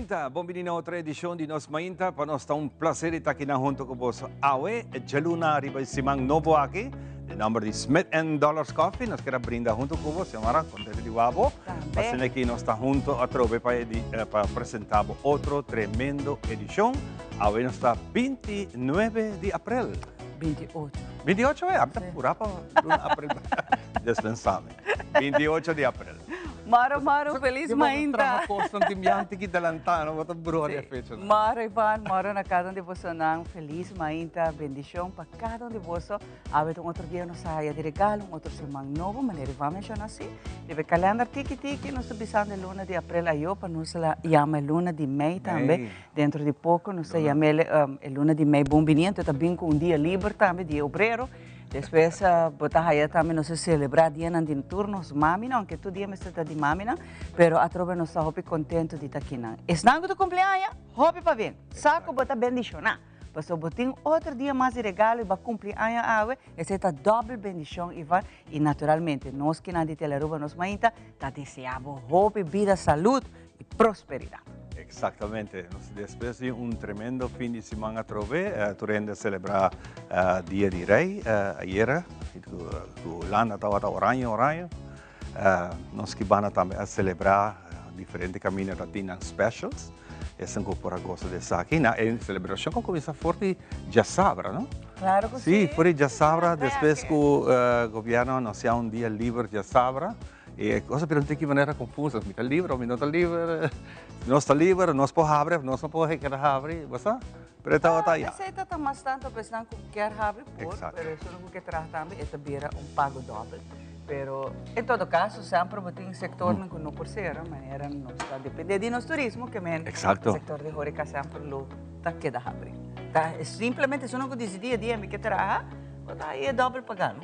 Mainta, bon bini na otro edicion di Nos Mainta. Pa nos ta un placer di ta aki nan hunto cu boso awe, djaluna riba e siman nobo aki. Den nomber di Smith and Dollars Coffee, nos kier a brinda hunto cu bo, Xiomara, contento di wak bo. Tambe. Asina aki nos ta hunto atrobe pa pa presenta bo otro tremendo edicion. Awe nos ta 29 di april. 28. 28 e? Ami ta pura pa luna april. Dispensame. 28 di april. Moro, moro, feliz mainta. Traha cosnan tin bianti ki delanta, no? Bo ta bruha di e fecha. Moro, Ivan, moro na cada un di bosonan. Feliz mainta, bendicion pa cada un di boso. Awe ta un otro dia nos a haya di regalo, un otro siman nobo, manera Ivan menciona si. Riba e kalender tiki tiki nos ta bisando e luna di april ayo pa nos la yama e luna di mei tambe. Dentro di poco nos ta yam'el e luna di mei bon bini, anto ta bin cu un dia liber tambe, dia obrero. Despues bo ta haya tambe nos a celebra dianan di tur nos maminan, aunke tur dia mester ta di maminan, pero atrobe nos ta hopi contento di ta kinan. Esnan cu ta cumpli aña, hopi pabien! Sa cu bo ta bendiciona, pasobra bo tin otro dia mas di regalo y bo a cumpli aña awe, esey ta dobbel bendicion, Ivan, y naturalmente nos kinan di Telearuba Nos Mainta ta desea bo hopi bida, salud y prosperidad. Exactamente. Nos despues di un tremendo fin di siman atrobe, tur hende a celebra Dia di Rey ayera, cu Hulanda tabata oranje oranje. Nos Kibana tambe a celebra diferente caminda ta tin nan specials. Esnan cu por a goza di esaki. Na e celebracion cu a cuminsa for di djasabra, no? Claro cu si. Si, for di djasabra despues cu gobierno a anuncia un dia liber djasabra. E cosa pero tin ki manera confuso, mi ta liber o mi no ta liber, nos ta liber, nos por habri of nos no por keda habri, bo sa? Pero e tabata ya. Esei ta ta mas tanto pa esnan ku kier habri por, pero esun ku ke traha tambe e ta bira un pago dobel. Pero en todo caso semper bo tin sectornan ku no por sera, manera nos ta depende di nos turismo ke men sector di horeca semper lo ta keda habri. Ta simplemente esun ku disidi e dia mi ke traha, bo ta haña e dobel paga no.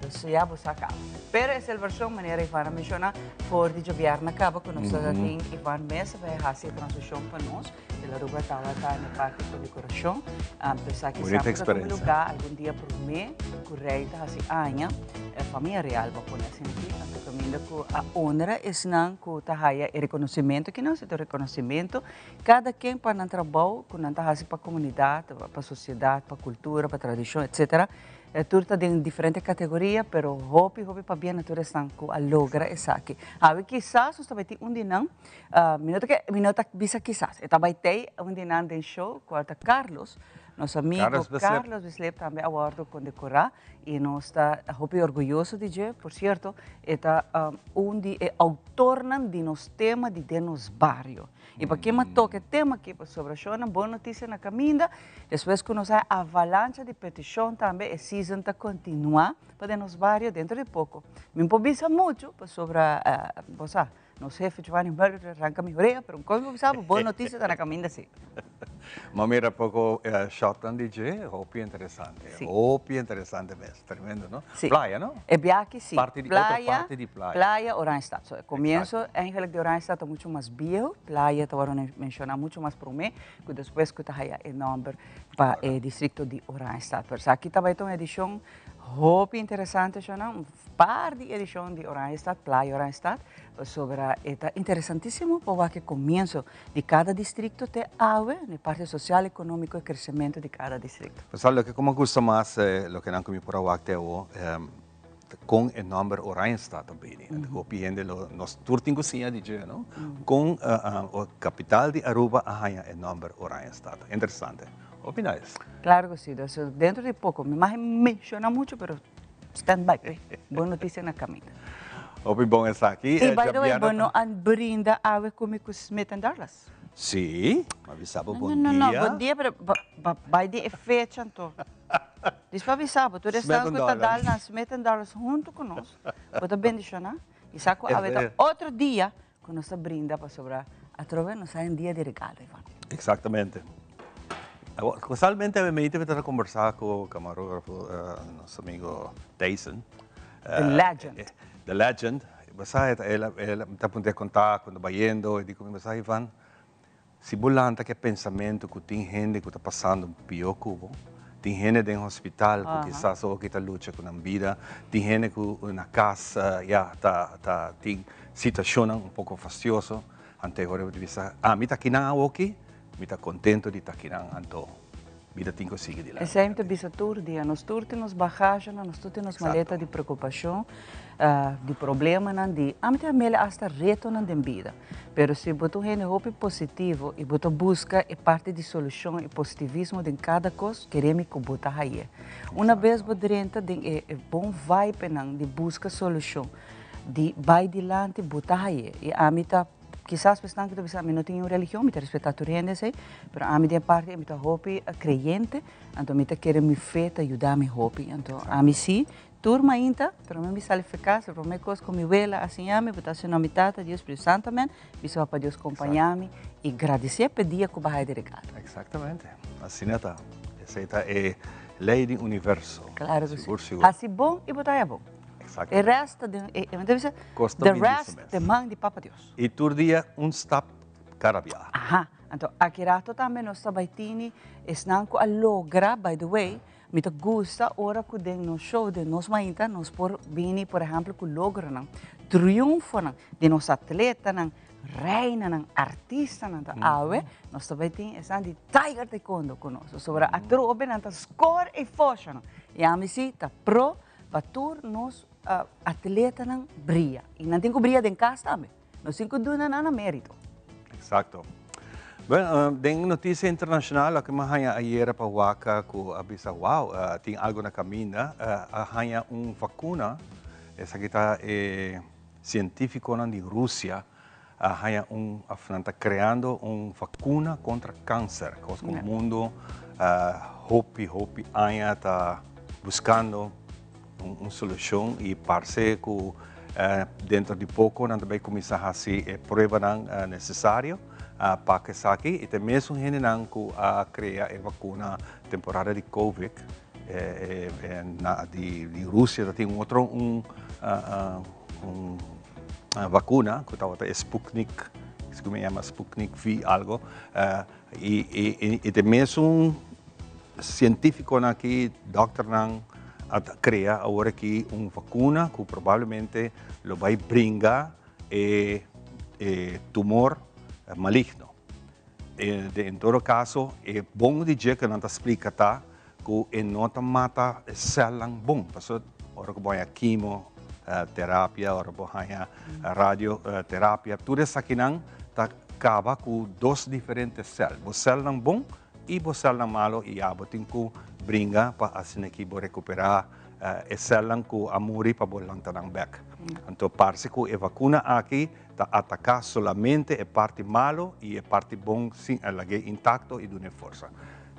Dus ya bo sa caba. Pero e celebracion manera Ivan a menciona for di djobièrnè caba cu nos ta tin Ivan mes a bay haci e transmision pa nos. El Aruba tabata na e parti cu decoracion. Anto esaki Bonita semper ta tuma experiencia. lugar algun dia prome cu rey ta haci aña. E famia real bo a pone asina aki. Anto caminda cu a honra esnan cu ta haya e reconocimento aki nan, si ta un reconocimento. Cada ken pa nan trabou cu nan ta haci pa comunidad, pa sociedad, pa cultura, pa tradicion, etcetera. E tur ta den diferente categoria, pero hopi hopi pabia na tur esnan cu a logra esaki. Awe kisas nos ta bay tin un di nan, mi no ta ke, mi no ta bisa kisas, e ta bay tey un di nan den show cual ta Carlos, nos amigo Carlos Bislip. Carlos Bislip tambe a wordo condecora y nos ta hopi orguyoso di dje. Por cierto, e ta un di e autornan di nos tema di den nos bario. Y pa ken a toca e tema aki pasobra shownan Bon Noticia na caminda, despues cu nos haya avalancha di peticion tambe e season ta continua pa den nos bario dentro di poco. Mi no por bisa mucho pasobra bo sa nos hefe Giovanni Muller ta ranca mi orea pero un cos mi por bisa bo Bon Noticia ta na caminda si. M'a mira poco shotnan di dje, hopi interesante, hopi interesante mes, tremendo no? Si. Playa no? E biaha si. Parti di, otro parti di playa. Playa Oranjestad. So e comienzo eigenlijk di Oranjestad ta mucho mas bieu, playa ta worde menciona mucho mas prome cu despues cu ta haya e nomber pa e districto di Oranjestad. Pero esaki ta bay ta un edicion hopi interesante shownan, un par di edicion di Oranjestad, Playa Oranjestad, pasobra e ta interesantisimo pa wak e comienzo di cada districto te awe, na e parti social, economico y crecemento di cada districto. Sa loke cu mi a gusta mas, loke nan cu mi por a wak te awo, con e nomber Oranjestad ta bini. Anto hopi hende lo, nos tur tin cu siña di dje, no? Con capital di Aruba a haña e nomber Oranjestad. Interesante. Hopi nice. Claro cu si. Dus dentro di poco, mi mag menciona mucho, pero stand by pe. Bon noticia na caminda. Hopi bon esaki. Y by the way, bo no a brinda awe cu mi cu Smith and Darlas? Si, mi a bisa bo bon dia. No, no, no, bon dia, pero bay di e fecha anto. Dis pa bisa bo, tur esnan cu ta dal nan Smith and Darlas hunto cu nos, bo ta bendiciona. Y sa cu awe ta otro dia cu nos ta brinda pasobra atrobe nos hay un dia di regalo, Ivan. Exactamente. Casualmente awe meite mi ta conversa cu camarógrafo, nos amigo Tyson. The legend. The legend. Bo sa, el ta punta e conta cuando bayendo, e di cu mi, bo sa Ivan, Si bo lanta ku e pensamentu ku tin hende ku ta pasando pió ku bo, tin hende den hospital ku kisas oki ta lucha ku nan bida, tin hende ku na kas ya ta ta tin situashonnan un poko fastioso, Anto e ora bo ta bisa, ami ta akinan awoki, mi ta contento di ta akinan, anto bida tin cu sigui dilanti. Esei mi ta bisa tur dia, nos tur tin nos bagagenan, nos tur tin nos maleta di preocupacion, di problemanan, di, ami ta yam'el hasta retonan den bida. Pero si bo ta un hende hopi positivo y bo ta busca e parti di solucion y positivismo den cada cos, kere mi cu bo ta haye. Una bes bo drenta den e bon vibenan di busca solucion, di bai dilanti, bo ta haye. Y ami ta, kisas esnan cu ta bisa ami no tin un religion, mi ta respeta tur hende esey, pero ami den parti mi ta hopi creyente, anto mi ta kere mi fe ta yuda mi hopi. Anto ami si, tur mainta, prome mi sali for cas, prome cos cu mi wela a siña mi, bo ta haci nomber di Tata, Dios, Spiritu Santo, amen, bisa Papa Dios compaña mi y gradici p'e dia cu bo haya di regalo. Exactamente, asina ta. Esey ta e ley di universo. Claro cu si. Sigur, sigur. Haci bon y bo ta haya bon. Exactamente. E rest ta den, e, e, bisa, Costa the bin rest mes. den man di Papa Dios. Y tur dia un stap cada biaha. Aha, anto aki rato tambe nos ta bay tini esnan cu a logra, by the way, mi ta gusta ora cu den nos show, den nos mainta, nos por bini, por ehempel, cu logronan, triunfonan di nos atletanan, reinanan, artistanan. Ta awe nos ta bay tin esnan di Tiger Taekwondo cu nos. Sobra atrobe nan ta score e foshonan. Y ami si ta pro pa tur nos atletanan bria. Y nan tin cu bria den cas tambe. Nos tin cu duna nan nan merito. Exacto. Bueno, den noticia internacional, loke mi a haña ayera pa waka cu a bisa, wow, tin algo na caminda, a haña un vacuna, esaki ta e cientificonan di Rusia a haña un, of nan ta creando un vacuna contra cancer, cos cu mundo hopi, hopi aña ta buscando un solucion y parce cu dentro di poco nan ta bay cuminsa haci e pruebanan necesario pa cu esaki y ta e mesun hendenan cu a crea e vacuna temporada di covid di Rusia ta tin un otro un vacuna cu tabata e Sputnik, como yama Sputnik V algo y ta e mesun Cientificonan aki, dokternan a crea awor aki un vacuna cu probablemente lo bay bringa e tumor maligno. En todo caso, e bon di dje cu nan ta splica ta cu e no ta mata e celnan bon, pasobra ora cu bo haya quimo terapia, ora bo haya radio terapia, tur esakinan ta caba cu dos diferente cel, bo celnan bon I bo celnan malo i ya bo tin cu bringa pa asina ki bo recupera e celnan cu a muri pa bo lanta nan bek. Anto parce cu e vacuna aki ta ataca solamente e parti malo i e parti bon sin a lag'e intacto i dun'e forsa.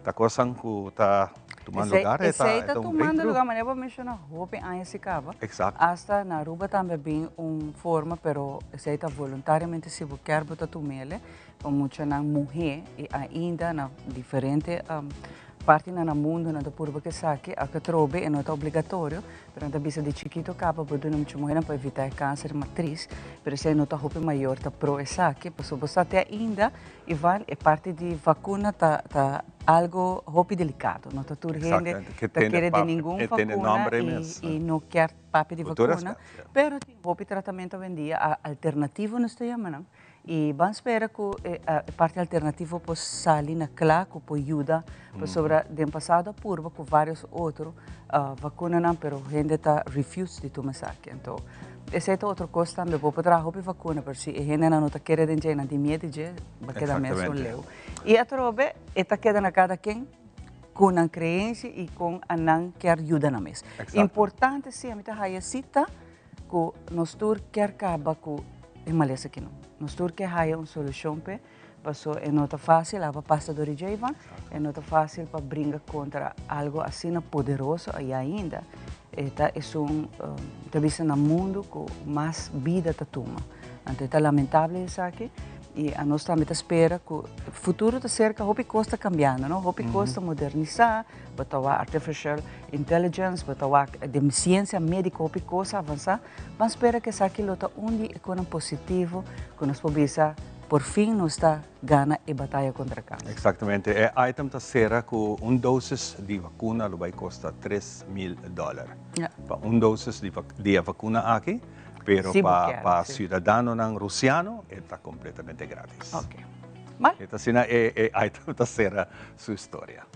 Ta cosnan cu ta tumando lugar e ta Esey ta un tumando breakthrough. lugar, manera bo menciona hopi aña si caba. Exacto. Hasta na Aruba tambe a bin un forma pero esey ta voluntariamente si bo kier bo ta tumele. Pa muchanan muhé i ainda na diferente partinan na mundu nan ta purba ku esaki, aunke atrobe e no ta obligatorio, pero nan ta bisa di chikito kaba bo duna mucha muhénan pa evitá e kanser di matris, pero esei no ta hopi mayor ta pro esaki, pasobra bo sa te ainda Ivan e parti di vakuna ta ta algo hopi delikado, no ta tur hende ta kere di ningun vakuna i no kier papia di vakuna, pero tin hopi tratamentu awendia alternativo nos ta yama nan. I ban spera ku e parti alternativo por sali na kla ku por yuda pasobra den pasado a purba ku varios otro vakunanan pero hende ta refuse di tuma esaki. Anto esei ta otro kos tambe bo por traha hopi vakuna pero si e hendenan no ta kere den dje nan tin miedu di dje bo keda mesun leu. I atrobe e ta keda na kada ken ku nan kreensia i kon a nan kier yuda nan mes. Importante si ami ta haya si ta Ku nos tur kier kaba ku e malesa aki no. Nos tur ke haya un solushon p'e, paso e no ta fásil, aba pasa dor di djeivan, e no ta fásil pa bringa kontra algu asina poderoso i ainda e ta esun ta bisa na mundu ku mas bida ta tuma. Anto e ta lamentable esaki i anos tambe ta spera ku futuro ta serka, hopi kos ta kambiando no, hopi kos ta modernisá. Bo ta wak artificial intelligence, bo ta wak den ciencia medico hopi cos a avansa. Ban spera cu esaki lo ta un di e conan positivo cu nos por bisa por fin nos ta gana e bataya contra cancer. Exactamente. E item ta cera cu un dosis di vacuna lo bay costa 3000 dollar. Pa un dosis di e vacuna aki. Pero Si bo pa kier, pa si. ciudadanonan Rusiano e ta completamente gratis. Ok. Mal. E ta asina e e item ta cera su historia.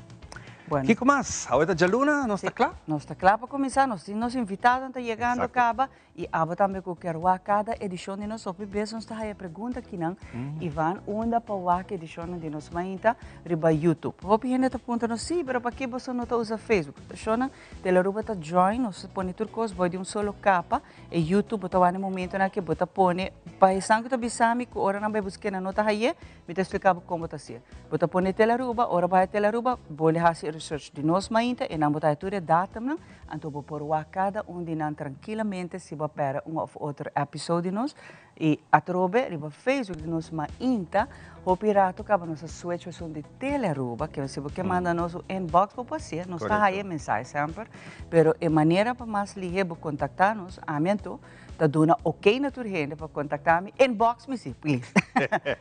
Bueno. Kico mas? Awe ta djaluna, nos ta cla? Nos ta cla pa cuminsa, nos tin nos invitadonan ta yegando caba y abo tambe cu kier wak cada edicion di nos hopi bes nos ta haya pregunta kinan Ivan unda pa wak edicionnan di nos mainta riba YouTube. Hopi hende ta puntra nos si pero paki boso no ta usa Facebook? Shona Telaruba ta join nos ta pone tur cos boy di un solo capa. E YouTube bo ta wak na e momentonan ke bo ta pone pa esnan ku ta bisa mi ku ora nan bai busk'é nan no ta haye, mi ta explica bo kon bo ta hacié. Bo ta pone Telaruba, ora bo haya Telaruba bo le hasi e research di nos mainta e nan bo ta haya tur e datumnan, anto bo por wak kada un di nan trankilamente si bo a pèrdè un òf otro episode di nos. I atrobe riba Facebook di nos mainta hopi rato kaba nos a switch esun di Telearuba, ke si bo ke manda nos un inbox bo por hacié, nos ta haya e mensahe semper, pero e manera pa mas lihe bo contacta nos, ami anto ta duna ok na tur hende pa contacta mi, inbox mi si, please,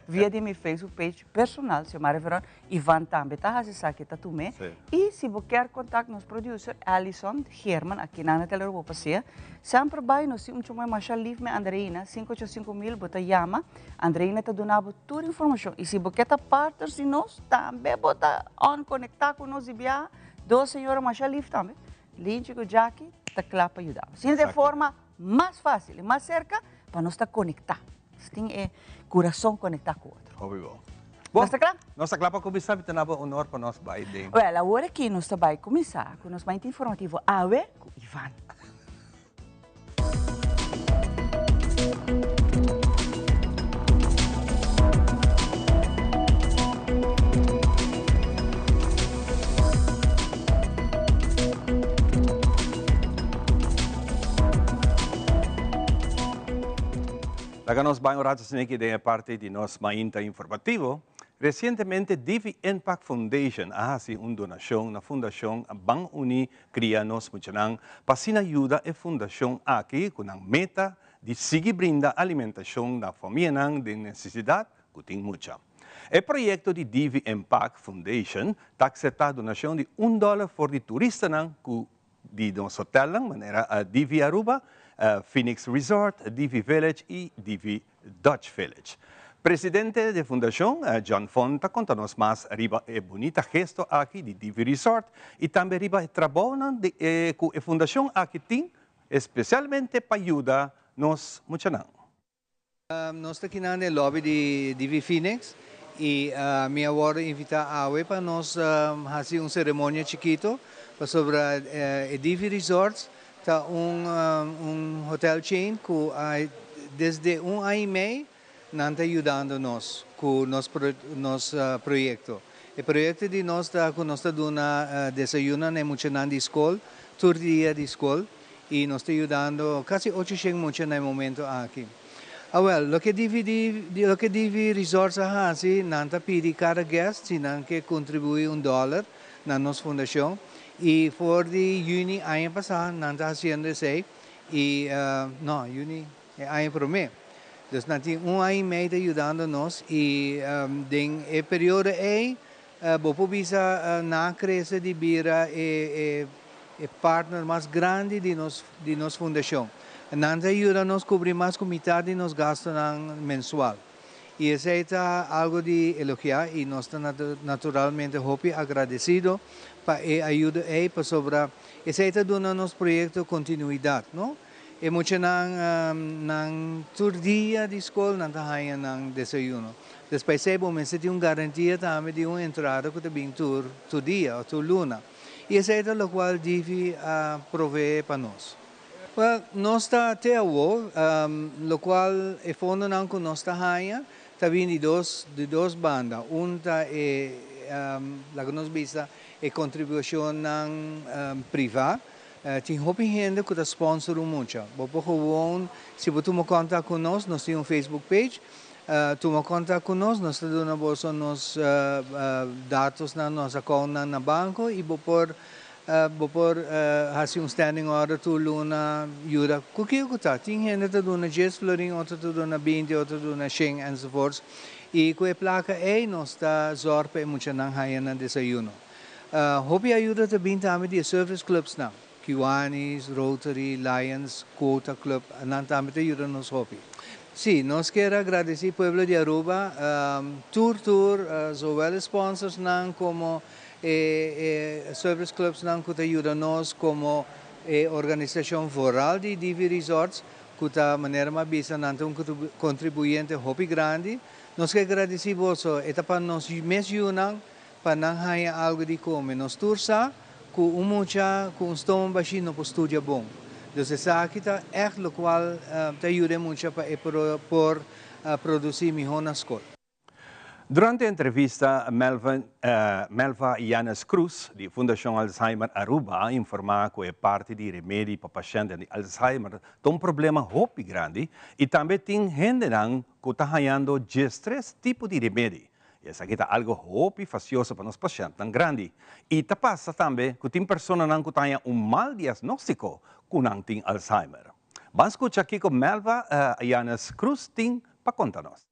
via di mi Facebook page personal, Xiomara Veron, Ivan tambe ta haci esaki, ta tum'é. Y si bo kier contact nos producer Alison Geerman aki na Telearuba bo pasea, semper bay nos tin un chumai masha lief me Andreina, cinco ocho 5000 bo ta yama, Andreina ta duna bo tur informacion. Y si bo kier ta partners di nos, tambe bo ta on conecta cu nos di biaha, dos señora masha lief tambe, Linchi cu Jackie, ta cla pa yuda bo. Asina ta e forma mas facil y mas cerca pa nos ta conecta. Nos tin e curason conecta cu otro. Hopi bon. Nos ta cla? Nos ta cla pa cuminsa, mi ta na bo honor pa nos bay den. Wel, awor aki nos ta bay cuminsa cu nos mainta informativo awe cu Ivan. Laga nos bai un rato sneki den e parti di nos mainta informativo. Resientemente Divi Impact Foundation a hasi un donashon na Fundashon Ban Uní Kria Nos Muchanan pa asina yuda e fundashon aki ku nan meta di sigui brinda alimentashon na famianan den nesesidat ku tin mucha. E proyekto di Divi Impact Foundation ta akseptá donashon di un dòler for di turistanan ku di nos hotelnan manera Divi Aruba, Phoenix Resort, Divi Village y Divi Dutch Village. Presidente di e fundacion, John Fon ta conta nos mas riba e bunita gesto aki di Divi Resort y tambe riba e trabounan di cu e fundacion aki tin especialmente pa yuda nos muchanan. Nos ta kinan den lobby di Divi Phoenix y mi a wordo invita awe pa nos haci un ceremonia chikito pasobra e Divi Resorts ta un un hotel chain cu desde un aña y mei nan ta yudando nos cu nos nos proyecto. E proyecto di nos ta cu nos ta duna desayuno na e muchanan di scol tur dia di scol. Y nos ta yudando casi ocho shen mucha na e momento aki. Awel, loke DVD, loke DV Resorts a haci, nan ta pidi cada guest si nan ke contribui un dollar na nos fundacion. Y for di juni aña pasa nan ta haciendo esey y, no, juni e aña prome. Dus nan tin un aña y mei ta yudando nos y den e periodo ey Bo por bisa nan a crece di bira e e partner mas grandi di nos di nos fundacion. Nan ta yuda nos cubri mas cu mitad di nos gastonan mensual. Y esey ta algo di elogia y nos ta naturalmente hopi agradecido pa e ayudo ey pasobra esey ta duna nos proyecto continuidad, no? E muchanan nan tur dia di skol nan ta haña nan desayuno. Despues esei bo mester tin un garantia tambe di un entrada ku ta bin tur tur dia òf tur luna. I esei ta lokual Divi a proveé pa nos. Wèl, nos ta te awor, lokual e fondonan ku nos ta haña ta bin di dos di dos banda. Un ta e laga nos bisa e kontribushonnan privá. Tin hopi hende ku ta sponsor un mucha. Bo por gewoon, si bo tuma kontak ku nos, nos tin un Facebook page, tuma kontak ku nos, nos ta duna boso nos datosnan, nos accountnan na banko i bo por bo por hasi un standing order tur luna yuda ku kiko ku ta. Tin hende ta duna dies florin, otro ta duna binti, otro ta duna shen enzovoorts. I ku e plaka ei nos ta zòrg pa e muchanan haña nan desayuno. Hopi ayuda ta bin tambe di e service clubsnan. Kiwanis, Rotary, Lions, Quota Club, nan tambe ta yuda nos hopi. Sí, nos kier a gradici pueblo di Aruba, tur tur, zowel e sponsorsnan como e e service clubsnan cu ta yuda nos como e organisacion vooral di Divi Resorts cu ta manera mi a bisa nan ta un contribuyente hopi grandi. Nos kier gradici boso, e ta pa nos mes yunan pa nan haña algu di kome. Nos tur sa ku un mucha ku un stoma bashí no por studia bon. Dus esaki ta ègt lokual ta yuda e mucha pa e por produsí mihó na skol. Durante e entrevista, Melvin Melva Yanes Cruz di Fundashon Alzheimer Aruba a informá ku e parti di remedi pa pashèntnan di Alzheimer ta un problema hopi grandi i tambe tin hendenan ku ta hañando diestres tipo di remedi. I esaki ta algo hopi fasioso pa nos pashèntnan grandi. I ta pasa tambe ku tin personanan ku ta haña un mal diagnóstiko ku nan tin Alzheimer. Ban skucha kiko Melva Yanes Cruz tin pa konta nos.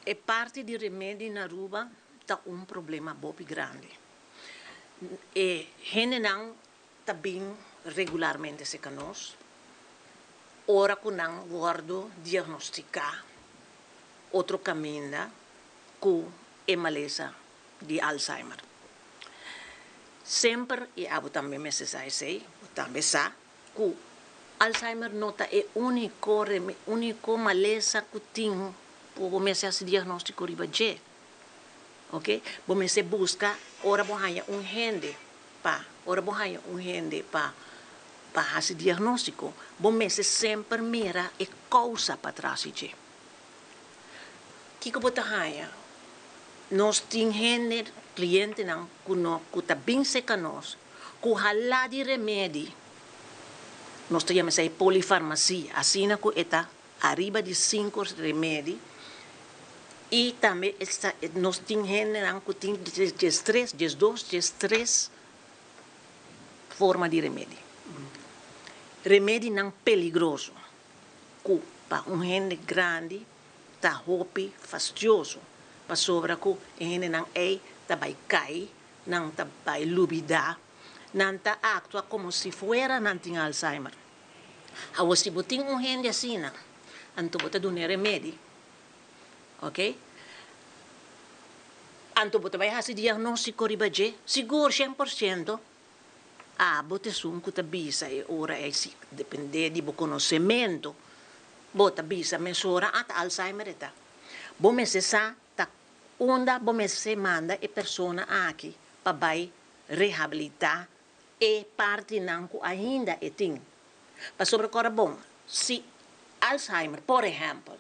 E parti di remedi na Aruba ta un problema bopi grandi. E hendenan ta bin regularmente serka nos ora ku nan wòrdu diagnostiká otro kaminda ku e malesa di Alzheimer. Semper, i abo tambe mester sa esei, bo tambe sa ku Alzheimer no ta e úniko úniko malesa ku tin ku bo mester hasi diagnóstiko riba dje. Oke, bo mester buska ora bo haña un hende pa ora bo haña un hende pa pa hasi diagnóstiko, bo mester semper mira e kousa patras di dje. Kiko bo ta haña? Nos tin hende, klientenan ku no ku ta bin serka nos ku halá di remedi. Nos ta yama esei polifarmasia, asina ku e ta ariba di sinku remedi i tambe nos tin hendenan ku tin diestres, diesdos, diestres forma di remedi. Remedinan peligroso. ku pa un hende grandi ta hopi fastioso, pasobra ku e hendenan ei ta bai kai, nan ta bai lubidá, nan ta aktua komo si fuera nan tin Alzheimer. Awor si bo tin un hende asina, anto bo ta dun'é remedi, oke? Anto bo ta bai hasi diagnóstiko riba dje, sigur 100%. Abo ta esun ku ta bisa e ora ei si dependé di bo konosementu bo ta bisa mesora a ta Alzheimer e ta. Bo mester sa ta unda bo mester manda e persona aki pa bai rehabilitá e partinan ku ainda e tin. Pasobra kòrda bon, si Alzheimer por ehèmpel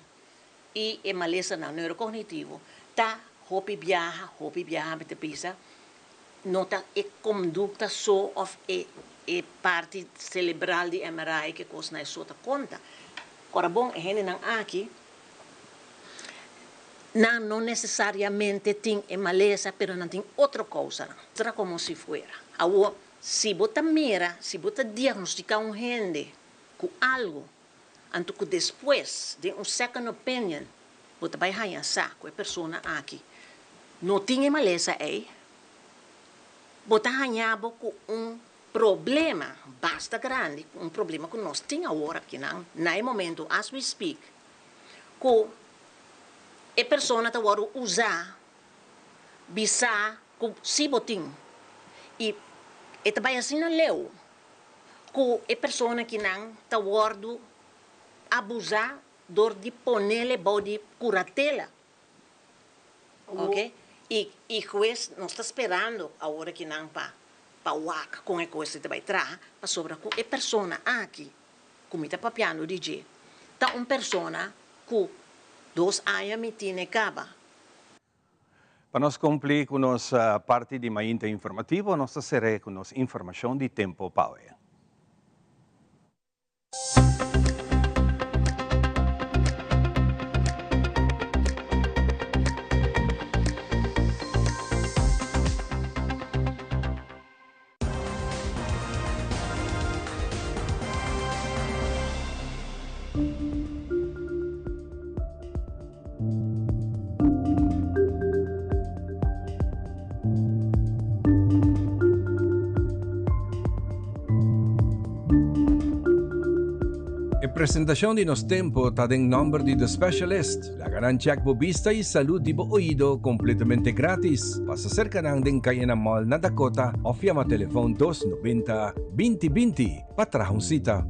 i e malesanan neurokognitivo ta hopi biaha, hopi biaha mi ta bisa, No ta e kondukta so òf e e parti selebral di MRI ke kosnan e so ta konta. Ora bon, e hendenan aki nan no nesesariamente tin e malesa pero nan tin otro kousanan. Tra komo si fuera. Awor, si bo ta mira, si bo ta diagnostiká un hende ku algu, anto ku despues den un second opinion bo ta bai haña sa ku e persona aki no tin e malesa ei, bo ta haña bo ku un problema basta grandi, un problema ku nos tin awor akinan na e momento as we speak, ku e persona ta wòrdu usá bisa ku si bo tin i e ta bai asina leu ku e persona kinan ta wòrdu abusá dor di ponele bou di kuratela ok i i hues nos ta sperando awor aki nan pa pa wak kon e kos ta bai traha pasobra ku e persona aki ku mi ta papiando di dje ta un persona ku dos aña mi tine kaba. Pa nos kumpli ku nos parti di mainta informativo nos ta ser'é ku nos informashon di tempo pa awe. Presentacion di Nos Tempo ta den nomber di The Specialist. Laga nan check bo bista y salud di bo oido completamente gratis. Pasa cerca nan den Cayena Mall na Dakota of yama telefon 290 20 20 pa traha un cita.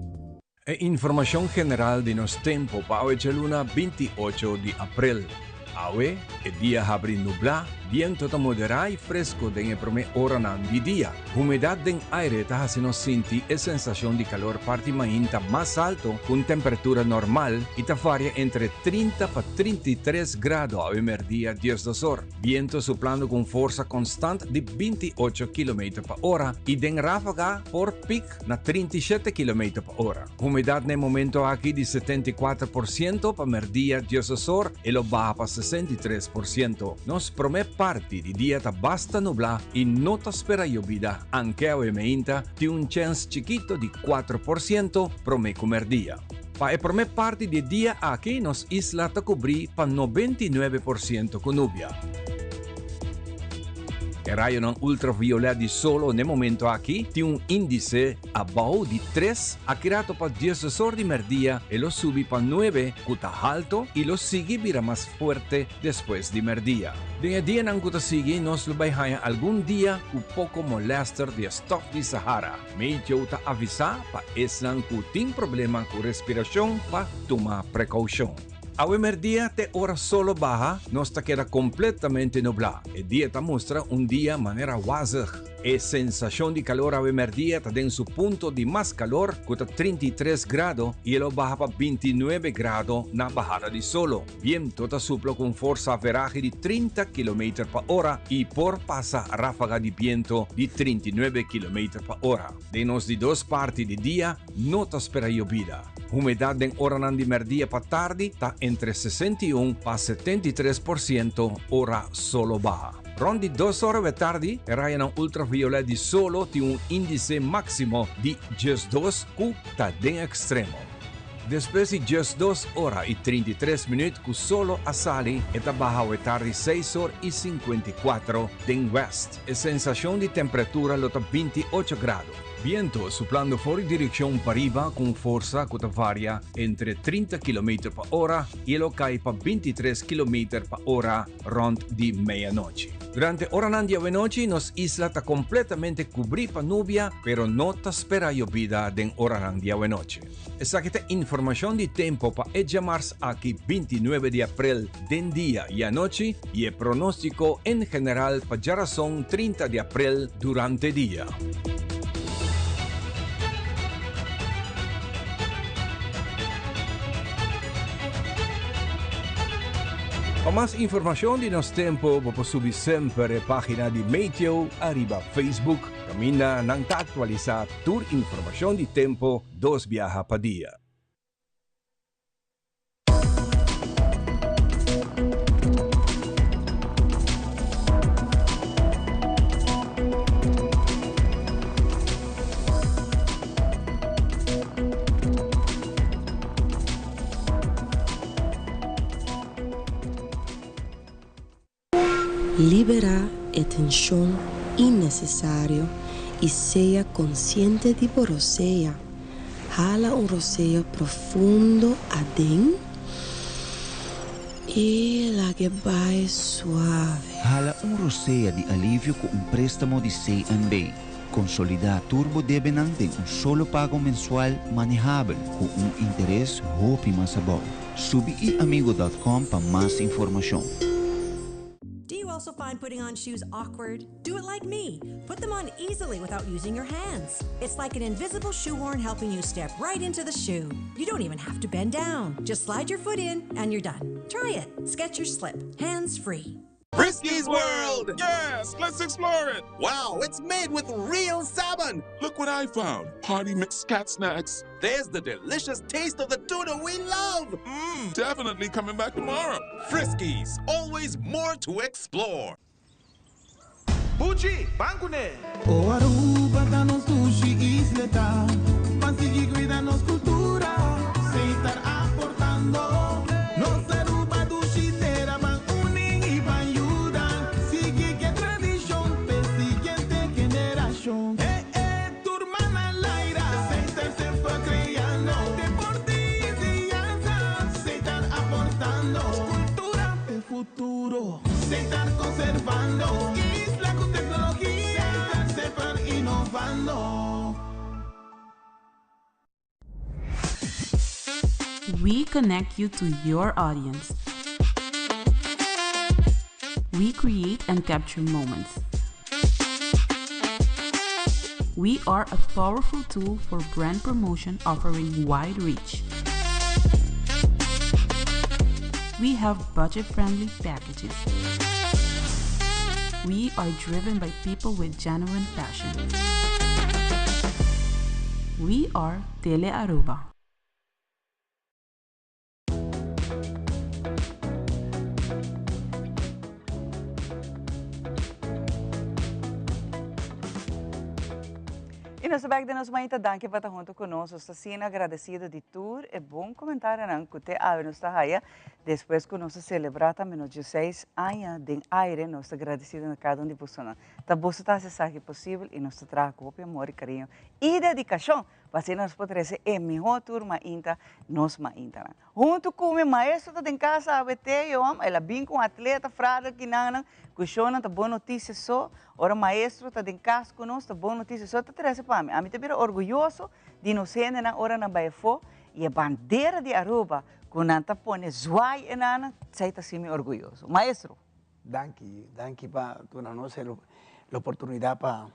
E informacion general di Nos Tempo pa awe djaluna 28 di april. Awe, e dia habri nublá, biento ta moderá i fresco den e promé oranan di dia. Humedat den aire ta hasi nos sinti e sensashon di kalor parti mainta mas alto ku un temperatura normal i ta varia entre 30 pa 33 grado awe merdia 12 or. Biento suplando ku un forsa konstant di 28 kilometer pa ora i den ráfaga por pik na 37 kilometer pa ora. Humedat na e momento aki di 74% pa merdia 12 or e lo baha pa 63%. Nos promé parti di dia ta basta nublá i no ta spera yobida, anke awe meinta tin un chèns chikito di 4% promé ku merdia. Pa e promé parti di e dia aki nos isla ta kubrí pa 99% ku nubia. E rayonan ultraviolèt di solo n'e momento aki tin un índise abou di 3. Aki rato pa 12 or di merdia e lo subi pa 9 ku ta halto i lo sigui bira mas fuerte despues di merdia. Den e dianan ku ta sigui nos lo bai haña algun dia ku poko molèster di e stòf di Sahara. Meteo ta avisá pa esnan ku tin problema ku respirashon pa tuma prekoushon. Awe merdia te ora solo baha nos ta keda kompletamente nublá. E dia ta mustra un dia manera wazig. E sensashon di kalor awe merdia ta den su punto di mas kalor ku ta 33 grado i e lo baha pa 29 grado na bahada di solo. Biento ta supla ku un forsa averahe di 30 kilometer pa ora i por pasa ráfaga di biento di 39 kilometer pa ora. Den nos di dos parti di dia no ta spera yobida. Humedat den oranan di merdia pa tardi ta entre 61 pa 73% ora solo baha. Rond di 2 ora we tardi, e rayonan ultraviolet di solo tin un índise máksimo di 12 ku ta den ekstremo. Despues di 12 ora i 33 minüt ku solo a sali, e ta baha awe tardi 6 or i 54 den west. E sensashon di temperatura lo ta 28 grado. Biento suplando for di direkshon pariba ku un forsa ku ta varia entre 30 kilometer pa ora i e lo kai pa 23 kilometer pa ora rònt di meianochi. Durante oranan di awenochi nos isla ta kompletamente kubrí pa nubia, pero no ta spera yobida den oranan di awenochi. Esaki ta informashon di tempo pa e djamars aki 29 di aprel den dia i anochi i e pronóstiko en general pa djarason 30 di aprel durante dia. Pa mas informashon di nos tempo bo por subi semper e página di Meteo ariba Facebook, kaminda nan ta aktualisá tur informashon di tempo dos biaha pa dia. Liberá e tenshon innesesario i sea konsiente di bo rosea. Hala un rosea profundo aden i lag'e bai suave. Hala un rosea di alivio ku un préstamo di CNB. Konsolidá tur bo debenan den un solo pago mensual manehabel ku un interes hopi mas abou. Subi iamigo.com pa mas informashon. Do you also find putting on shoes awkward? Do it like me. Put them on easily without using your hands. It's like an invisible shoehorn helping you step right into the shoe. You don't even have to bend down. Just slide your foot in and you're done. Try it. Skechers Slip. Hands free. Friskies World! Yes, let's explore it! Wow, it's made with real salmon! Look what I found. Party mix cat snacks. There's the delicious taste of the tuna we love! Definitely coming back tomorrow. Friskies, always more to explore. Buchi, ban kuné! O Aruba ta nos dushi isla ta, pa sigui cuida nos cultura, Setar aportando. Nos Aruba dushi tera ban uni y ban yuda, sigui cu tradicion, pa siguiente generacion. Eh, eh, tur man na laira, Setar semper creando. Deportista. futuro. Setar conservando. Isla con tecnología. Setar semper innovando. We connect you to your audience. We create and capture moments. We are a powerful tool for brand promotion offering wide reach. We have budget friendly packages. We are driven by people with genuine passion. We are Tele Aruba. Y nos ta bek den nos mainta danki pa ta hunto cu nos. Nos ta asina agradecido di tur e bon comentarionan cu te awe nos ta haya despues cu nos a celebra tambe nos dieseis aña den aire. Nos ta agradecido na cada un di bosonan. Ta boso ta haci esaki posibel y nos ta traha cu hopi amor y cariño y dedicacion pa asina nos por trece e miho tur mainta nos maintanan. Huntu ku mi maestro ta den casa awe Teo am, el a bin ku un atleta frader kinannan, ku shownan ta bon notisia so, ora maestro ta den cas ku nos ta bon notisia so ta trese pa mi. Ami ta bira orguyoso di nos hendenan ora nan bai afó y e bandera di Aruba ku nan ta pone zwaai enanan, esei ta hasi mi orguyoso. Maestro. Danki, danki pa duna nos e oportunidad pa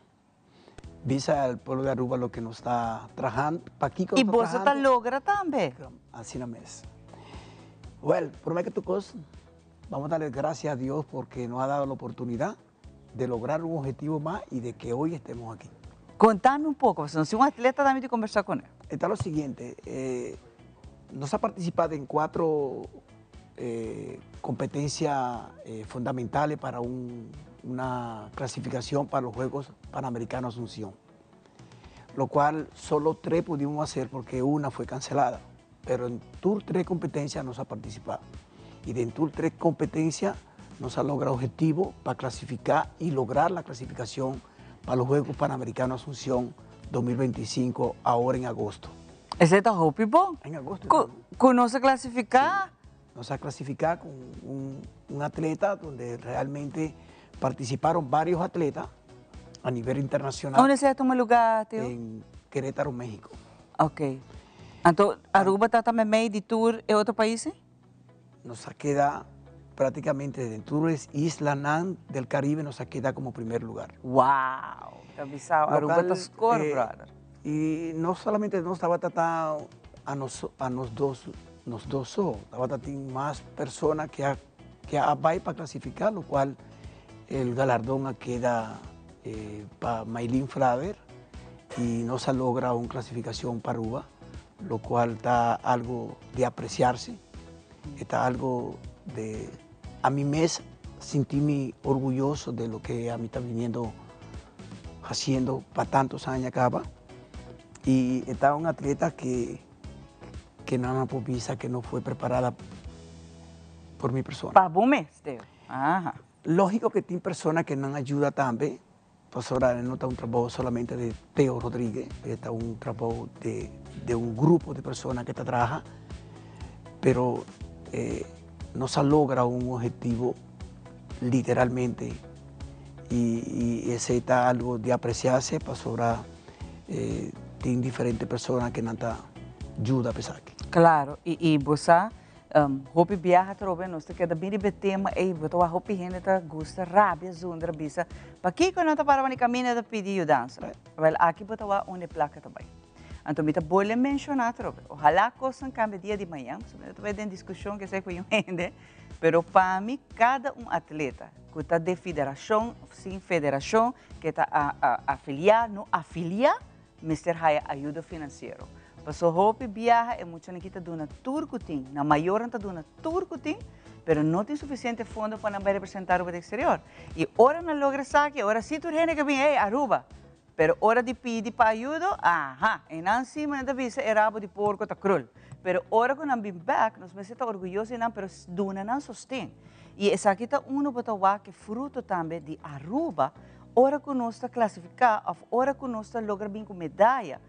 bisa al pueblo de Aruba loke nos ta trahando, pakiko nos ta trahando. Y boso ta logra tambe. Asina mes. Well, prome que tur cos, vamos a darle gracias a Dios porque nos ha dado la oportunidad de lograr un objetivo mas y de que hoy estemos aquí. Contame un poco, pasobra si un atleta tambe tin conversa con el. Esta lo siguiente, nos ha participado en cuatro competencias fundamentales para una clasificación para los Juegos Panamericanos Asunción, lo cual solo tres pudimos hacer porque una fue cancelada, pero en tour tres competencias nos ha participado y de en tour tres competencias nos ha logrado objetivo para clasificar y lograr la clasificación para los Juegos Panamericanos Asunción 2025 ahora en agosto. Esei ta hopi bon. En agosto. Ku, ku nos a klasifiká. Sí, nos a klasifiká ku un, un atleta donde realmente participaron varios atletas a nivel internacional. Unda esei a tuma lugá, Teo? En Querétaro, México. Ok. Anto Aruba ta ta meimei di tur e otro paisnan? Nos a keda prácticamente den tur es islanan del Caribe nos a keda como primer lugar. Wow! Ta bisa Aruba ta score, brother. Y no solamente nos tabata ta a nos a nos dos nos dos so, tabata tin mas persona que a que a bay pa clasifica, lo cual el galardon a keda pa Maylin Fraver y nos a logra un clasificacion pa Aruba. Lo cual ta algo di apreciarse, e ta algo de a mi mes sinti mi orguyoso de lo que ami ta viniendo haciendo pa tantos aña caba y e ta un atleta que que nan a por bisa que no fue preparada por mi persona. Pa bo mes, Teo. Aha. Logico que tin persona que nan ayuda tambe. Pasobra no ta un trabou solamente di Teo Rodriguez, e ta un trabou di di un grupo di persona ke ta traha, pero nos a logra un objetivo literalmente y y esei ta algo di apreciarse pasobra tin diferente persona ke nan ta yuda pa esaki. Claro, y y bo sa Hopi biaha atrobe nos ta keda bin riba e tema ey, bo ta wak hopi hende ta gusta rabia zundra bisa pakiko nan ta para wani kaminda ta pidi yudansa. Wel aki bo ta wak unda e plaka ta bai. Anto mi ta bolbe menshona atrobe, ohala kosnan kambia dia di mañan, pasobra mi no ta bai den diskushon kesei ku yu hende, pero pa mi kada un atleta ku ta den fiderashon of sin federashon, ke ta afilia no afilia, mester haya ayudo finansiero. Paso hopi biaha e muchanan aki ta duna tur ku tin, nan mayornan ta duna tur ku tin, pero no tin sufisiente fondo pa nan bai representá Aruba den eksterior. I ora nan logra esaki, ora si tur hende ke bin, ey, Aruba! Pero ora di pidi pa ayudo, aha, e nan si nan ta bisa e rabo di porko ta krul. Pero ora ku nan bin bèk, nos mester ta orguyoso di nan, pero duna nan sosten. I esaki ta unu bo ta wak e fruto tambe di Aruba Ora ku nos ta klasifiká òf ora ku nos ta logra bin ku medaya,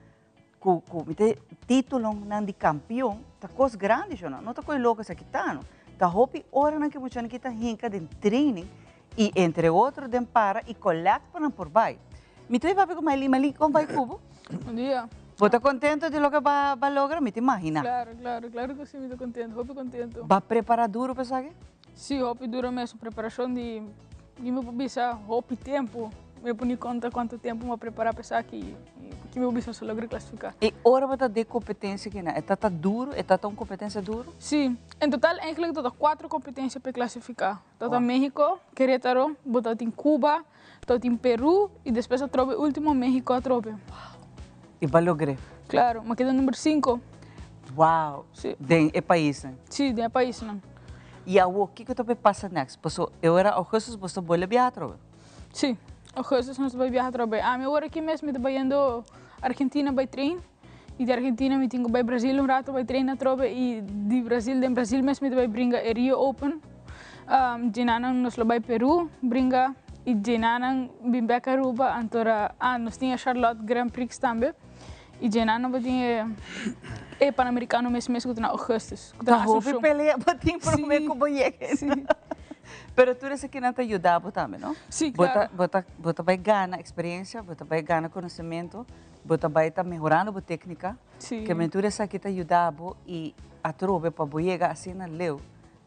ku ku mi ta titulonan di kampion, ta kos grandi shona, no ta koi loko esaki ta no. Ta hopi oranan ku e muchanan aki ta hinka den training i entre otro den para i collect pa nan por bai. Mi ta papia ku Maylin, Maylin kon bai ku bo? Bon dia. Bo ta kontento di loke bo a logra? Mi ta imagina. Klaro, klaro, klaro ku si mi ta kontento, hopi kontento. Bo a prepara duro pa esaki? Si, hopi duro mes, preparashon di mi por bisa hopi tempu. Mi por ni konta kuantu tempu mi a prepara pa esaki i ki mi por bisa nos a logra klasifiká. E ora bo ta den kompetensia kinan, e ta ta duro? E ta ta un kompetensia duro? Si, en total eigenlijk ta ta kuater kompetensia pa e klasifiká. Ta ta Mexico, Querétaro, bo ta tin Cuba, ta tin Peru i despues atrobe ultimo Mexico atrobe. I bo a logr'é? Claro, mi a keda number sinku. Wow! Si. Den e paisnan? Si, den e paisnan. I awor kiko ta bay pasa next? Paso e ora augustus bo ta bolbe biaha atrobe? Si, augustus nos ta bay biaha atrobe. Ami awor aki mes mi ta bayendo Argentina bay train i di Argentina mi tin ku bay Brasil un rato bay train atrobe i di Brasil den Brasil mes mi ta bay bringa e Rio Open. Djenanan nos lo bay Peru bringa i djenanan bin bek Aruba antora ah nos tin e Charlotte Grand Prix tambe i djenanan bo tin e e Panamericano mes mes ku ta na augustus ku ta na Ta hopi Asunción. pelea bo tin prome ku bo yega. Si. Pero tur esakinan ta yuda bo tambe no? Si, Bo ta claro. bo ta bo ta bay gana experiencia, bo ta bay gana conocemento, bo ta bay ta mehorando bo tecnica. Si. Ke men tur esaki ta yuda bo i atrobe pa bo yega asina leu.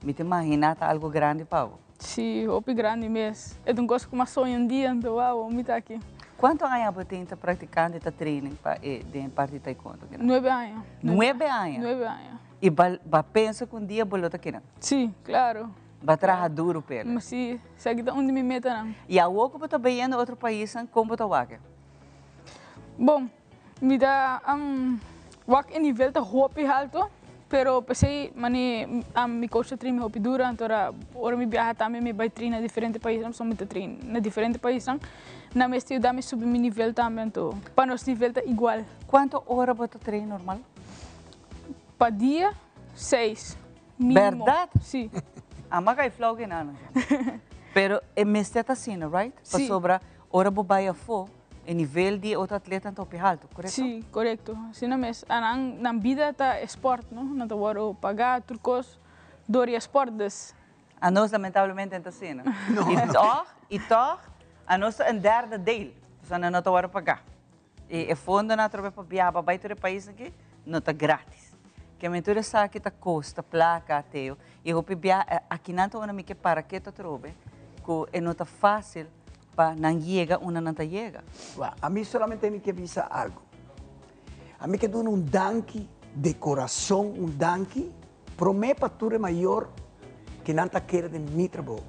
Mi ta imaginá ta algo grandi pa bo. Sí, hopi grandi mes. E ta un kos ku mi a soña un dia, anto wou, mi ta aki. Kuantu aña bo tin ta praktikando i ta training pa e den e parti di taekwondo kinan? Nuebe aña. Nuebe aña? Nuebe aña. I bo a pensa ku un dia bo lo ta kinan? Sí, klaro. Bo a traha duru p'el? Sí, esaki ta un di mi metanan. I awor ku bo ta bayendo otro paisnan, kon bo ta wak? Bon, Mi ta wak e nivel ta hopi halto, pero p'esei mane mi coach ta train mi hopi duro, anto ora ora mi biaha tambe mi bai train na diferente paisnan, pasobra mi ta train na diferente paisnan, nan mester yuda mi subi mi nivel tambe, anto pa nos nivel ta igual. Kuantu ora bo ta train normal? Pa dia, seis, minimo. Bèrdat? Si. Ama kai flou ki nan. Pero e mester ta asina, right? Si. Pasobra ora bo bai afó, E nivel di e otro atletan ta hopi haltu, korekto? Sí, korekto. Asina mes. A nan, nan bida ta e sport, no? Nan ta wòrdu pagá tur kos dor di e sport, dus. Anos lamentablemente no ta asina. No. I tòg, i tòg, anos ta un derde deel, pasobra nan no ta wòrdu pagá. I e fondonan atrobe pa biaha pa bai tur e paisnan aki no ta grátis. Ke men tur esaki ta kosta plaka, Teo. I hopi biaha, akinan ta unda mi ke para ketu atrobe, ku e no ta fásil Pa nan yega unda nan ta yega. Wak, ami solamente mi ke bisa algu. Ami ke duna un danki de korason, un danki promé pa tur e mayor ke nan ta kere den mi trabou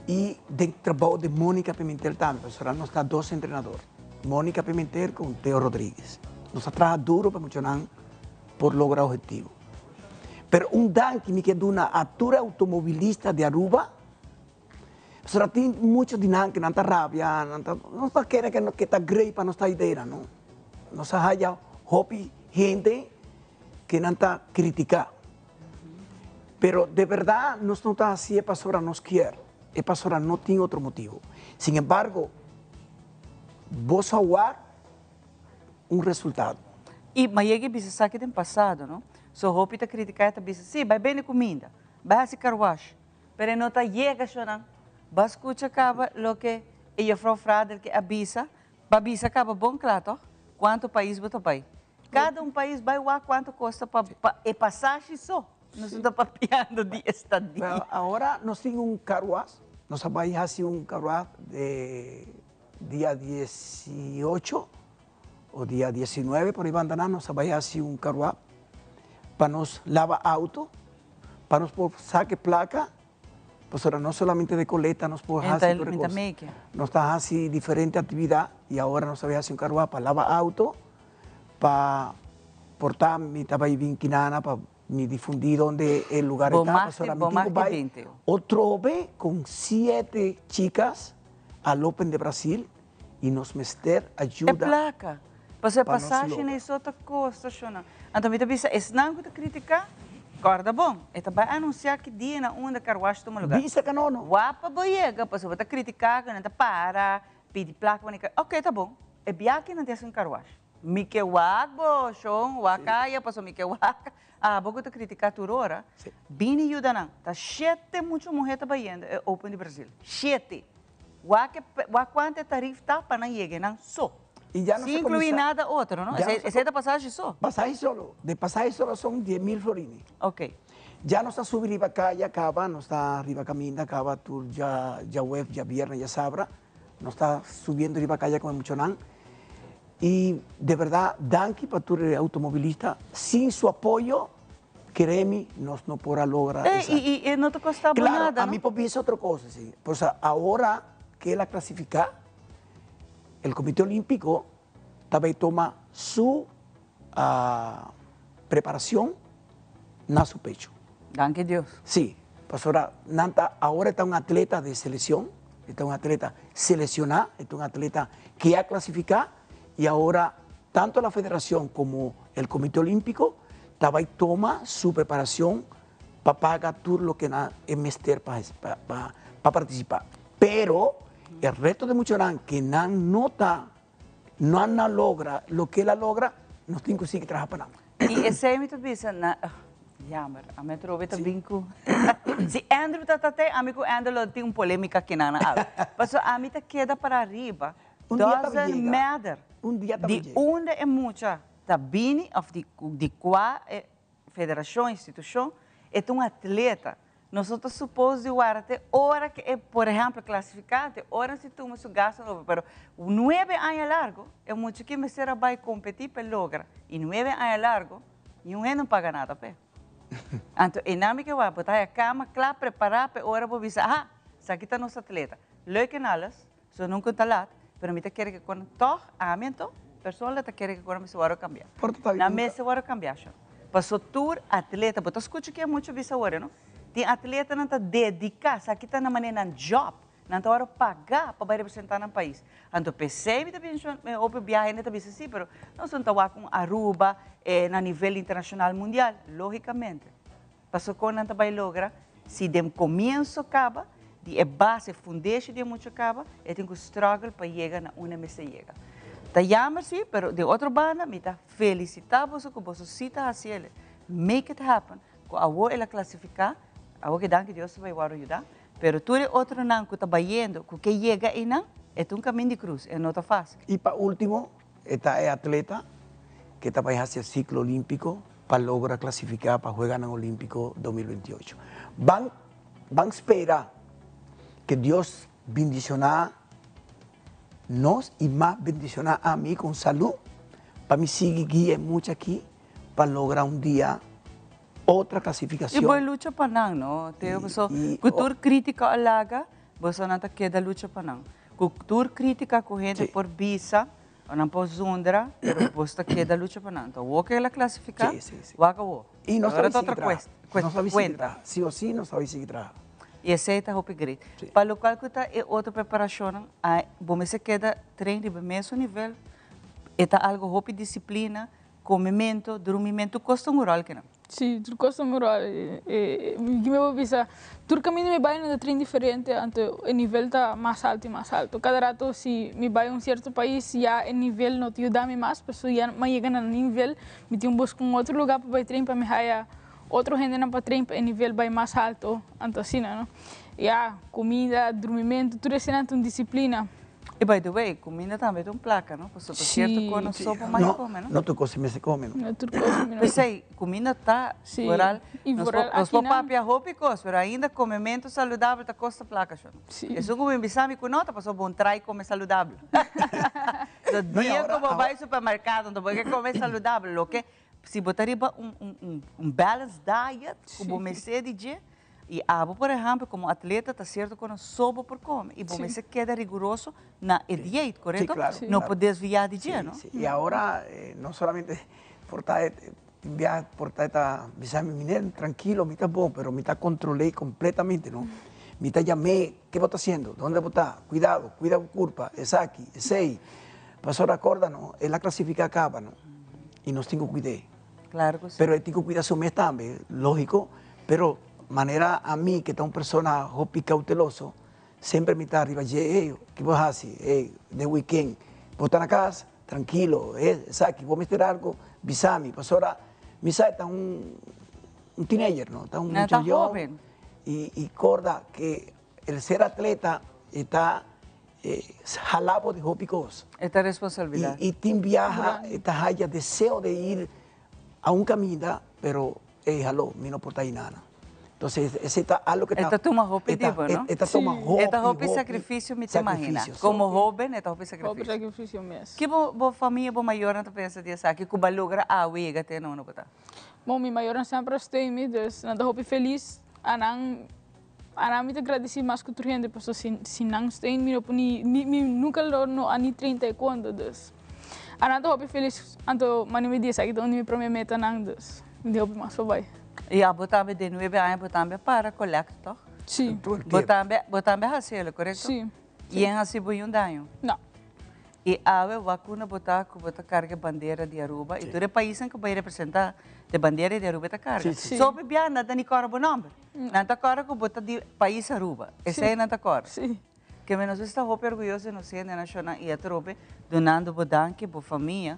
i den trabou di Monica Pimentel tambe, pasobra nos ta dos entrenador, Monica Pimentel ku Teo Rodriguez. Nos a traha duro pa muchanan por logra objetivo. Pero un danki mi ke duna a tur e automobilista di Aruba. Pasobra tin mucho di nan ku nan ta rabia, nan ta, nos ta kere ke ta grei pa nos ta idea, no. Nos a haya hopi hende ke nan ta kritiká. Pero de bèrdat nos no ta hasié pasobra nos kier, e pasobra no tin otro motibu. Sin embargo, bo sa wak un resultado. I mayegi bisa esaki den pasado, no? So hopi ta kritiká i ta bisa, sí, bai bende kuminda, bai hasi car wash. Pero e no ta yega shonan. Bo a skucha kaba loke e juffrouw Fraderke a bisa? Bo a bisa kaba bon kla toch? Kuantu pais bo ta bai? Kada un pais bai wak kuantu kosta pa pa e pasashi so. Nos no ta papiando di estadia. Well, ahora nos tin un carwash. Nos a bai hasi un carwash de dia 18 o dia 19 por ahí banda nan nos a bai hasi un carwash pa nos laba auto. Pa nos por saca e placa, pasobra no solamente de coleta nos por haci tur e cos. Nos ta haci diferente actividad y ahora nos ta bay haci un carwash pa laba auto, pa por ta mi ta bay bin Quinana pa mi difundi donde e lugar e ta, pasobra mi tin cu bay otrobe con siete chicas al Open de Brasil y nos mester ayuda. E placa. Pasobra e pasashi na esot ta kosta shona. Anto mi ta bisa esnan ku ta kritiká, kòrda bon, e ta bai anunsiá ki dia na unda karwash tuma lugá. Bisa ka no no. Wapa bo yega pasobra bo ta kritiká ku nan ta para, pidi plaka pa nan. Oke ta bon, e biaha ki nan ta hasi un karwash. Mi ke wak bo, shon, wak aya, paso mi ke wak. Abo ku ta kritiká tur ora, bini yuda nan. Ta shete mucha muhé ta bayendo e Open di Brasil. Shete. Wak e, wak kuantu e tarif ta pa nan yega e nan so. Y ya no Sin se inkluí kuminsá. nada otro, no? Ya no Esei, se esei ta pasashi so. Pasashi solo. De pasashi solo son 10.000 florini. Ok. Ya nos ta subi riba kaya kaba, nos ta riba kaminda kaba tur dja djawev, djabièrnè, djasabra. Nos ta subiendo riba kaya ku e muchanan. Y de verdad, danki pa tur e automovilista. Sin su apoyo, keremi, nos no por a logra Eh, esaki. y, y e no ta kosta bo Claro, nada, a no? mi por bisa otro cosa, sí. Pues ahora que el a clasifica, el Comité Olímpico ta bay toma su preparacion na su pecho. Danki Dios. Sí, pasobra nan ta, ahora e ta un atleta de seleccion, e ta un atleta selecciona, e ta un atleta que a clasifica y ahora tanto la federacion como el Comité Olímpico ta bay toma su preparacion pa paga tur loke nan e mester pa pa participa. Pero e reto de muchanan que nan no ta No a logra loke el a logra, nos tin ku sigui traha pa nan. I esei mi ta bisa na, jammer, ami atrobe ta bin ku, si Andrew ta ta te, ami ku Andrew lo tin un polemika akinan awe. Pasobra ami ta keda para ariba, doesn't matter di unda e mucha ta bini of di kua e federashon, institushon, e ta un atleta. Nos no ta supos di warda te ora ke e, por ehèmpel, klasifiká, te ora si tuma su gastu over. Pero nuebe aña largu e mucha ki mester a bai kompetí pa e logra. I nuebe aña largu niun hende no paga nada p'e. Anto einan mi ke wak, bo ta haya kama kla prepará pa e ora bo bisa, aha, esaki ta nos atleta. Leuk en alles, So nunca ta lat, pero mi ta kere ke kon tog ami anto persona la ta kere ke kon mester wòrdu kambiá. Nan mester wòrdu kambiá sho. Paso tur atleta, bo ta skucha ke mucha bisa awor no, tin atletanan ta dediká, sa kita nan manera nan job, nan ta wòrdu pagá pa bai representá nan pais. Anto p'esei mi ta bisa mi hopi biaha hende ta bisa si, pero nos no ta wak un Aruba na nivel internashonal mundial, lógikamente. Paso kon nan ta bai logra si den komienso kaba di e base, fundeshi di e mucha kaba, e tin ku struggle pa yega na unda e mester yega. Ta jammer si, pero den otro banda mi ta felisita boso ku boso si ta hasi el. Make it happen, ku awor el a klasifiká, awor ke danki Dios ta bai wòrdu yuda, pero tur e otronan ku ta bayendo, ku ke yega einan, e ta un kamin di krus, e no ta fásil. I pa último, E ta e atleta ke ta bai hasi e siklo olímpiko pa logra klasifiká pa Jueganan Olímpiko 2028. Ban ban spera ke Dios bindishoná nos i mas bindishoná ami kon salú pa mi sigui guia e mucha aki pa logra un dia otra klasifikashon. I bo e lucha pa nan, no, Teo? Paso ku tur krítika a laga, bosonan ta keda lucha pa nan. Ku tur krítika ku hende por bisa o nan por zundra, pero bos ta keda lucha pa nan. Anto awor ke el a klasifiká, wak awor. I nos ta Ahora ta sigui otro traha. Nos ta sigui kuenta. traha. Si o si nos ta sigui traha. I esei ta hopi great. Pa lokual ku ta e otro preparashonnan, bo mester keda train riba e mesun nivel. E ta algu hopi disiplina, Comemento, drumimento kosta un rol kinan? Si, tur kosta un rol. Mi por bisa, tur caminda mi bai nan ta train diferente, anto e nivel ta mas alto y mas alto. Cada rato si mi bai un cierto pais ya e nivel no ta yuda mi mas, pasobra ya mi a yega na nivel, mi tin busca un otro lugar pa bai train pa mi haya otro hendenan pa train pa e nivel bai mas alto, anto asina no. Ya, comida, drumimento, tur eseinan ta un disciplina. Y by the way, cuminda tambe ta un placa, no? Pasobra ta cierto cu no sopa mas No, come, no? no tur cos mester come, no? No tur cos mi no. P'esey, cuminda ta Sí, vooral, y nos vooral por, nos por akinan. papia hopi cos, pero ainda comemento saludabel ta costa placa, sho. Sí. Esun cu mi bisa mi cu no ta pasobra bo un trai come saludabel. So, No, y dia ahora, cu bo ahora bay supermercado, no bo ke come saludabel, loke, si bo ta riba un, un, un, un balanced diet, cu bo Sí. mester di dje, Y abo, por ehempel, como atleta ta cierto cu no so bo por come y bo mester keda riguroso na e dieet, corecto? Sí, claro. No por desvia di dje, no? Sí, y ahora no solamente por ta tin biaha por ta e ta bisa mi, miner, trankilo, mi ta bon, pero mi ta control'é completamente, no? Mi ta yam'é, ke bo ta haciendo? Donde bo ta? Cuidado, cuida bo curpa, esaki, esey. Pasobra acorda, no, el a clasifica caba, no? Y nos tin cu cuid'é. Claro cu si. Pero e tin cu cuida su mes tambe, logico, pero manera ami que ta un persona hopi cauteloso, semper mi ta riba dje, ey, ki bo haci? Ey, den weekend bo ta na cas? Trankilo, esaki, bo mester algo, bisa mi. Pasobra mi sa e ta un un teenager, no? Ta un No, ta muchacho young. hoben. Y, y corda que el ser atleta e ta hala bo di hopi cos. E ta responsabilidad. Y, y tin biaha, e ta haya deseo de ir a un caminda, pero ey haló, mi no por ta hinana. Entonces, ese ta algo que E ta tuma hopi e ta, di bo, no? E, e ta tuma hopi, E ta hopi sacrificio, mi ta imagina. sacrificio, so. Como hoben, e ta hopi sacrificio. Hopi sacrificio mes. Ki bo, bo famia, bo mayornan ta pensa di esaki, cu bo a logra awe yega te no, no bo ta? Bon, mi mayornan semper a steun mi, dus nan ta hopi feliz. Anan, anan mi ta gradici mas cu tur hende, pasobra sin, sin nan steun mi no por ni, ni, mi nunca lo no a ni train taekwondo, dus anan ta hopi feliz. Anto mane mi di esaki ta un di mi prome metanan, dus mi tin hopi mas pa bai. I abo tambe den nuebe aña bo tambe a para collect toch? Sí. Bo tambe, bo tambe a haci el, correcto? Sí. I en haci bo yun daño? No. I awe wak-una bo ta cu bo ta carga e bandera di Aruba i tur e paisnan cu bay representa de bandera di Aruba e ta carga. Sí. So hopi bia nan ta ni cora bo nomber. Nan ta cora cu bo ta di pais Aruba. Esey nan ta cora. Sí. Ke men nos ta hopi orguyoso di nos hende nacional i atrobe dunando bo danki, bo famia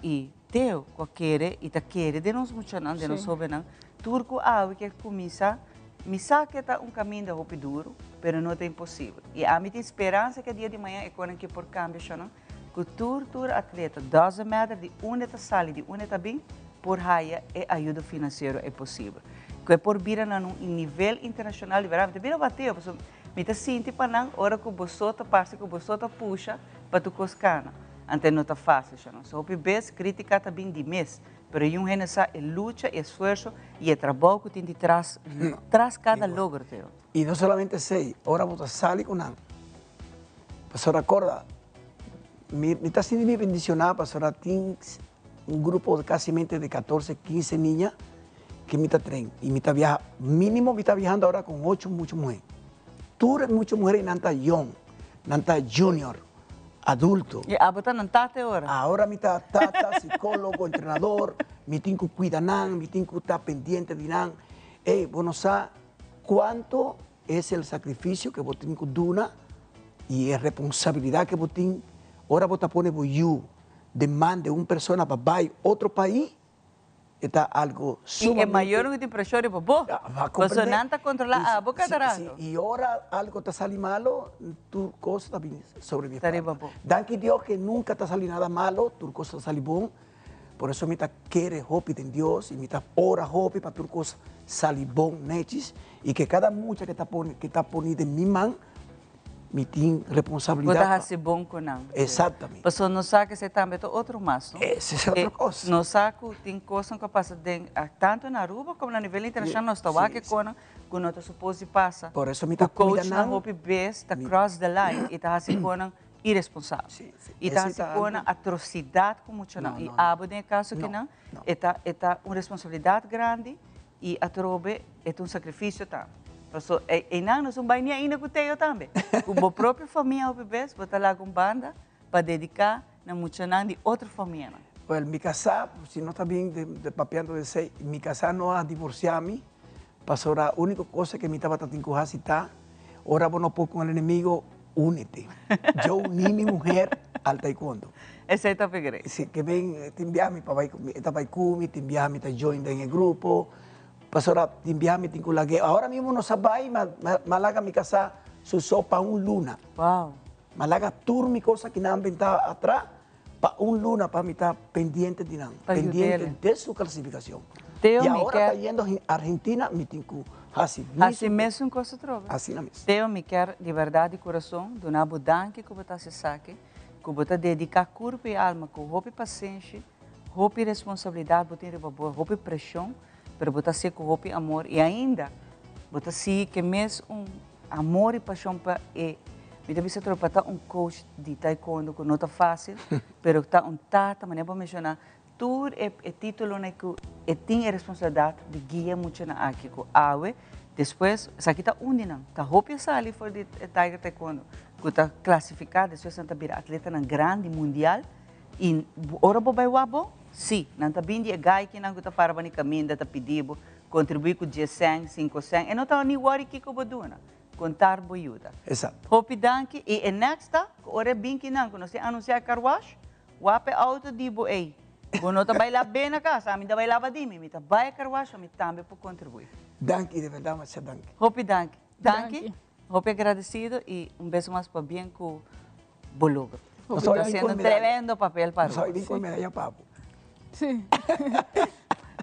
i Teo cu a kere i ta kere den nos muchanan, den nos hobennan, tur cu awe ke cuminsa, mi sa ke ta un caminda hopi duro, pero no ta imposibel. I ami tin speransa ke dia di mañan e conan ke por cambia shonan, cu tur tur atleta, doesn't matter di unda e ta sali, di unda e ta bin, por haya e ayudo financiero e posibel. Cu e por bira nan un nivel internacional di berdad. Mi ta bira bateo, pasobra mi ta sinti pa nan ora cu boso ta parse cu boso ta pusha pa tur cos cana. Ante no ta fácil, sha no. So hopi bes crítica ta bin di mes, pero yun hende sa e lucha, e esfuerzo y e trabou cu tin di tras, tras cada logro, Teo. Y no solamente esey, ora bo ta sali cu nan, pasobra acorda, mi, mi ta sinti mi bendiciona pasobra tin un grupo de casimente de catorce, quince niña que mi ta train y mi ta viaha, minimo mi ta viahando ahora con ocho mucha muher. Tur e mucha muher y nan ta young, nan ta junior. Adulto. Y abo ta nan tata e ora? Ahora mi ta tata, psicólogo, entrenador, mi tin cu cuida nan, mi tin cu ta pendiente di nan. Ey, bo no sa cuanto es el sacrificio que bo tin cu duna y e responsabilidad que bo tin ora bo ta pone bo yu den man de un persona pa bay otro pais. E ta algo sumamente. Y e mayornan cu tin presion riba bo. Pasobra nan ta controla abo cada rato. Si, y ora algo ta sali malo, tur cos ta bini sobre mi espalda. Ta riba bo. Danki Dios que nunca ta sali nada malo, tur cos ta sali bon. Por eso mi ta kere hopi den Dios y mi ta ora hopi pa tur cos sali bon nechis y que cada mucha que ta poni, que ta poni den mi man, Mi tin responsabilidad. Bo ta haci bon cu nan. Exactamente. Pasobra nos sa cu esey tambe ta otro mas, no? Ese es otro cos. Nos sa cu tin cosnan cu a pasa den, tanto na Aruba como na nivel internacional, nos ta wak e conan cu no ta supos di pasa. Por eso mi ta cuida nan. Cu coachnan hopi bes ta cross the line y ta haci conan iresponsabel. Si, si. Y ta haci conan atrocidad cu muchanan. No, no, no. Y abo den e caso akinan, e ta, e ta un responsabilidad grandi. Y atrobe e ta un sacrificio tambe. Paso eynan nos un bay ni ainda cu Teo tambe. Cu bo propio famia hopi bes bo ta laga un banda pa dedica na muchanan di otro famianan. Well, mi casá, si no ta bien de papiando de esey, mi casá no a divorcia mi, pasobra unico cosa que mi tabata tin cu haci ta, ora bo no por con el enemigo, únete. Yo uní mi mujer al taekwondo. Esey ta pegre. Si, ke ben tin biaha mi pa bai, e ta bai ku mi, tin biaha mi ta join den e grupo. Pasobra tin biaha mi tin ku lag'é. Ahora mismo nos a bai, ma ma laga mi kasá su so pa un luna. Wow. Ma laga tur mi kos aki nan bentá atrás pa un luna pa mi ta pendiente di nan, Pa pendiente yud'é. de su klasifikashon. Teo I mi ahora ta kier. yendo Argentina, mi tin ku hasi Hasi mesun mesun kos atrobe. Asina mes. Teo mi kier di bèrdat di kurason duna bo danki ku bo ta hasi esaki. Ku bo ta dediká kurpu i alma ku hopi pasenshi, hopi responsabilidat bo tin riba bo, hopi preshon, pero bo ta hasié ku hopi amor i ainda bo ta sigui ke mes un amor i pashon pa e, mi ta bisa tur pa ta un coach di taekwondo ku no ta fásil, pero ta un tata, manera bo a menshoná, Tur e e titulonan ku e tin e responsabilidat di guia muchanan aki ku awe despues esaki ta un di nan ta hopi a sali for di e Tiger Taekwondo ku ta klasifiká despues nan ta bira atletanan grandi mundial i ora bo bai wak bo si nan ta bin di e gaikinan ku ta para bani kaminda ta pidi bo kontribuí ku dies sèn sinku sèn e no ta ni wòri kiko bo duna kontar bo yuda. Esakto. Hopi danki i e next ta ku ora e bin kinan ku nos tin anunsiá e car wash. Wak e auto di bo ei. Bo no ta bai laba na cas, ami ta bai laba di mi. Mi ta bai car wash, mi tambe por contribui. Danki, di berdad, masha danki. Hopi danki. Danki. Hopi agradecido y un beso mas pabien cu bo logro. Nos Ta haciendo un tremendo papel pa Aruba. Nos con medalla pa bo. Si.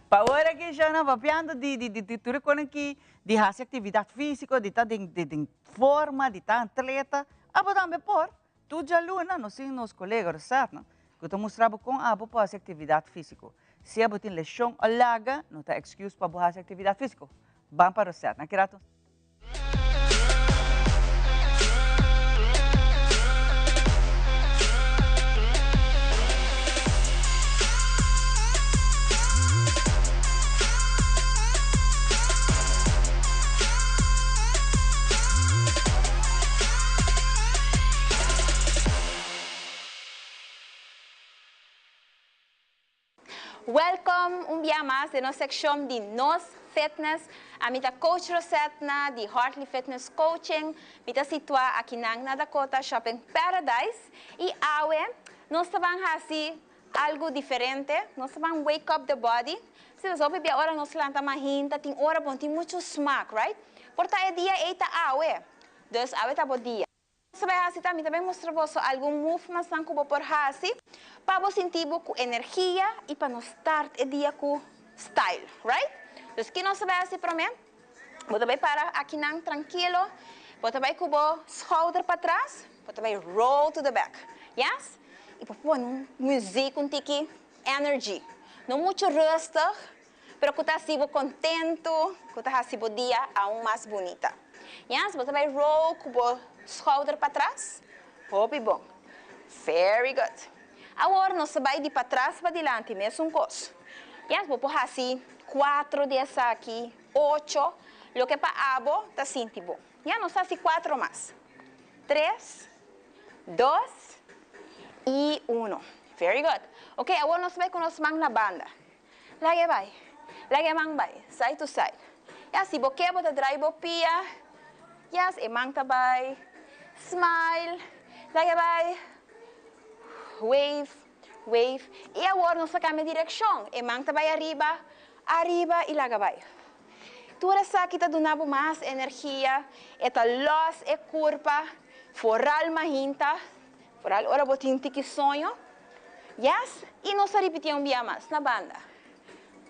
Pa awor aki, Shana, papiando di di di di tur e ki di haci actividad fisico, di ta den den forma, di ta atleta, abo tambe por. Tur djaluna nos tin nos colega Rosatna cu ta mustra bo con abo por haci actividad fisico. Si abo tin lesion o laga, no ta excuse pa bo haci actividad fisico. Ban pa Rosatna. Ki rato. Welcome un bia mas den nos seccion di Nos Fitness. Ami ta Coach Rosetna di Hartley Fitness Coaching. Mi ta situa akinan na Dakota Shopping Paradise y awe nos ta ban haci algo diferente. Nos ta ban wake up the body. Si nos hopi bia ora nos lanta mahinta tin ora bon tin mucho smak, right? Por ta e dia ey ta awe. Dus awe ta bo dia. Nos ta bai hasi ta mi ta bai mustra boso algun movementsnan ku bo por hasi pa bo sinti bo ku energia i pa no start e dia ku style, right? Dus ki nos ta bai hasi prome? Bo ta bai para akinan trankilo, bo ta bai ku bo schouder patras, bo ta bai roll to the back, yes? I bo pone un muziek un tiki energy, no muchu rustig, pero ku ta hasi bo kontentu, ku ta hasi bo dia aun mas bunita. Yes, bo ta bai roll ku bo schouder patras, hopi bon, very good. Awor nos ta bai di patras pa dilanti mesun kos. Yes, bo por hasi kuatro di esaki, ocho, loke pa abo ta sinti bo. Ya, nos ta hasi kuatro mas. Tres, dos i uno. Very good. Ok, awor nos ta bai ku nos man na banda. Laga e bai. Laga e man bai, side to side. Ya, si bo ke bo ta drai bo pia. Yes, e man ta bai. Smile. Laga e bai. Wave, wave. I awor nos ta kambia direkshon. E man ta bai ariba, ariba i laga bai. Tur esaki ta duna bo mas energia, e ta lòs e kurpa, foral mahinta, foral ora bo tin tiki soño. Yes, i nos ta ripitié un bia mas na banda.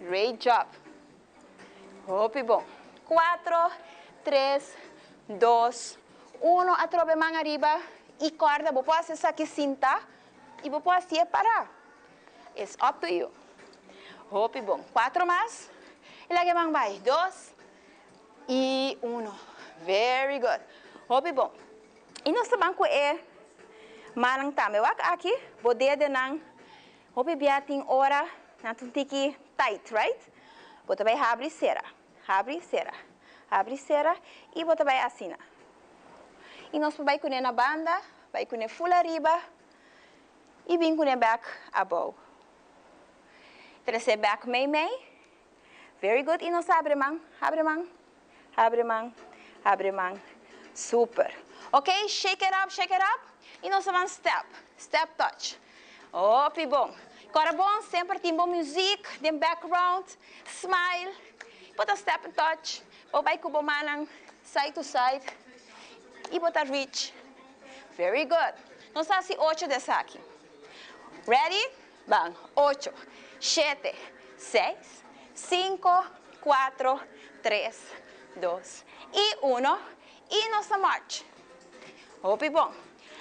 Great job. Hopi bon. Cuatro, tres, dos, uno. Atrobe man ariba y corda bo por haci esaki sinta y bo por hacié para. It's up to you. Hopi bon. Cuatro mas. Y laga e man bay. Dos y uno. Very good. Hopi bon. Y nos ta ban cu e mannan tambe. Wak aki bo dedenan. Hopi bia tin ora nan ta un tiki tight, right? Bo ta bai habri sera, habri sera, habri sera y bo ta bai asina. Y nos por bai cune na banda, bai cune full ariba y bin cune back abou. Trece back mei mei. Very good y nos habri man, habri man, habri man, habri man. Super. Ok, shake it up, shake it up. Y nos ta ban step, step touch. Hopi bon. Cora bon, semper tin bon muziek den background. Smile. Bo ta step and touch. Bo bay cu bo mannan side to side. Y bo ta reach. Very good. Nos ta haci ocho di esaki. Ready? Ban. Ocho, shete, seis, cinco, cuatro, tres, dos y uno. Y nos ta march. Hopi bon.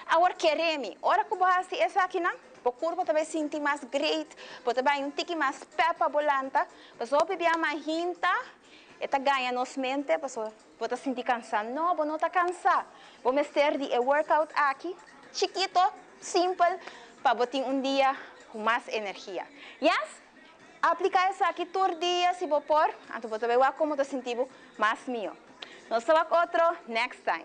Awor kere mi, ora ku bo hasi esakinan, bo kurpo ta bai sinti mas great, bo ta bai un tiki mas pep pa bo lanta, pasobra hopi bia mahinta e ta gaña nos mente pasobra bo ta sinti kansa. No, bo no ta kansa. Bo mester di e workout aki, chikito, simpel, pa bo tin un dia ku mas energia. Yes? Aplika esaki tur dia si bo por, anto bo ta bai wak komo ta sinti bo mas mihó. Nos ta wak otro next time.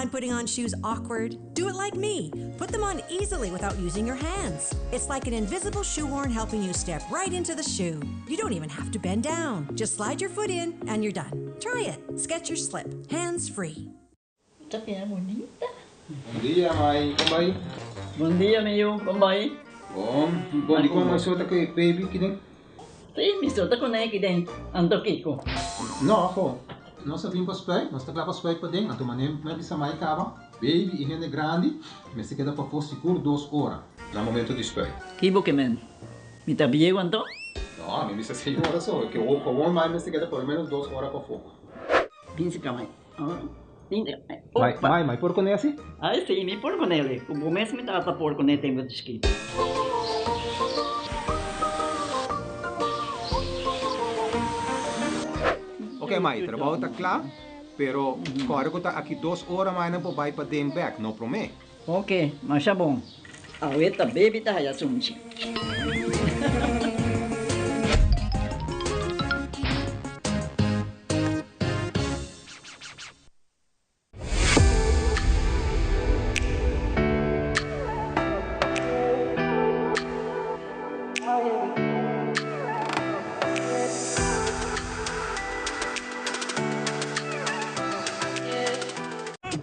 find putting on shoes awkward? Do it like me. Put them on easily without using your hands. It's like an invisible shoehorn helping you step right into the shoe. You don't even have to bend down. Just slide your foot in and you're done. Try it. Skechers Slip. Hands free. Ta bira bunita. Bon dia mai, kon bai? Bon dia mi yu, kon bai? Bon, bon di kon mai so ta ku e baby kiden? Si, mi so ta kuné kiden, anto kiko? No, ho, nos a bin pa spuit, nos ta kla pa spuit paden, anto manera mi a bisa mai kaba, baby i hende grandi mester keda pafó sigur dos ora na momento di spuit. Ki bo ke men? Mi ta bieu anto? No, mi bisa seis ora so, ke gewoon mai mester keda por lo menos dos ora pafó. Bin si ka mai. Mai, mai, mai por kuné asi? Ai si, mi por kuné li. Ku bo mes mi tata por kuné tempu di chikito. Ok mai, trabou ta kla, pero kòrda ku ta aki dos ora mai nan por bai paden bèk, no promé. Ok, masha bon. Awe ta baby ta haya sunchi.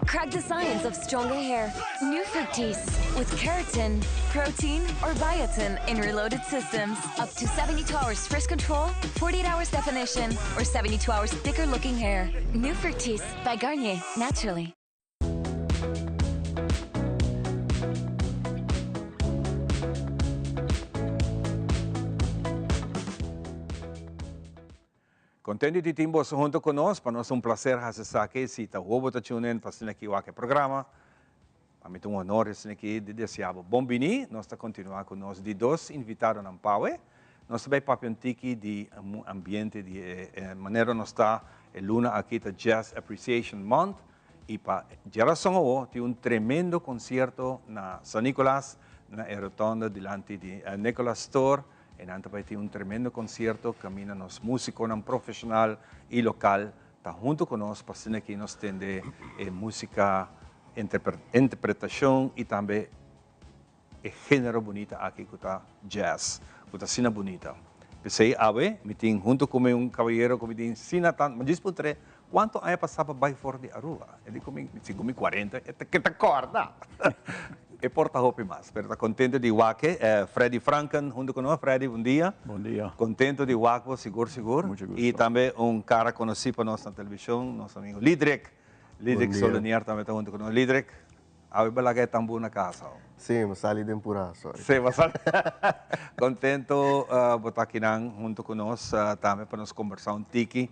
Crack the science of stronger hair. New Fructis with keratin, protein, or biotin in reloaded systems. Up to 72 hours frizz control, 48 hours definition, or 72 hours thicker looking hair. New Fructis by Garnier, naturally. Contento di tin boso hunto cu nos, pa nos ta un placer haci esaki, si ta hobo ta tune in pa asina aki wak e programa, pa mi ta un honor asina aki di desea bo bon bini, nos ta continua cu nos di dos invitadonan pawe, nos ta bay papia un tiki di ambiente di e manera nos ta e luna aki ta Jazz Appreciation Month y pa djerason awo tin un tremendo concierto na San Nicolas na e rotonda dilanti di Nicolas Store. Einan ta bai tin un tremendo concierto caminda nos musiconan profesional y local ta hunto cu nos pa asina aki nos tende e musica, interpretacion y tambe e genero bunita aki cu ta jazz, cu ta asina bunita. P'esey awe mi tin hunto cu mi un caballero cu mi tin asina tanto, mi djis puntr'e cuanto aña pasa pa bai for di Aruba? E di cu mi, segun mi cuarenta, e ta keda corda. E por ta hopi mas, pero ta contento di wak e. Freddy Franken hunto cu nos. Freddy, bon dia. Bon dia. Contento di wak bo, sigur sigur. Mucho gusto. Y tambe un cara conoci pa nos na television, nos amigo Lidrick. Lidrick Solonier tambe ta hunto cu nos. Lidrick, awe bo laga e tambú na casa ho. Sí, mi sali den pura, sorry. Sí, bo sali. Contento bo ta akinan hunto cu nos tambe pa nos combersa un tiki.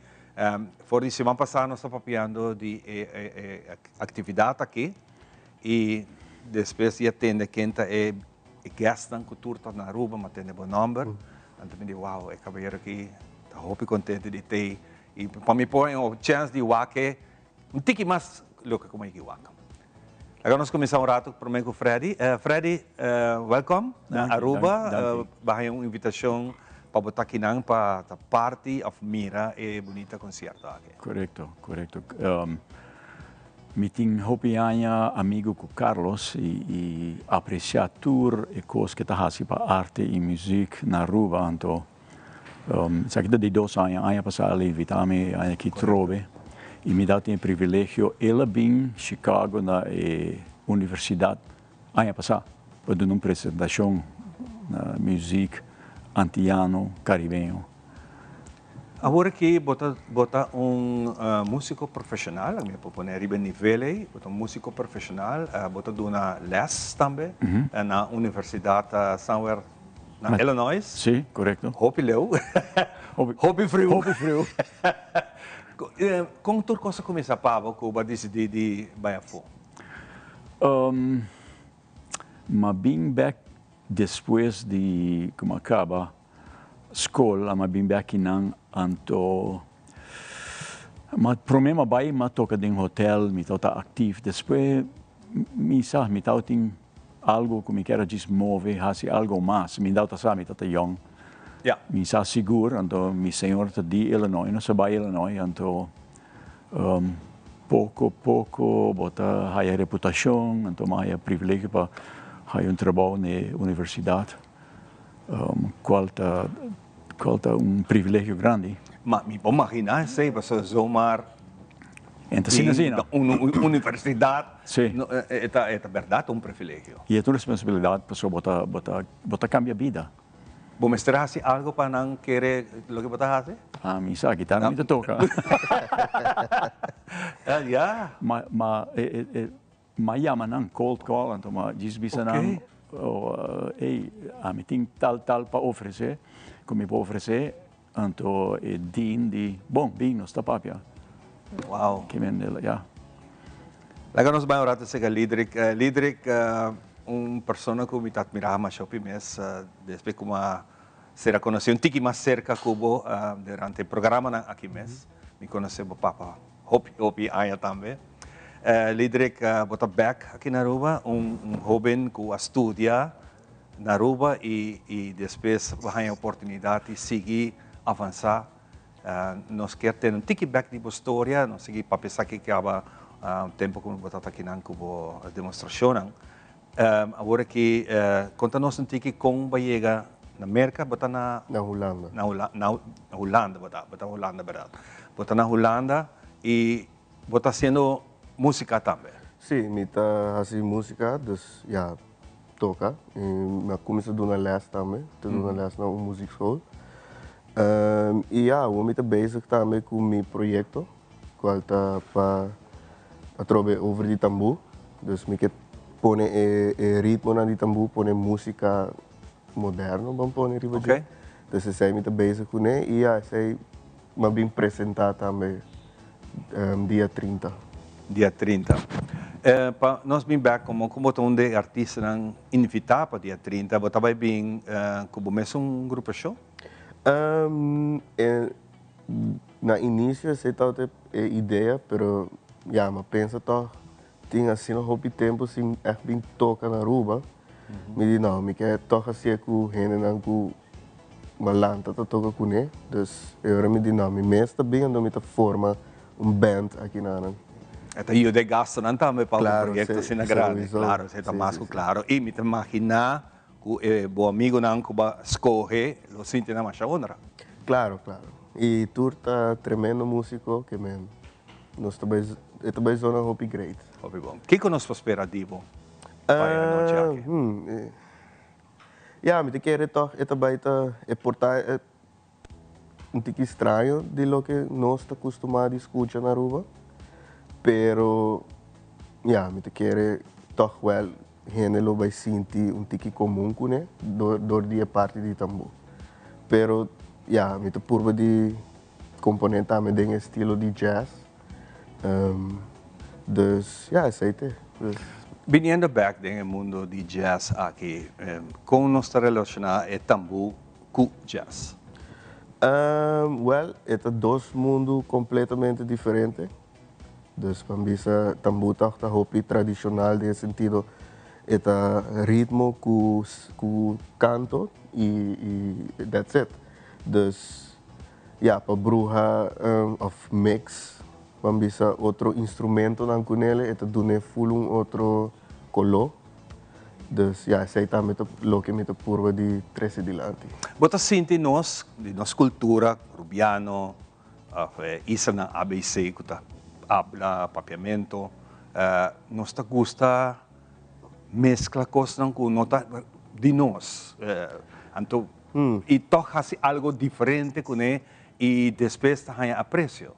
For di siman pasa nos ta papiando di e actividad aki. Y despues di a tende ken ta e guestnan cu tur ta na Aruba, mi a tende bo nomber. Anto mi di, wow, e caballero aki ta hopi contento di tey. Y pa mi por un chance di wak e un tiki mas loke cu mi a wak. Laga nos cuminsa un rato prome cu Freddy. Freddy, welcome na Aruba. Bo a haya un invitacion pa bo ta akinan pa ta parti of mira e bunita concierto aki. Corecto, corecto. Mi tin hopi aña amigo cu Carlos y aprecia tur e cos ke ta haci pa arte y muziek na Aruba anto esaki ta di dos aña, aña pasa el a invita mi e aña aki trobe y mi ta tin e privilegio el a bin Chicago na e universidad aña pasa pa duna un presentacion na muziek antiano caribeño. Awor aki bo ta bo ta un musico profesional, mi por pone riba e nivel ei, bo ta un musico profesional, bo ta duna les tambe na Universidad somewhere na Illinois. Sí, corecto. Hopi leu, hopi friu. Hopi friu. Con tur cos a cuminsa pa bo cu bo a dicidi di bai afo? M'a bin bek despues di cu m'a caba Skol a m'a bin bek kinan anto ma prome m'a bai m'a toka den hotel mi tabata aktif despues mi sa mi tabatin algo ku mi kier a djis move hasi algo mas mi tabata sa mi tabata yong mi sa sigur anto mi señor ta di Illinois nos a bai Illinois anto. Poco poco bo ta haya reputacion, anto mi a haya privilegio pa haya un trabou n'e universidad, cual ta cual ta un privilegio grandi. Ma mi por magina esey, pasobra zomaar En ta asina asina. Un universidad, e ta e ta berdad un privilegio. Y e ta un responsabilidad pasobra bo ta bo ta bo ta cambia bida. Bo mester haci algo pa nan kere loke bo ta haci? Ah, mi sa, guitarra mi ta toca. Ya. Ma, ma, e, e, m'a yama nan, cold call, anto m'a djis bisa nan, ey, ami tin tal, tal pa ofrece, cu mi por ofrece, anto e dean di, bon, bin, nos ta papia. Wow. Ke men, ya. Laga nos bai un rato cerca Lidrick. Lidrick, un persona cu mi ta admira masha hopi mes, despues cu mi a ser a conoce un tiki mas cerca cu bo durante e programanan aki mes. Mi conoce bo papa hopi, hopi aña tambe. Lidrick, bo ta bek aki na Aruba, un hoben cu a studia na Aruba y despues bo haña oportunidad di sigui avansa. Nos kier tene un tiki bek di bo storia, nos sigui papia esaki kaba tempo ku bo tabata akinan ku bo demostrashonnan. Awor aki konta nos un tiki kon bo a yega na Merka, bo ta na. Na Hulanda. Na na Hulanda bo ta, bo ta Hulanda bèrdat. Bo ta na Hulanda i bo ta hasiendo músika tambe. Sí, mi ta hasi músika, dus ya toka. I mi a kuminsá duna lès tambe, ta duna lès na un muziekschool. I ya, awor mi ta bezig tambe ku mi proyekto, kual ta pa atrobe over di tambú. Dus mi ke pone e e ritmonan di tambú, pone músika moderno ban pone riba dje. Dus esei mi ta bezig kuné i ya, esei mi a bin presentá tambe dia 30. Dia 30. Pa nos bin bek komo ku bo ta un di e artistanan invitá pa dia 30, bo ta bai bin ku bo mesun grupashon? Na inicio esey tabata e idea, pero ya mi a pensa toch tin asina hopi tempo sin echt bin toca na Aruba, mi di no, mi ke toch hacié cu hendenan cu mi a lanta ta toca cune, dus e ora mi di no, mi mes ta bin anto mi ta forma un band aki na nan. E ta yuda e gastonan tambe pa un proyecto asina grandi, claro, esey ta mas cu claro y mi ta imagina Ku e bo amigunan ku bo a skohe lo sinti nan masha honra. Klaro, klaro. I tur ta tremendo músiko ke men nos ta bai e ta bai zona hopi great. Hopi bon. Kiko nos por spera di bo pa e anochi aki? Ya, mi ta kere tòg e ta bai ta e por ta un tiki straño di loke nos ta kustumá di skucha na Aruba, pero ya, mi ta kere tòg wèl hende lo bai sinti un tiki komun kuné dor di e parti di tambú. Pero ya, mi ta purba di komponé tambe den e estilo di jazz, dus ya, esei ta e. Biniendo bèk den e mundo di jazz aki, kon nos ta relashoná e tambú ku jazz? Wèl, e ta dos mundu kompletamente diferente. Dus pa bisa tambú tòg ta hopi tradishonal den e sentido e ta ritmo ku ku kanto i i that's it. Dus ya, pa bruha òf mix pa bisa otro instrumentonan kunele e ta dun'é ful un otro koló. Dus ya, esei tambe ta loke mi ta purba di trese dilanti. Bo ta sinti nos, di nos kultura Rubiano of e islanan ABC ku ta habla Papiamento, nos ta gusta meskla kosnan ku no ta di nos. Anto i tòg hasi algo diferente kuné i despues ta haña apresio.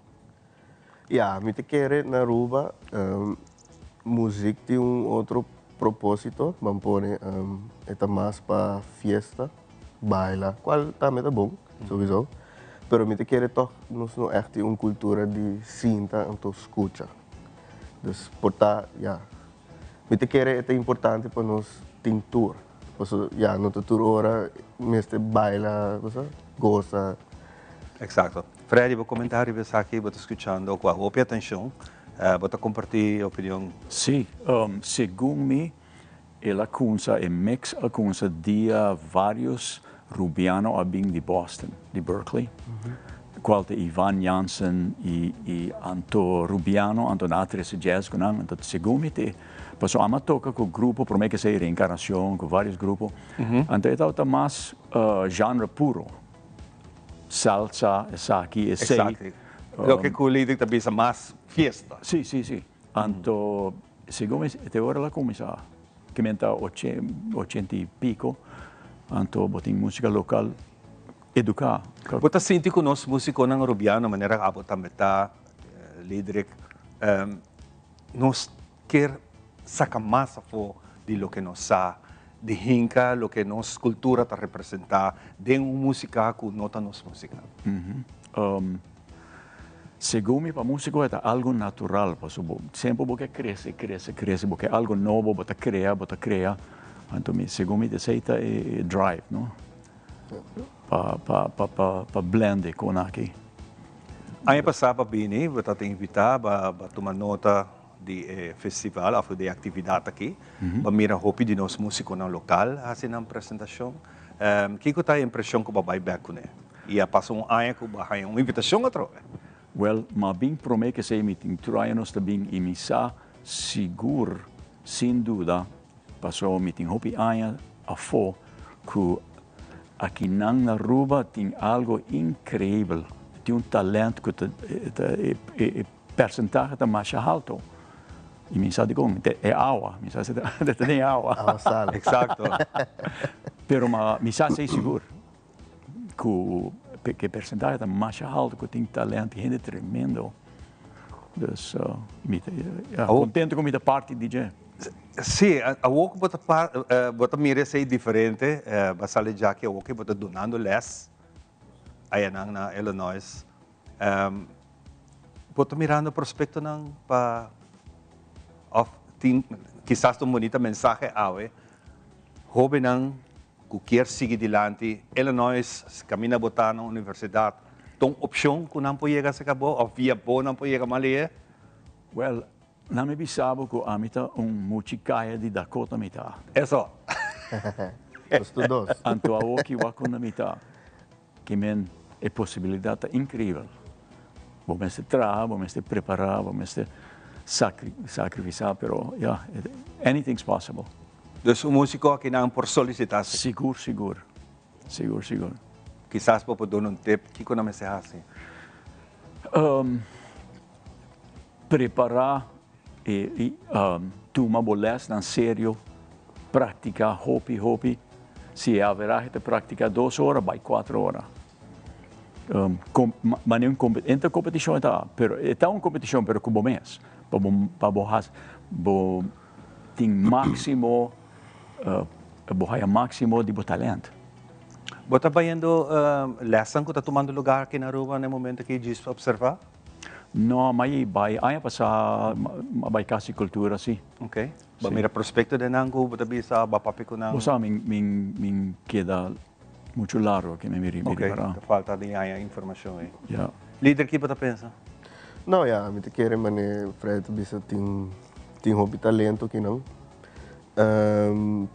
Ya, mi ta kere na Aruba muzik tin un otro proposito, ban pone e ta mas pa fiesta, baila, cual tambe ta bon, sowiso, pero mi ta kere tog nos no echt tin un cultura di sinta anto scucha, dus por ta ya, mi ta kere e ta importante pa nos tin tur, pasobra ya no ta tur ora mester baila, gosa. Exacto. Freddy, bo comenta riba esaki, bo ta scuchando cu hopi atencion, bo ta comparti e opinion? Sí, segun mi el a cunsa, e mix a cunsa dia varios Rubiano a bin di Boston, di Berkeley. Cual ta Ivan Jansen y y Anto Rubiano, anto nan a trece jazz cu nan, anto segun mi te, paso ami a toca cu grupo prome ke esey Reencarnacion, cu varios grupo, anto e tabata mas genre puro, salsa, esaki, esey. Exacto, loke cu Lidrick ta bisa mas fiesta. Si, si, si. Anto segun mi te ora el a cuminsa, ke men ta ochenta y pico, anto bo tin musica local educa. Bo ta sinti cu nos musiconan Arubiano, manera abo tambe ta, Lidrick, nos kier saca mas afo di loke nos sa, di hinca loke nos cultura ta representa den un musica cu no ta nos musica? Segun mi pa musico e ta algo natural, pasobra bo semper bo ke crece, crece, crece, bo ke algo nobo, bo ta crea, bo ta crea, anto mi segun mi esey ta e drive, no? Pa pa pa pa pa blend e con aki. Aña pasá pa bini bo ta ta invitá ba ba tuma nota di e festival òf di e aktividat aki. Ba mira hopi di nos músikonan lokal hasi nan presentashon. Kiko ta e impreshon ku bo a bai bèk kuné? I a pasa un aña ku bo a haña un invitashon atrobe. Wèl, m'a bin promé ku esei mi tin tur aña nos ta bin i mi sa sigur sin duda Paso mi tin hopi aña afó ku akinan na Aruba tin algo inkreibel. Tin un talent ku ta e persentahe ta masha halto. I mi sa dikon, e awa, mi sa si ta den e awa. Awa sal. Eksakto. Pero mi sa esei sigur ku e persentahe ta masha halto ku tin talent, hende tremendo. Dus mi ta kontento ku mi ta parti di dje. Sí, awor ku bo ta bo ta mira esei diferente, bo a sali djaki awor ku bo ta dunando les ayanan na Illinois. Bo ta mirando prospektonan pa òf tin kisas ta un bunita mensahe awe, hóbennan ku kier sigui dilanti, Illinois kaminda bo ta na universidat ta un opshon ku nan por yega aserka bo òf via bo nan por yega mas lihé? Wèl, Na mi bisa bo ku ami ta un muchi kaya di Dakota mi ta. Eso. Nos tur dos. Anto awo ki wak unda mi ta, ki men e posibilidat ta inkribel. Bo mester traha, bo mester prepara, bo mester sakrifisá, pero ya, anything's possible. Dus un musiko akinan por solisitá si? Sigur, sigur. Sigur, sigur. Kisas bo por duna un tip kiko nan mester hasi? Prepará i tuma bo lèsnan serio, praktiká hopi hopi. Si e averahe ta praktiká dos ora, bai kuater ora. Manera un enta kompetishon e ta, pero e ta un kompetishon pero ku bo mes, pa bo pa bo hasi bo tin máksimo bo haya máksimo di bo talènt. Bo ta bayendo lèsnan ku ta tumando lugar aki na Aruba na e momento aki djis opservá? No, ma i bai aña pasá a bai Kas di Kultura si. Ok. Bo a mira prospekto den nan ku bo ta bisa bo a papia ku nan? Bo sa mi mi keda muchu largo aki mi mi ripará. Ok, ta falta di haña informashon ei. Ya. Lider ki bo ta pensa? No ya, mi ta kere manera Fred ta bisa tin tin hopi talento akinan.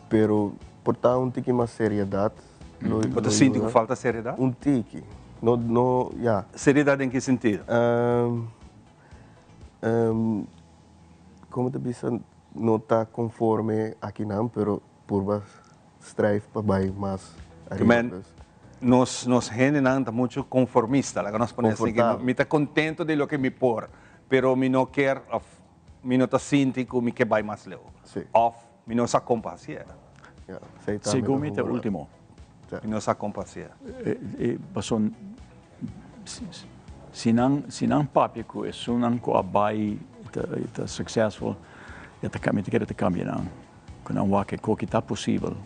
Pero por ta un tiki mas seriedad lo Bo ta sinti ku falta seriedad? Un tiki. No, no, ya. Seriedad den ki sentido? Como ta bisa, no ta conforme akinan, pero purba strive pa bai mas ariba. Men, nos, nos hendenan ta mucho conformista, laga nos pone así, mi ta contento di loke mi por, pero mi no kier of Mi no ta sinti ku mi ke bai mas leu. Òf mi no sa kon pa hasié. Segun mi ta e último. Mi no sa kon pa hasié. Pasobra si nan si nan papia ku esunnan ku a bai ta successful e ta mi ta kere ta kambia nan. Ku nan wak e koki ta posibel.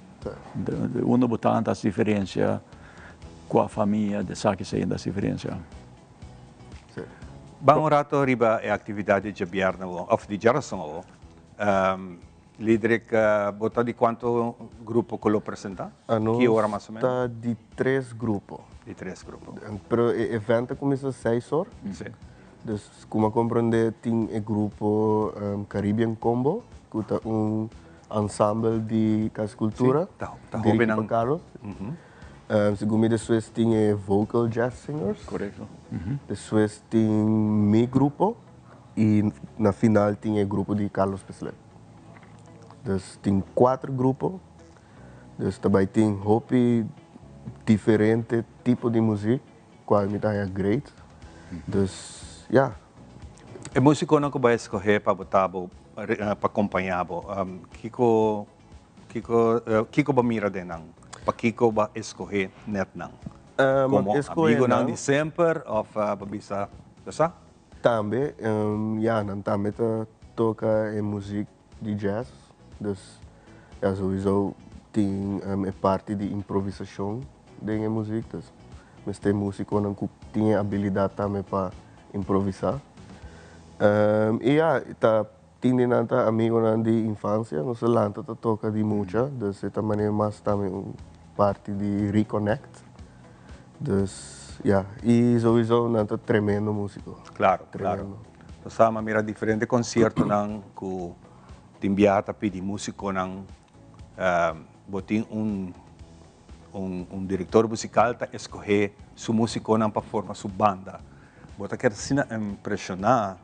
Unda bo ta ta hasi diferensia, kua famia, esaki esei ta hasi diferensia. Ban un rato riba e actividad di djabièrnè awo, of di djarason awo. Lidrick, bo ta di cuanto grupo cu lo presenta? Ki ora mas o menos? Nos ta di tres grupo. Di tres grupo. Pero e event ta cuminsa seis or. Si. Dus cu mi a comprende tin e grupo Caribbean Combo, cu ta un ensemble di Cas Cultura. Si, ta hobennan. Dirigi pa Carlos. Segun mi despues tin e Vocal Jazz Singers. Korekto. Despues tin mi grupo i na final tin e grupo di Carlos Peslet. Dus tin kuater grupo. Dus ta bai tin hopi diferente tipo di muzik kual mi ta haña great. Dus ya. E musikonan ku bo a eskohé pa bo ta bo pa kompañá bo, kiko kiko kiko bo mira den nan? Pakiko bo a eskohé nèt nan? Komo amigunan di semper òf bo bisa bo sa? Tambe, ya, nan tambe ta toka e muzik di jazz, dus ya souiso tin e parti di improvisashon den e muzik, dus mester musikonan ku tin e abilidat tambe pa improvisá. I ya, ta tin di nan ta amigonan di infansia, nos a lanta ta toka di mucha, dus e ta manera mas tambe un parti di reconnect. Dus ya, i souiso nan ta tremendo musiko. Klaro, klaro. Nos a mira diferente conciertonan cu tin biaha ta pidi musiconan, bo tin un un director musical ta escoge su musiconan pa forma su banda. Bo ta keda asina impresiona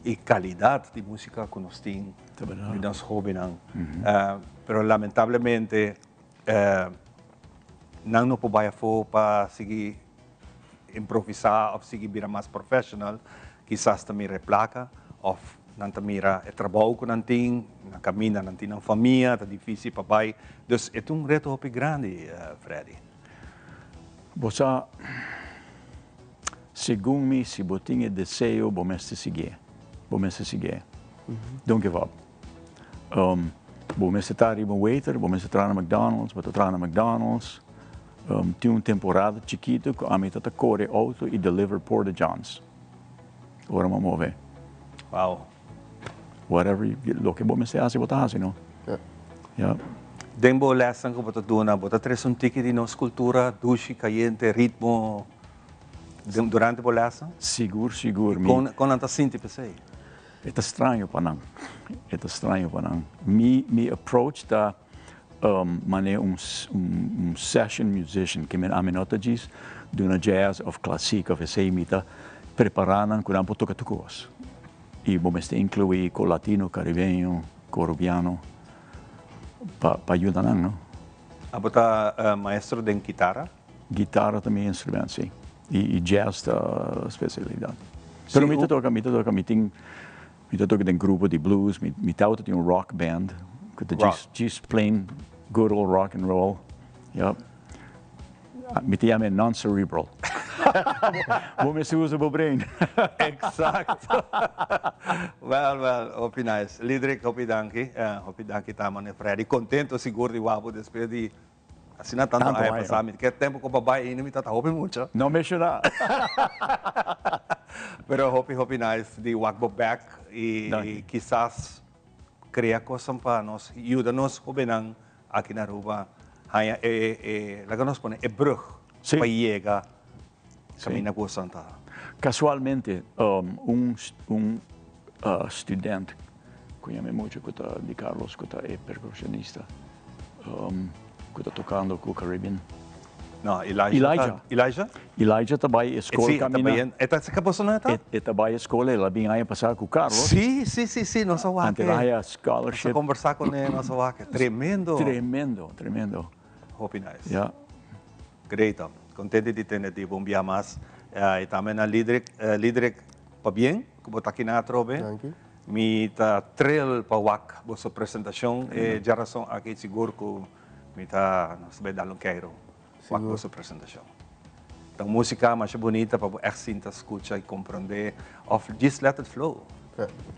e calidad di musica cu nos tin di nos hobennan. Pero lamentablemente nan no por bay afo pa sigui improvisá òf sigui bira mas professional, kisas ta mira e plaka òf nan ta mira e trabou ku nan tin, nan kaminda nan tin nan famia, ta difísil pa bai. Dus e ta un reto hopi grandi, Freddy. Bo sa, segun mi, si bo tin e deseo, bo mester siguié. Bo mester siguié. Don't give up. Bo mester ta riba un waiter, bo mester traha na McDonald's, bo ta traha na McDonald's. Tin un temporada chikitu ku ami ta ta kore outo i deliver Porta Johns. Ora mi a move. Wow. Whatever, loke bo mester hasi, bo ta hasi, no? Ya. Den bo lèsnan ku bo ta duna, bo ta trese un tiki di nos kultura, dushi, kayente, ritmo, durante bo lèsnan? Sigur, sigur. I kon nan ta sinti p'esei? E ta straño pa nan. E ta straño pa nan. Mi, mi approach ta manera un, un session musician, ke men ami no ta djis duna jazz of klasik of esei, mi ta prepara nan ku nan por toka tur kos. I bo mester inkluí ko latino, karibeño, korubiano pa, pa yuda nan, no. Abo ta maestro den kitara? Guitarra ta mi instrument, si. I jazz ta specialidad. Pero mi ta toca, mi ta toca, mi tin, mi ta toca den grupo di blues, mi, mi tauta tin un rock band, cu ta djis, djis plain good old rock and roll, yup. Mi ta yama e non-cerebral. Bo mester usa bo brain. Exacto. Well, well, hopi nice. Lidrick, hopi danki. Hopi danki tambe, Freddy. Contento sigur di wak bo despues di Asina tantu aña pasá mi ke tempu ku papá ainda mi tata hopi mucha. No menshoná. Pero hopi hopi nice di wak bo bek i kisas krea kosnan pa nos yuda nos hobennan aki na Aruba haña e e laga nos pone e brug pa yega kaminda ku boso ta. Kasualmente un un student Ku yami mucha ku ta di Carlos ku ta e percusionista ku ta tokando ku Caribbean. No, Elijah. Elijah. Elijah? Elijah ta bai e skol Si, kamina. E ta saka boso no eta? E ta bai e skol, el a bin aña pasá ku Carlos. Si, si, si, si, nos a wak. Anto el a haya scholarship. Nos a kombersá kuné, nos a wak. Tremendo. Tremendo, tremendo. Hopi nice. Ya. Great, hom. Kontento di tene di bo un bia mas. I tambe na Lidrick, Lidrick, pabien ku bo ta akinan atrobe. Danki. Mi ta trel pa wak boso presentacion e djarason aki sigur cu mi ta nos ta bay dal un keiro wak boso presentacion. Ta un musica masha bunita pa bo echt sinta scucha y comprende of just let it flow.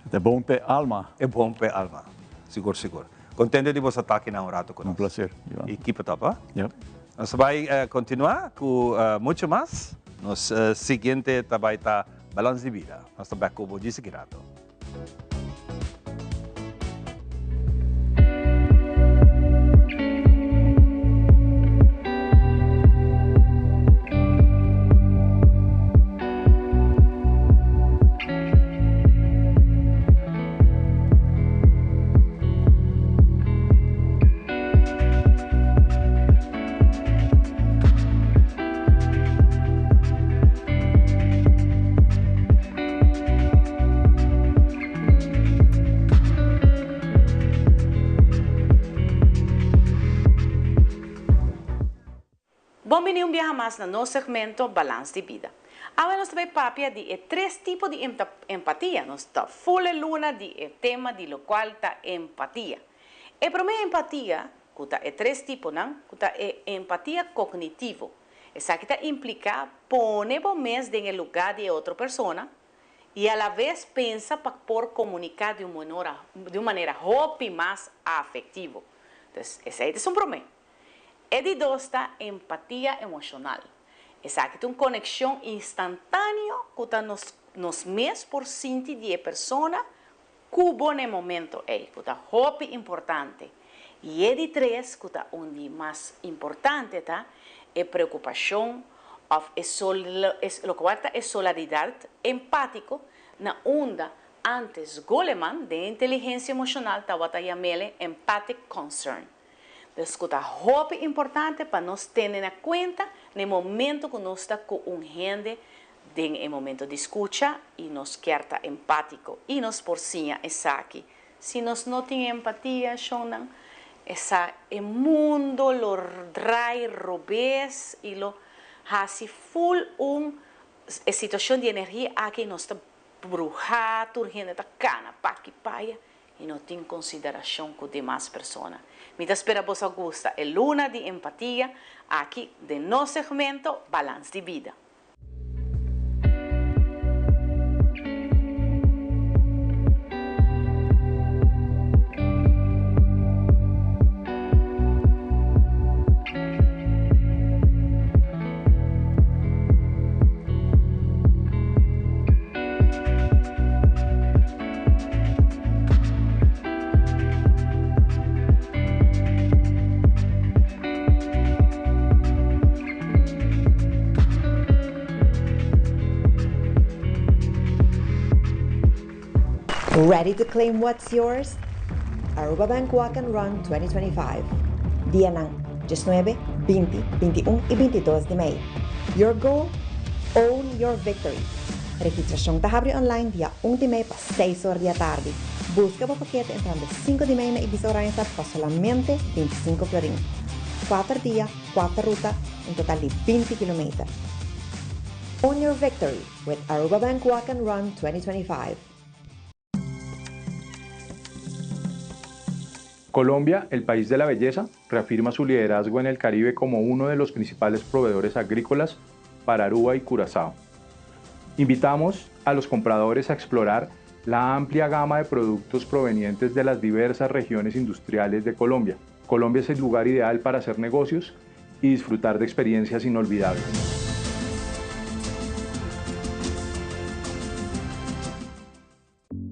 Ta bon p'e alma. E bon p'e alma. Sigur sigur. Contento di boso ta aki na un rato cu nos. Un placer, Ivan. Y keep it up, ha. Yep. Nos ta bay continua cu mucho mas. Nos siguiente ta bay ta Balans di bida. Nos ta bek ku bo djis aki rato. Bon bini un biaha mas na nos segmento Balans di Bida. Awe nos ta bay papia di e tres tipo di empatia. Nos ta full e luna di e tema di locual ta empatia. E prome empatia, cu ta e tres tiponan, cu ta e empatia cognitivo. Esaki ta implica pone bo mes den e lugar di e otro persona y a la vez pensa pa por comunica di un di un manera hopi mas afectivo. Entonces, esey ta esun prome. E di dos ta empatia emocional. Esaki ta un conexion instantaneo cu ta nos nos mes por sinti di e persona cu bo na e momento ey, cu ta hopi importante. Y e di tres, cu ta un di mas importante ta e preocupacion of e locual ta e solaridad empatico na unda antes Goleman den inteligencia emocional tawata yamele empathic concern. Dus cu ta hopi importante pa nos tene na cuenta na e momento cu nos ta cu un hende den e momento di scucha y nos kier ta empatico y nos por siña esaki. Si nos no tin empatia, shonnan, esa e mundo lo draai robes y lo haci full un e situacion di energia aki nos ta bruha, tur hende ta cana paki paya y no tin consideracion cu demas persona. Mi ta spera boso a gusta e luna di empatia aki den nos segmento Balans di Bida. Ready to claim what's yours? Aruba Bank Walk and Run 2025. Dianan 19, 20, 21 y 22 di mei. Your goal? Own your victory. Registracion ta habri online dia 1 di mei pa 6 or di atardi. Busca bo pakete entrando 5 di mei na Ibisa Oranjestad pa solamente 25 florin. Cuater dia, cuater ruta, un total di 20 kilometer. Own your victory with Aruba Bank Walk and Run 2025. Colombia, el país de la belleza, reafirma su liderazgo en el Caribe como uno de los principales proveedores agrícolas para Aruba y Curazao. Invitamos a los compradores a explorar la amplia gama de productos provenientes de las diversas regiones industriales de Colombia. Colombia es el lugar ideal para hacer negocios y disfrutar de experiencias inolvidables.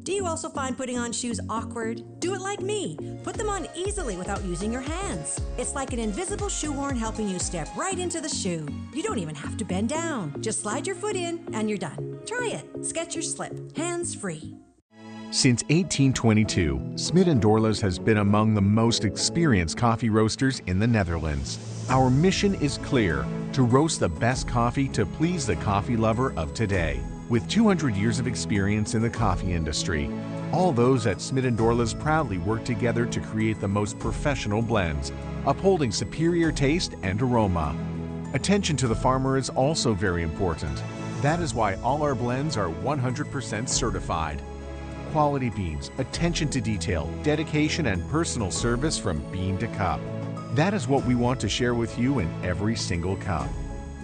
Do you also find putting on shoes awkward? Do it like me. Put them on easily without using your hands. It's like an invisible shoehorn helping you step right into the shoe. You don't even have to bend down. Just slide your foot in and you're done. Try it. Skechers Slip. Hands free. Since 1822, Smit & Dorlas has been among the most experienced coffee roasters in the Netherlands. Our mission is clear, to roast the best coffee to please the coffee lover of today. With 200 years of experience in the coffee industry, all those at Smit & Dorlas proudly work together to create the most professional blends, upholding superior taste and aroma. Attention to the farmer is also very important. That is why all our blends are 100% certified. Quality beans, attention to detail, dedication and personal service from bean to cup. That is what we want to share with you in every single cup.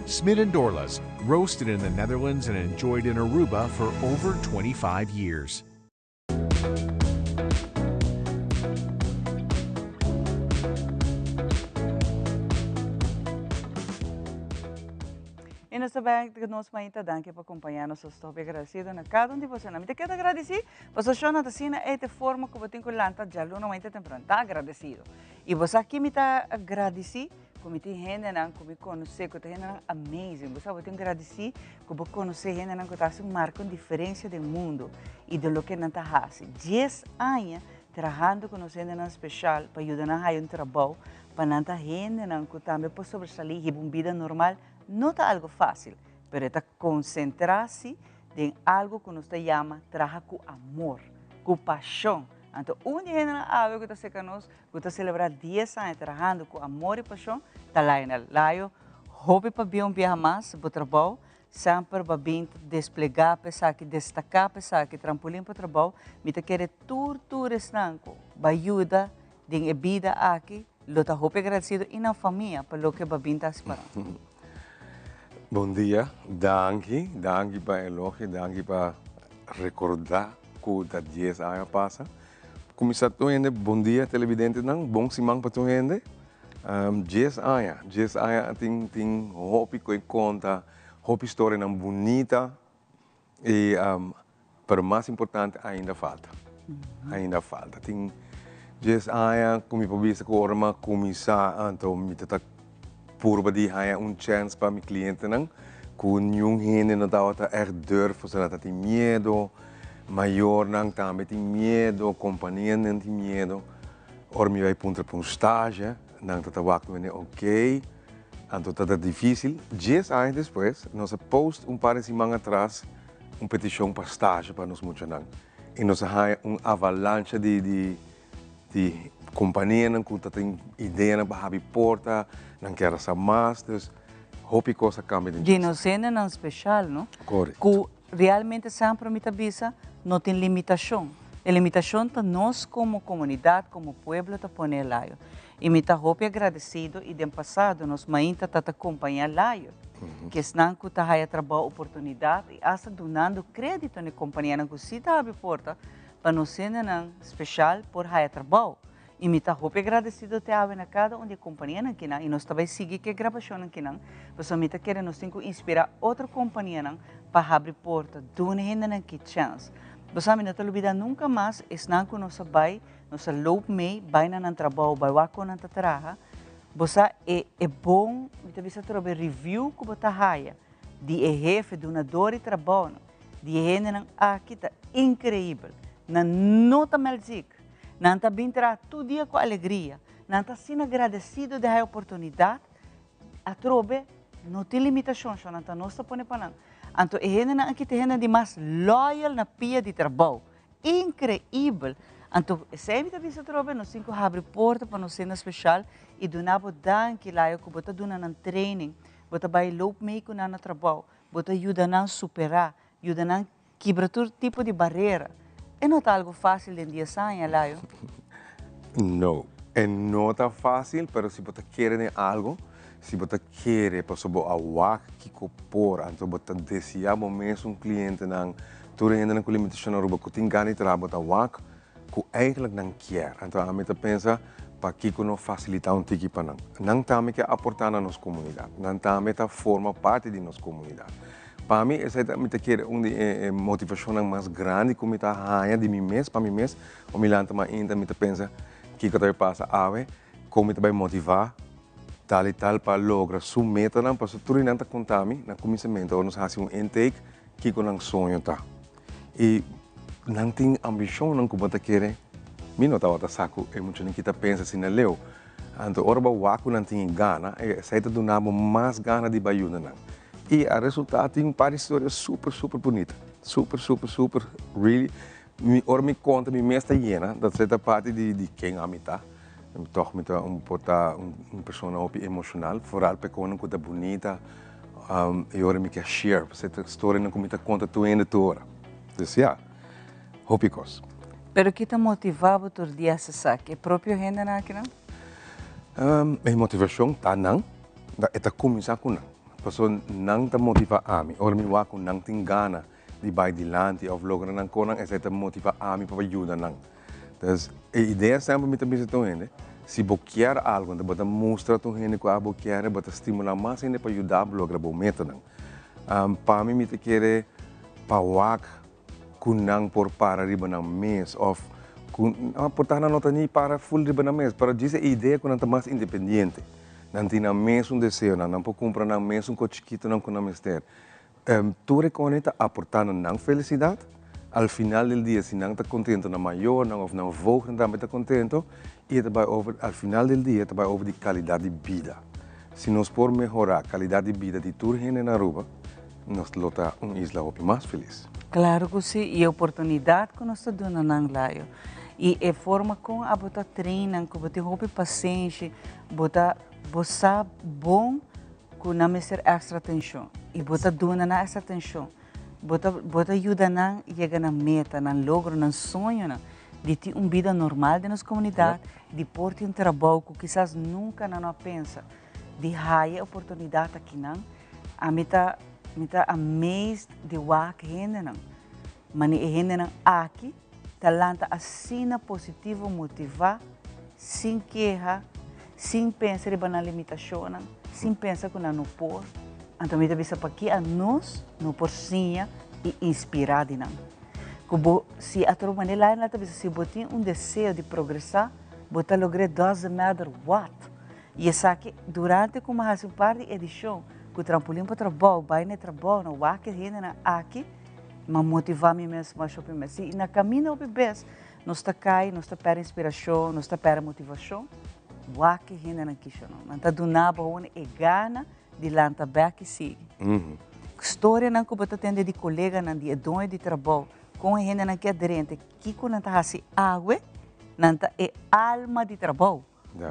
Smit & Dorlas, roasted in the Netherlands and enjoyed in Aruba for over 25 years. Y nos ta bek cu nos mainta danki pa acompaña nos nos ta hopi agradecido na cada un di boso. Mi ta keda agradeci pasobra shona ta asina ey ta e forma cu bo tin cu lanta djaluna mainta tempran ta agradecido. Y bo sa ki mi ta agradeci? Cu mi tin hendenan cu mi conoce cu ta hendenan amazing. Bo sa bo tin gradici cu bo conoce hendenan cu ta haci marca un diferencia den mundo y den loke nan ta haci. Dies aña trahando cu nos hendenan special pa yuda nan haya un trabou pa nan ta hendenan cu tambe por sobresali hiba un bida normal no ta algo facil, pero e ta concentra si den algo cu nos ta yama traha cu amor, cu pasion. Anto un di hendenan awe cu ta cerca nos cu ta celebra dies aña trahando cu amor y pasion ta Lionel. Layo, Hopi pabien un biaha mas, bo trabou semper ba bin ta desplegá pa esaki, destaká pa esaki, Trampolin pa Trabou. Mi ta kere tur tur esnan ku ba yuda den e bida aki lo ta hopi agradesido i nan famia pa loke ba bin ta hasi pa nan. Bon dia, danki, danki pa elogio, danki pa rekordá ku ta dies aña pasa. Kuminsá tur hende, bon dia televidentenan, bon siman pa tur hende. Dies aña, dies aña tin tin hopi ku e konta, hopi storianan bunita i pero mas importante ainda falta, ainda falta. Tin dies aña ku mi por bisa ku ora mi a kuminsá anto mi ta ta purba di haña un chèns pa mi klientenan ku niun hende no tabata ègt durf pasobra nan ta tin miedo, mayornan tambe tin miedo, kompanianan tin miedo. Ora mi bai puntra pa un stage, nan ta ta wak mi manera ok, anto ta ta difícil. Dies aña despues, nos a post un par di siman atras un peticion pa stage pa nos muchanan y nos a haña un avalancha di di di companianan cu ta tin ideanan pa habi porta, nan kier a sa mas, dus hopi cos a cambia den Di nos hendenan special, no? Correcto. Cu Realmente semper mi ta bisa, no tin limitacion. E limitacion ta nos como comunidad, como pueblo ta pone e layo. Y mi ta hopi agradecido y den pasado nos mainta ta ta compaña layo, cu esnan cu ta haya trabao oportunidad y hasta dunando credito na e companianan cu si ta habri porta pa nos hendenan special por haya trabao. Y mi ta hopi agradecido te awe na cada un di e companianan kinan y nos ta bay sigui cu e grabacionnan kinan pasobra mi ta kere nos tin cu inspira otro companianan pa habri porta, duna hendenan ki chance. Bo sa mi no ta lubida nunca mas esnan cu nos a bay, nos a loop mee bay na nan trabao, bay wak con nan ta traha, bo sa e e bon, mi ta bisa atrobe review cu bo ta haya di e hefe, dunador di trabaonan, di e hendenan aki ta increibel. Nan no ta melzik. Nan ta bin traha tur dia ku alegria. Nan ta asina gradesido di haña oportunidat. Atrobe, no tin limitashon, shon, nan ta nos ta pone pa nan. Anto e hendenan aki ta e hendenan di mas loyal na pia di trabou. Inkreibel! Anto esei mi ta bisa atrobe, nos tin ku habri porta pa nos hende speshal i duna bo danki, Layo, ku bo ta duna nan training, bo ta bai loop mee ku nan na trabou, bo ta yuda nan superá, yuda nan Kibra tur tipo di barera. E no ta algo fácil den dies aña, Layo? No, e no ta fácil, pero si bo ta kere den algo, si bo ta kere pasobra bo a wak kiko por, anto bo ta deseá bo mesun klientenan, tur e hendenan ku limitashon Aruba ku tin gana di traha, bo ta wak ku eigenlijk nan kier. Anto ami ta pensa pakiko no fasilitá un tiki pa nan. Nan tambe ke aportá na nos komunidat, nan tambe ta forma parti di nos komunidat. Pa mi esei ta mi ta kere un di e motivashonnan mas grandi ku mi ta haña di mi mes, pa mi mes, ora mi lanta mainta mi ta pensa kiko ta bai pasa awe, kon mi ta bai motivá tal i tal pa logra su metanan, pasobra tur di nan ta konta mi na kuminsamentu ora nos hasi un intake kiko nan soño ta. I nan tin ambishonnan ku bo ta kere, mi no tabata sa ku e muchanan ki ta pensa asina leu. Anto ora bo wak ku nan tin e gana, esei ta duna bo mas gana di bai yuda nan. I a resultá tin un par di historia super super bunita, super super super really mi ora mi konta mi mes ta yena, dat esei ta parti di di ken ami ta. Tòg mi ta un por ta un persona hopi emoshonal, foral pa e konan ku ta bunita i ora mi ke share, pasobra ta storianan ku mi ta konta tur hende tur ora. Dus ya, hopi kos. Pero ki ta motivá bo tur dia hasi esaki? E propio hendenan akinan? E motivashon ta nan, e ta kuminsá ku nan. Pasobra nan ta motivá ami. Ora mi wak ku nan tin gana di bai dilanti òf logra nan konan, esei ta motivá ami pa yuda nan. Entonces, e idea semper mi ta bisa tur hende, si bo kier algo, enton bo ta mustra tur hende ku abo kier, bo ta stimulá mas hende pa yuda bo logra bo metanan. Pa mi, mi ta kere pa wak ku nan por para riba nan mes òf ku por ta nan no ta ni para ful riba nan mes, pero djis e idea ku nan ta mas independiente. Nan tin nan mesun deseonan, nan por kumpra nan mesun kos chikitonan ku nan mester. Tur e kone ta aportá na nan felisidat. Al final del dia si nan ta kontento nan mayornan òf nan voogden tambe ta kontento i e ta bai over al final del dia e ta bai over di kalidat di bida. Si nos por mehorá kalidat di bida di tur hende na Aruba nos lo ta un isla hopi mas felis. Claro cu si, y e oportunidad cu nos ta duna nan Layo y e forma con abo ta train nan cu bo tin hopi pasenshi, bo ta bo sa bon. Ku nan mester èkstra atenshon i bo ta duna nan èkstra atenshon. Bo ta bo ta yuda nan yega nan meta, nan logro, nan soñonan di tin un bida normal den nos komunidat, di por tin un trabou ku kisas nunka nan no a pensa di haya e oportunidat akinan. Ami ta mi ta amazed di wak hendenan, mane e hendenan aki ta lanta asina positivo, motivá, sin keha, sin pensa riba nan limitashonnan, sin pensa ku nan no por. Anto mi ta bisa paki anos no por siña i inspirá di nan. Ku bo, si atrobe manera Lionel ta bisa, si bo tin un deseo di progresá, bo ta logr'é doesn't matter what. I esaki durante ku mi a hasi un par di edishon ku Trampolin pa Trabou, bai na e trabounan, wak e hendenan aki, Mi a motivá mi mes masha hopi mes. I na kaminda hopi bes nos ta kai, nos ta pèrdè inspirashon, nos ta pèrdè motivashon. Wak e hendenan kisha no. Nan ta duna bo awor e gana di lanta bèk i sigui. Storianan ku bo ta tende di koleganan, di e doño di trabou, kon e hendenan ke adrente, kiko nan ta hasi awe, nan ta e alma di trabou.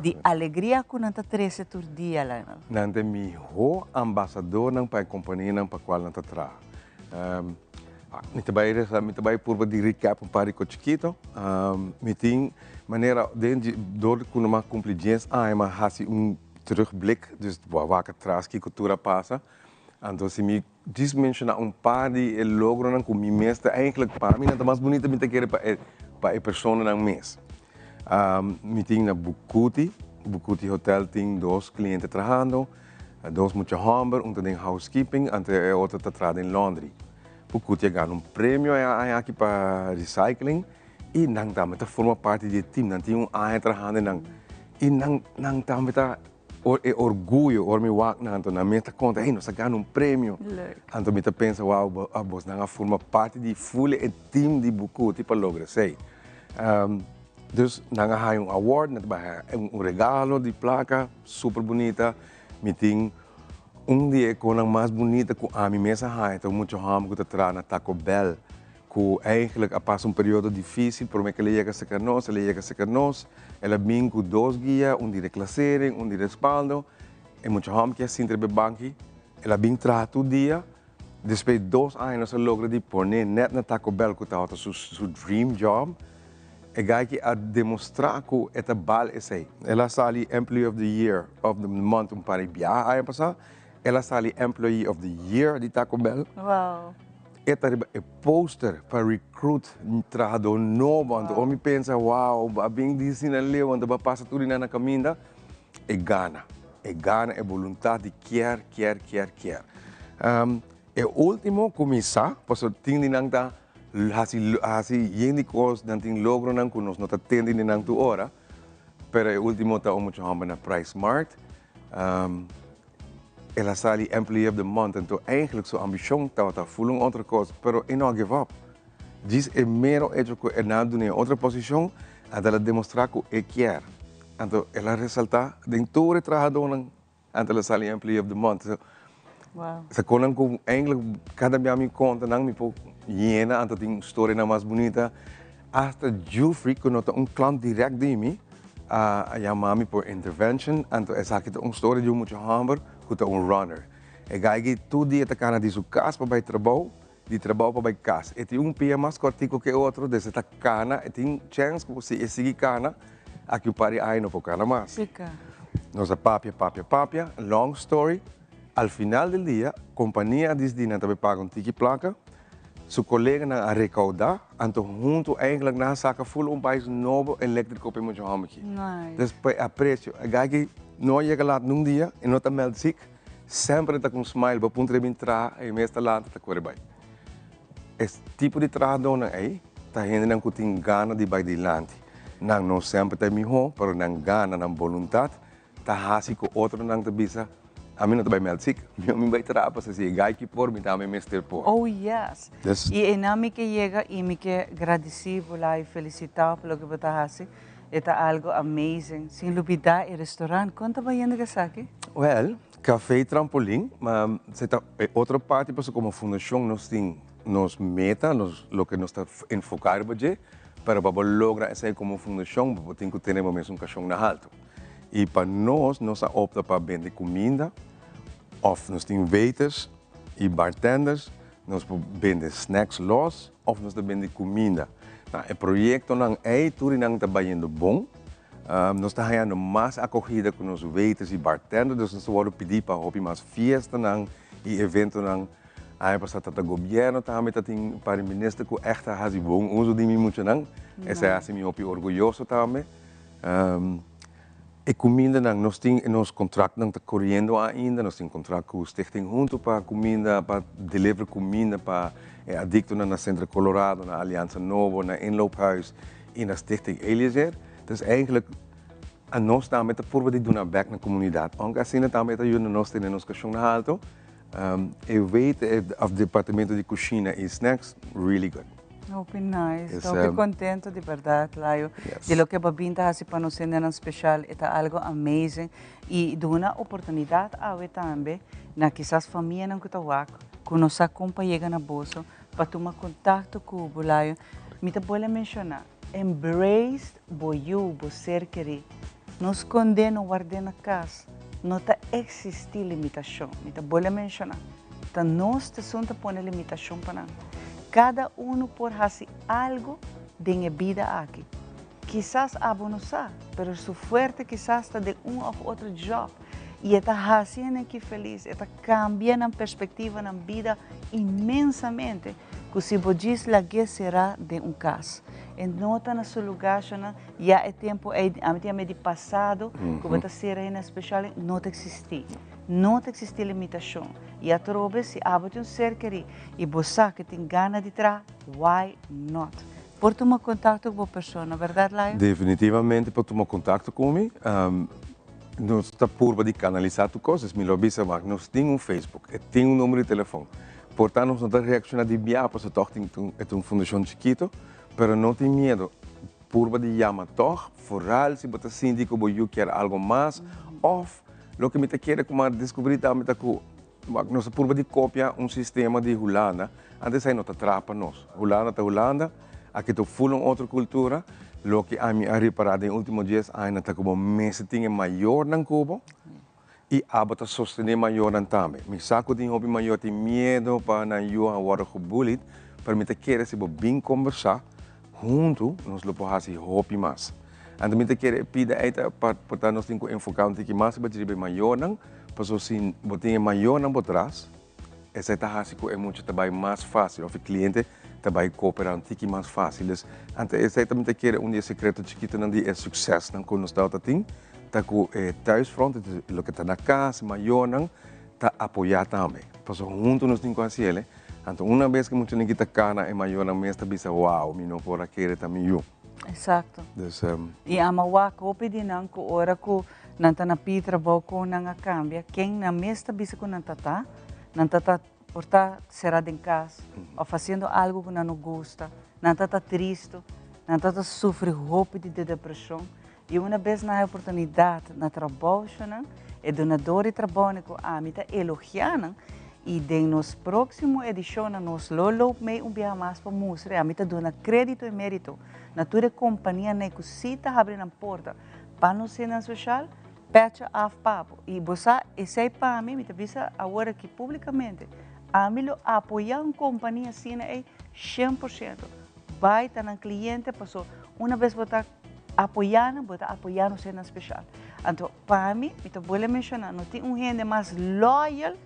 Di alegria ku nan ta trese tur dia, Lionel. Nan ta e mihó ambasadornan pa e kompanianan pa kual nan ta traha. Mi ta bai resa, mi ta bai purba di recap un par di kos chikito. Mi tin manera den dje dor ku nan a kumpli dies aña mi a hasi un terugblik, dus bo a wak atras kiko tur a pasa. Anto si mi djis menshoná un par di e logronan ku mi mes ta eigenlijk pa mi nan ta mas bunita mi ta kere pa e pa e personanan mes. Mi tin na Bucuti, Bucuti Hotel tin dos cliente trahando, dos mucha homber, un ta den housekeeping anto e otro ta traha den laundry. Bucuti a gana un premio e aña aki pa recycling y nan tambe ta forma parti di e team, nan tin un aña trahando nan y nan nan tambe ta e orguyo ora mi wak nan anto nan mes ta konta hey nos a gana un premio. Anto mi ta pensa wow bosnan a forma parti di ful e team di Bucuti pa logra esey. Dus nan a haña un award, nan ta bai haña un regalo di plaka super bunita. Mi tin un di e konan mas bunita ku ami mes a haña ta un mucha hòmber ku ta traha na Taco Bell ku eigenlijk a pasa un periodo difísil promé ku el a yega serka nos, el a yega serka nos, el a bin ku dos guia, un di reklasering, un di respaldo. E mucha hòmber ke a sinta riba e banki, el a bin traha tur dia. Despues di dos aña nos a logra di pone net na Taco Bell cu tabata su su dream job. E guy aki a demostra cu e ta bal esey. El a sali Employee of the Year of the Month un par di biaha aña pasa. El a sali Employee of the Year di Taco Bell. Wow. E ta riba e poster pa recruit trahador nobo. Anto ora mi pensa, wow, a bin di asina leu, anto bo a pasa tur di nan na caminda. E gana. E gana, e boluntad di kier, kier, kier, kier. E ultimo cu mi sa, pasobra tin di nan ta haci haci yen di cos, nan tin logronan cu nos no ta tende di nan tur ora, pero e ultimo ta un mucha homber na Price Mart. El a sali Employee of the Month, anto eigenlijk su ambicion tabata full un otro cos, pero e no a give up. Djis e mero hecho cu e nan a dun'e otro posicion, anto el a demostra cu e kier. Anto el a resalta den tur e trahadónan anto el a sali Employee of the Month. So, Wow. Sa konan ku eigenlijk kada bia mi konta nan mi por yena anto tin storianan mas bunita. Hasta Jufrey ku no ta un klant dirèkt di mi a yama mi por intervention anto esaki ta un storia di un mucha hòmber ku ta un runner. E guy aki tur dia ta kana di su kas pa bai trabou Di trabou pa bai kas. E tin un pia mas kòrtiku ku e otro, des e ta kana, e tin chèns ku si e sigui kana, aki un par di aña no por kana mas. Pika. Nos a papia, papia, papia, long story, al final del dia, kompania a disidi nan ta bai paga un tiki plaka, su koleganan a rekaudá, anto huntu eigenlijk nan a saka ful un bais nobo eléktriko pa e mucha hòmber aki. Nice. Des pa e apresio, e guy aki no a yega lat nun dia, e no ta mèld sik. Semper e ta ku un smile, bo puntra e bin traha, e mes ta lanta ta kore bai. E tipo di trahadónan ei ta hendenan ku tin gana di bai dilanti. Nan no semper ta e mihó, pero nan gana, nan boluntat ta hasi ku otronan ta bisa, Ami no ta bai mèld sik, mi mi bai traha pasobra si e gai ki por, mi tambe mester por. Oh yes! I einan mi ke yega i mi ke gradisí bo la i felisitá bo pa loke bo ta hasi. E ta algo amazing. Sin lubida e restaurant. Kon ta bayendo ku esaki? Well, Café Trampolin, ma se ta e otro parti pasobra komo fundashon nos tin nos meta, nos loke nos ta enfoká riba dje, pero pa bo logra esei komo fundashon bo tin ku tene bo mesun kashon na haltu. I pa nos, nos a opta pa bende kuminda. Of nos tin waiters y bartenders, nos por bende snacks los of nos ta bende cuminda. Nou, e proyectonan ey tur nan ta bayendo bon. Nos ta hayando mas acogida cu nos waiters y bartenders, dus nos ta wordo pidi pa hopi mas fiestanan y eventonan. Aña pasa tata gobierno tambe ta tin par di minister cu echt a haci bon uso di mi muchanan. Esey a haci mi hopi orguyoso tambe. E cumindanan, nos tin nos contractnan ta coriendo ainda, nos tin contract cu Stichting Hunto pa cuminda, pa deliver cuminda pa e adictonan na Centro Colorado, na Alianza Nobo, na Inloophuis y na Stichting Eliezer. Dus eigenlijk a nos tambe ta purba di duna bek na comunidad, aunke asina tambe ta yuda nos tene nos cacion na halto. E weten e of departamento di cushina y snacks really good. Hopi nice, ta hopi contento di berdad Layo di loke bo a bin ta haci pa nos hendenan special, e ta algo amazing y duna oportunidad awe tambe na kisas famianan cu ta wak cu no sa con pa yega na boso pa tuma contacto cu bo Layo. Mi ta bolbe menciona, embrace bo yu, bo ser keri, no sconde, no ward'e na cas. No ta existi limitacion. Mi ta bolbe menciona, ta nos t'esun ta pone limitacion pa nan. Cada uno por haci algo den e bida aki. Kisas abo no sa, pero su fuerte kisas ta den un of otro job y e ta haci hende aki feliz, e ta cambia nan perspectiva, nan bida inmensamente, cu si bo djis lag'e cera den un cas. E no ta na su lugar, shona. Ya e tempo ei, ami tin ame di pasado, ku bo ta sera hende speshal, no ta eksistí. No ta eksistí limitashon. I atrobe, si abo tin un ser kerí i bo sa ku tin gana di traha, why not? Por tuma kontakto ku bo persona, bèrdat Layo? Definitivamente por tuma kontakto ku mi. Nos ta purba di kanalisá tur kos, es mi lo bisa wak, nos tin un Facebook, e tin un numero di telefòn. Por ta nos no ta reakshoná di biaha pasobra tòg tin e ta un fundashon chikito, pero no tin miedo. Purba di yama tòg, foral si bo ta sinti ku bo yu kier algu mas òf loke mi ta kere ku mi a deskubrí tambe ta ku nos a purba di kopia un sistema di Hulanda, antes esei no ta traha pa nos. Hulanda ta Hulanda, aki ta ful un otro kultura. Loke ami a ripará den último dies añanan ta ku bo mester tin e mayornan ku bo i abo ta sostené mayornan tambe. Mi sa ku tin hopi mayor tin miedu pa nan yu a wòrdu gebullied, pero mi ta kere si bo bin kombersá Huntu nos lo por hasi hopi mas. Anto mi ta kere e pida ei ta pa por ta nos tin ku enfoká un tiki mas riba djiriba e mayornan, pasobra si bo tin e mayornan bo tras, esei ta hasi ku e mucha ta bai mas fásil òf e kliente ta bai kooperá un tiki mas fásil. Dus, anto esei ta mi ta kere un di e sekreto chikitonan di e suksesnan ku nos tabata tin, ta ku e thuisfront, loke ta na kas, mayornan ta apoyá tambe. Pasobra huntu nos tin ku hasi el. Anto una bes ku muchanan kita kana e mayornan mes ta bisa wow mi no por a kere ta mi yu. Exacto. Dus. I ama wak hopi di nan ku ora ku nan ta na pidi trabou kon nan a kambia ken nan mes ta bisa ku nan ta ta, nan ta ta por ta sera den kas of hasiendo algu ku nan no gusta, nan ta ta tristu, nan ta ta sufri hopi di depreshon i una bes nan haña oportunidat na trabou shonnan e dunador di trabounan ku ami ta elogiá nan i den nos próksimo edishonnan nos lo loop mee un biaha mas pa mustra i ami ta duna krédito i mérito na tur e kompanianan ku sí ta habri nan porta pa nos hendenan soshal, pècha af pa bo. I bo sa esei pa mi, mi ta bisa awor aki públikamente, ami lo apoyá un kompania asina ei 100%. Bai ta nan kliente paso una bes bo ta apoyá nan, bo ta apoyá nos hendenan speshal. Anto, pa mi, mi ta bolbe menshoná, no tin un hende mas loyal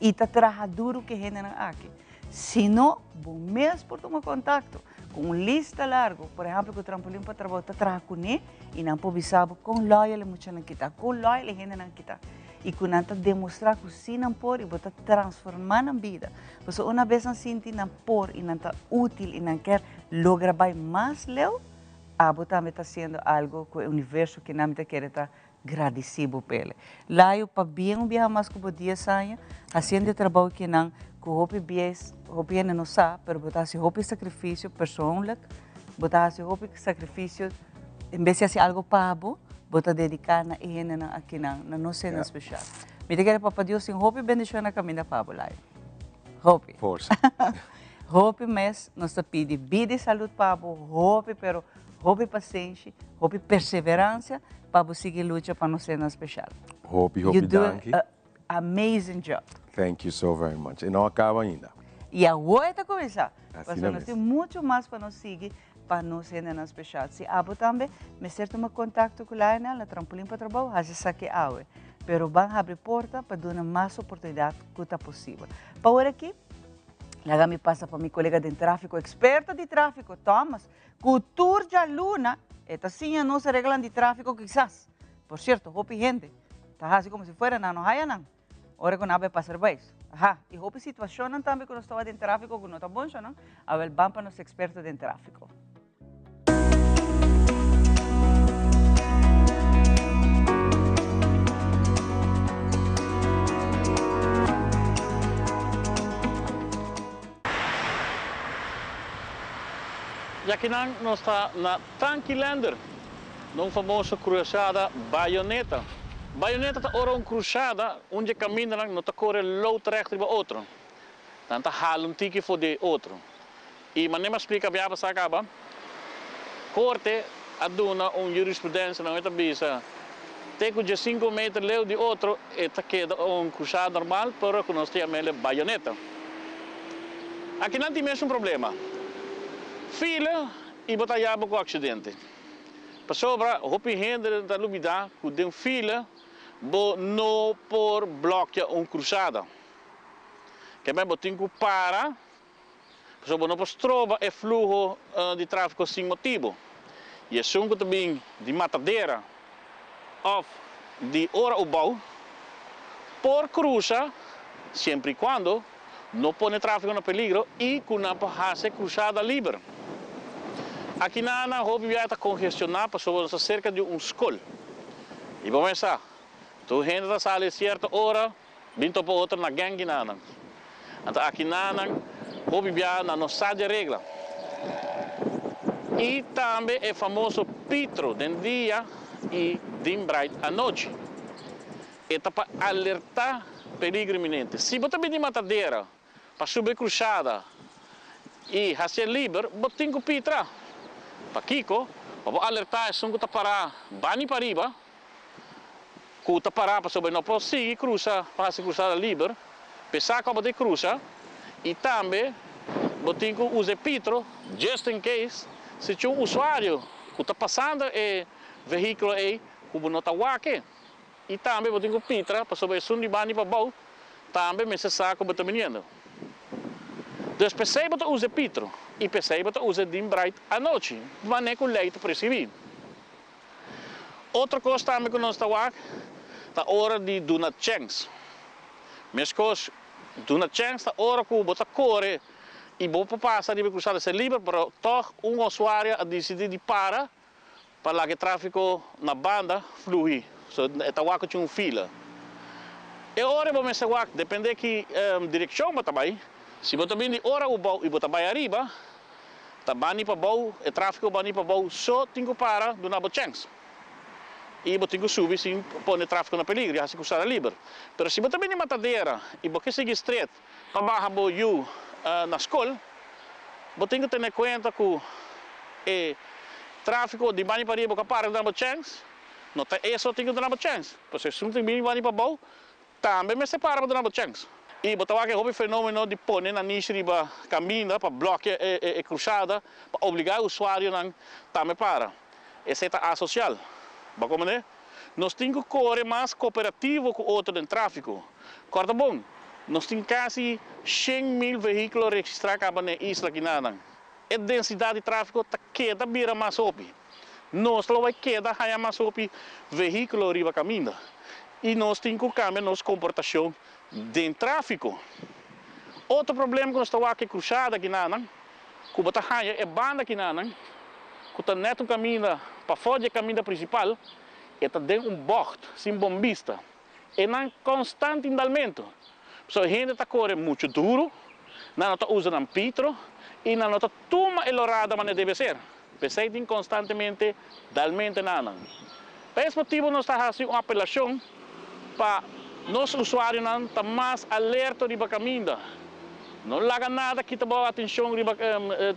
i ta traha duru ku e hendenan aki. Si no, bo mes por tuma kontakto ku un lista largu, por ehèmpel ku Trampolin pa Trabou ta traha kuné i nan por bisa bo kon loyal e muchanan kita, kon loyal e hendenan kita i ku nan ta demostrá ku sí nan por i bo ta transformá nan bida. Pasobra una bes nan sinti nan por i nan ta útil i nan kier logra bai mas leu, Abo tambe ta haciendo algo cu e universo ki nan mi ta kere ta gradici bo p'ele. Layo, pabien un biaha mas cu bo dies aña haciendo e trabou ki nan cu hopi bies, hopi hende no sa, pero bo ta haci hopi sacrificio persoonlijk, bo ta haci hopi sacrificio en bes di haci algo pa bo, bo ta dedica na e hendenan akinan, na nos hendenan special. Mi ta kere Papa Dios tin hopi bendicion na caminda pa bo, Layo. Hopi. Forsa. Hopi mes nos ta pidi bida y salud pa bo, hopi pero hopi pasenshi, hopi perseverancia pa bo sigui lucha pa nos hendenan special. Hopi, hopi You do danki. a Amazing job. Thank you so very much. E no a caba ainda. Y awor e ta cuminsa. Asina Pasobra nos mes. tin mucho mas pa nos sigui pa nos hendenan special. Si abo tambe mester tuma contacto cu Lionel na Trampolin pa Trabou, haci esaki awe. Pero ban habri porta pa duna mas oportunidad cu ta posibel. Pa ora aki, laga mi pasa pa mi colega den trafico, experto di trafico, Thomas, cu tur djaluna e ta siña nos e reglanan di trafico kisas. Por cierto, hopi hende ta haci como si fuera nan no haya nan ora cu nan a bay pasa rebeis. Aha, y hopi situacionnan tambe cu nos toba den trafico cu no ta bon shonan, awel ban pa nos experto den trafico. Yakinan nos ta na Tankilander, na un famoso cruzada bayoneta. Bayoneta ta ora un cruzada un dje camindanan no ta core loodrecht riba otro. Nan ta hala un tiki for di otro. Y manera mi a splica bia pasa caba, corte a duna un jurisprudencia nan ta bisa te cu dje cinco meter leu di otro e ta keda un cruzada normal pero cu nos ta yam'ele bayoneta. Akinan tin mes un problema. Fila y bo ta yaba cu accidente. Pasobra hopi hende ta lubida cu den fila bo no por blokea un cruzada. Kemey bo tin cu para pasobra bo no por stroba e fluho di trafico sin motibo. Y esun cu ta bin di Matadera of di Ora Ubao por cruza siempre y cuando no pone trafico na peligro y cu nan por haci e cruzada liber. Aki nan nan hopi biaha ta congestiona pasobra nos ta cerca di un scol. Y bo mester sa, tur hende ta sali cierto ora Bin topa otro na gang kinanan. Anto akinanan hopi biaha nan no sa dje regla. I tambe e famoso pitro den dia i din bright anochi. E ta pa alerta peligro inminente. Si bo ta bin di matadera pa subi e krushada i hasié liber, bo tin ku pitra. Pakiko? Pa bo alertá esun ku ta pará bani pariba, ku ta pará pasobra e no por sigui krusa pa hasi krusada liber, p'e sa ku bo ta krusa, i tambe bo tin ku usa e pitro just in case si tin un usuario ku ta pasando e vehíkulo ei ku bo no ta wak e. I tambe bo tin ku pitra pasobra esun di banda i pabou tambe mester sa ku bo ta biniendo. Dus p'esei bo ta usa e pitro i p'esei bo ta usa e dim bright anochi, manera ku lei ta preskribí. Otro kos tambe ku nos ta wak ta ora di duna chèns. Meskos, duna chèns ta ora ku bo ta kore i bo por pasa riba e krusada ser liber, pero tòg un usuario a disidí di para pa laga e tráfiko na banda fluí. So e ta wak ku tin un fila. E ora bo mester wak, dependé ki direkshon bo ta bai. Si bo ta bini di ora ubou i bo ta bai ariba, ta bani pabou, e tráfiko bani pabou so tin ku para duna bo chèns. I bo tin ku subi sin pone tráfiko na peligro i hasi krusada liber. Pero si bo ta bini Matadera i bo ke sigui stret pa baha bo yu na skol, bo tin ku tene kuenta ku e tráfiko di bani pariba bo ka para duna bo chèns, no ta e so tin ku duna bo chèns. Pasobra esun tin bini bani pabou Tambe mester para pa duna bo chèns. I bo ta wak e hopi fenómeno di pone nanishi riba kaminda pa blòkia e krusada pa obligá e usuarionan tambe para. Esei ta asosial. Bo a komprendé? Nos tin ku kore mas kooperativo ku otro den tráfiko. Kòrda bon, nos tin kasi 100,000 vehíkulo registrá kaba na e isla kinanan. E densidat di tráfiko ta keda bira mas hopi. Nos lo bai keda haña mas hopi vehíkulo riba kaminda i nos tin ku kambia nos komportashon den tráfiko. Otro problema ku nos ta wak e krushada kinanan, ku bo ta haña e banda kinanan ku ta nèt un kaminda pafó di e kaminda prinsipal, e ta den un bògt sin bon bista. E nan konstant indalmentu. Pasobra hende ta kore muchu duru, nan no ta usa nan pitro i nan no ta tuma e lorada manera debe ser. P'esei tin konstantemente dalmentu na nan. Pa es motibu nos ta hasi un apelashon pa nos usuarionan ta mas alerto riba kaminda. No laga nada kita bo atenshon riba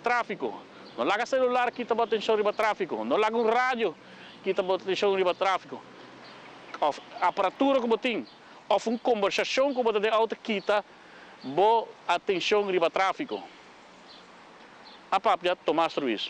tráfiko. No laga selular kita bo atenshon riba tráfiko. No laga un radio kita bo atenshon riba tráfiko. Òf aparatura ku bo tin. Òf un kombersashon ku bo ta den outo kita bo atenshon riba tráfiko. A papia Tomas Ruiz.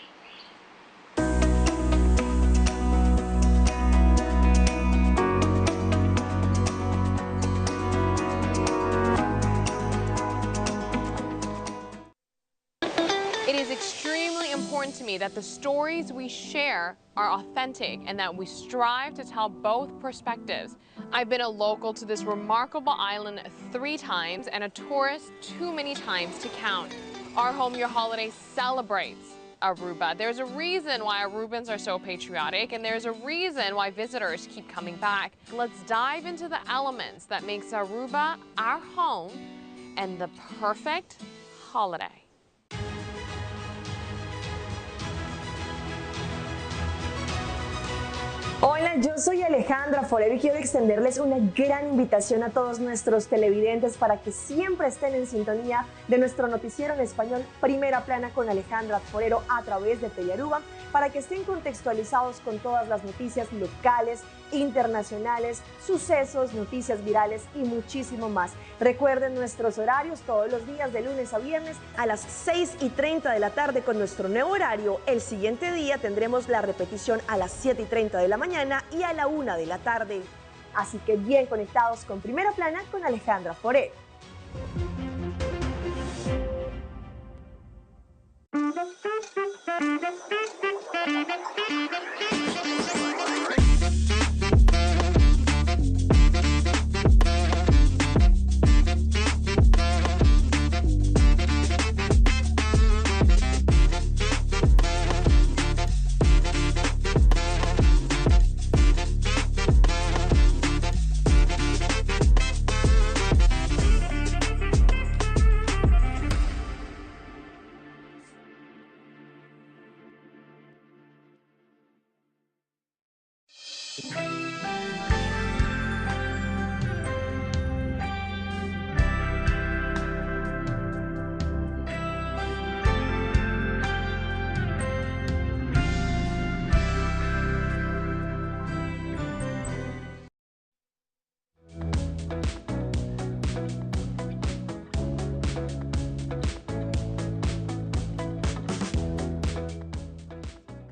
It is extremely important to me that the stories we share are authentic and that we strive to tell both perspectives. I've been a local to this remarkable island three times and a tourist too many times to count. Our Home Your Holiday celebrates Aruba. There's a reason why Arubans are so patriotic and there's a reason why visitors keep coming back. Let's dive into the elements that makes Aruba our home and the perfect holiday. Hola, yo soy Alejandra Forero y quiero extenderles una gran invitación a todos nuestros televidentes para que siempre estén en sintonía de nuestro noticiero en español Primera Plana con Alejandra Forero a través de Telearuba para que estén contextualizados con todas las noticias locales, internacionales, sucesos, noticias virales y muchísimo más. Recuerden nuestros horarios todos los días de lunes a viernes a las 6 y 30 de la tarde con nuestro nuevo horario. El siguiente día tendremos la repetición a las 7 y 30 de la mañana y a la 1 de la tarde. Así que bien conectados con Primera Plana con Alejandra Foré.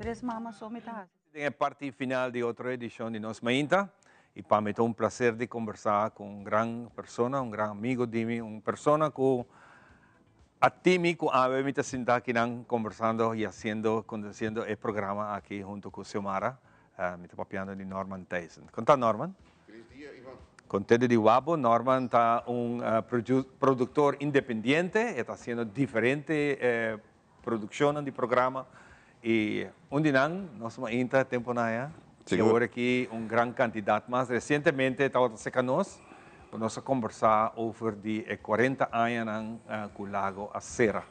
Tres mama so mi ta hasi. Den e parti final di otro edicion di Nos Mainta y pa mi ta un placer di conversa cu un gran persona, un gran amigo di mi, un persona cu a timi cu awe mi ta sinta akinan conversando y haciendo, conduciendo e programa aki hunto cu Xiomara. Mi ta papiando di Norman Thijssen. Con ta Norman? Feliz dia, Ivan. Contento di wak bo. Norman ta un productor independiente. E ta haciendo diferente produccionnan di programa. Y un di nan, nos mainta tempo na ya. Y awor aki un gran cantidad mas. Recientemente tabata cerca nos, cu nos a conversa over di e 40 añanan cu Lago a cera.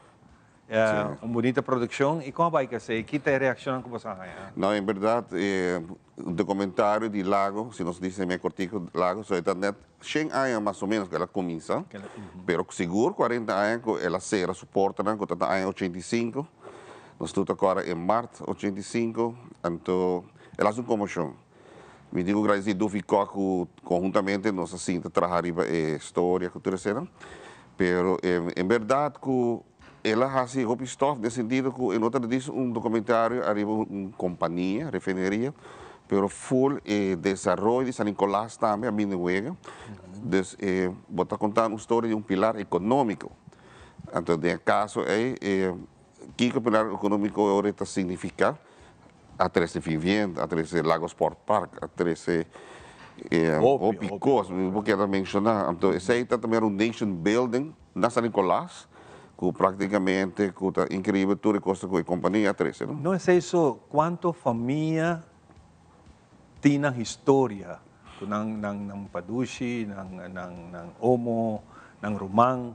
Un bunita produccion. Y con a bay cu esey? Ki ta e reaccionnan cu boso a haña? No, en berdad, e documentario di Lago, si nos dice me cortico Lago, so e ta net shen aña mas o menos cu el a cuminsa, pero sigur 40 aña cu el a cera su portanan, cu ta ta aña 85. Nos tur ta corda en maart 85, anto el a haci un conmocion. Mi tin cu gradici Duffy Kock cu conhuntamente nos a sinta traha riba e storia cu tur esena, pero en berdad cu El a hasi hopi stof den sentido ku e no ta dis un documentario ariba un kompania, refineria, pero full e desaroyo di San Nicolas tambe a bini wega. Dus e bo ta konta un storia di un pilar ekonómiko. Anto den e kaso ei e kiko pilar ekonómiko ora ta signifiká? A trese vivienda, a trese Lago Sport Park, a trese hopi kos, mi por keda menshoná. Anto esei ta tambe un nation building na San Nicolas ku praktikamente ku ta inkreibel tur e kosnan ku e kompania a trese, no? No esei so, kuantu famia tin nan historia ku nan nan padushi, nan nan omo, nan ruman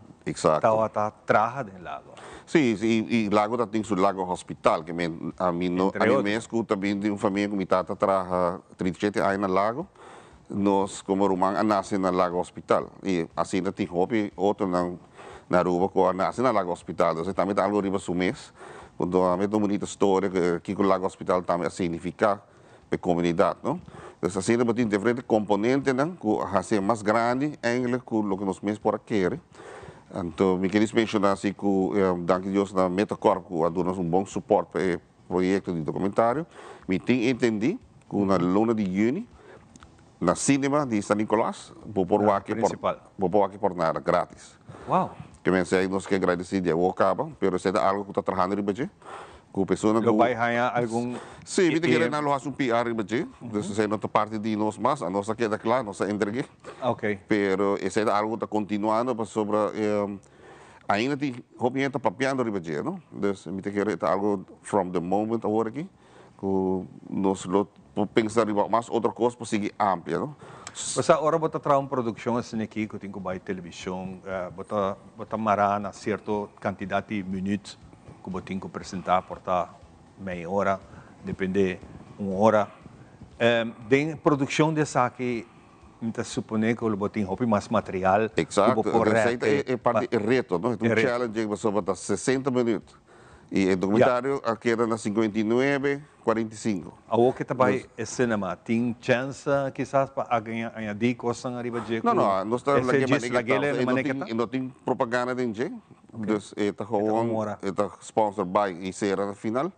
tabata traha den Lago. Sí, y Lago ta tin su Lago Hospital, ke men ami no, ami mes ku ta bin di un famia ku mi tata traha 37 aña na Lago, Nos como ruman a nace na Lago Hospital y asina tin hopi otronan na Aruba cu a nace na Lago Hospital. Entonces tambe ta algo riba su mes. Cuando a mete un bunita storia cu kico Lago Hospital tambe a significa Pa e komunidat, no? Entonces asina bo tin diferente komponentenan ku a hasié mas grandi eigenlijk ku loke nos mes por a kere. Anto mi kier menshoná si ku danki Dios na Metacorp ku a duna nos un bon support pa e proyekto di dokumentario. Mi tin entendí ku na luna di yüni na cinema di San Nicolas bo por wak e bo por wak e pornada gratis. Wow! Ke men esei nos ke gradisí di awor kaba, pero esei ta algu ku ta trahando riba dje, ku persona Lo ku bai haña algun Sí, mi ta kere nan lo hasi un PR riba dje, dus esei no ta parti di nos mas, anos a keda kla, nos a entreg'é. Ok. Pero esei ta algu ku ta kontinuando pasobra ainda tin hopi hende ta papiando riba dje, no? Dus mi ta kere e ta algu from the moment awor aki. Ku nos lo por pensa riba mas otro kos pa sigui amplia, no? Osea, ora bo ta traha un produkshon asina aki ku tin ku bai televishon, bo ta bo ta mará na sierto kantidat di minüt ku bo tin ku presentá, por ta mei ora, dependé un ora. Den produkshon di esaki mi ta suponé ku lo bo tin hopi mas material ku bo por Exacto, rèk. e parti e reto, no? E ta un challenge pasobra ta 60 minüt. Y e documentario a keda na 59, 45. Awor ke ta bai e cinema, tin chance kisas pa añadi cosnan ariba dje cu No, no, nos ta ese lag'e djis manera lag'e ke ta. manera ke ta? E no tin propaganda den dje, dus e ta gewoon, e ta sponsor bai y cera na final,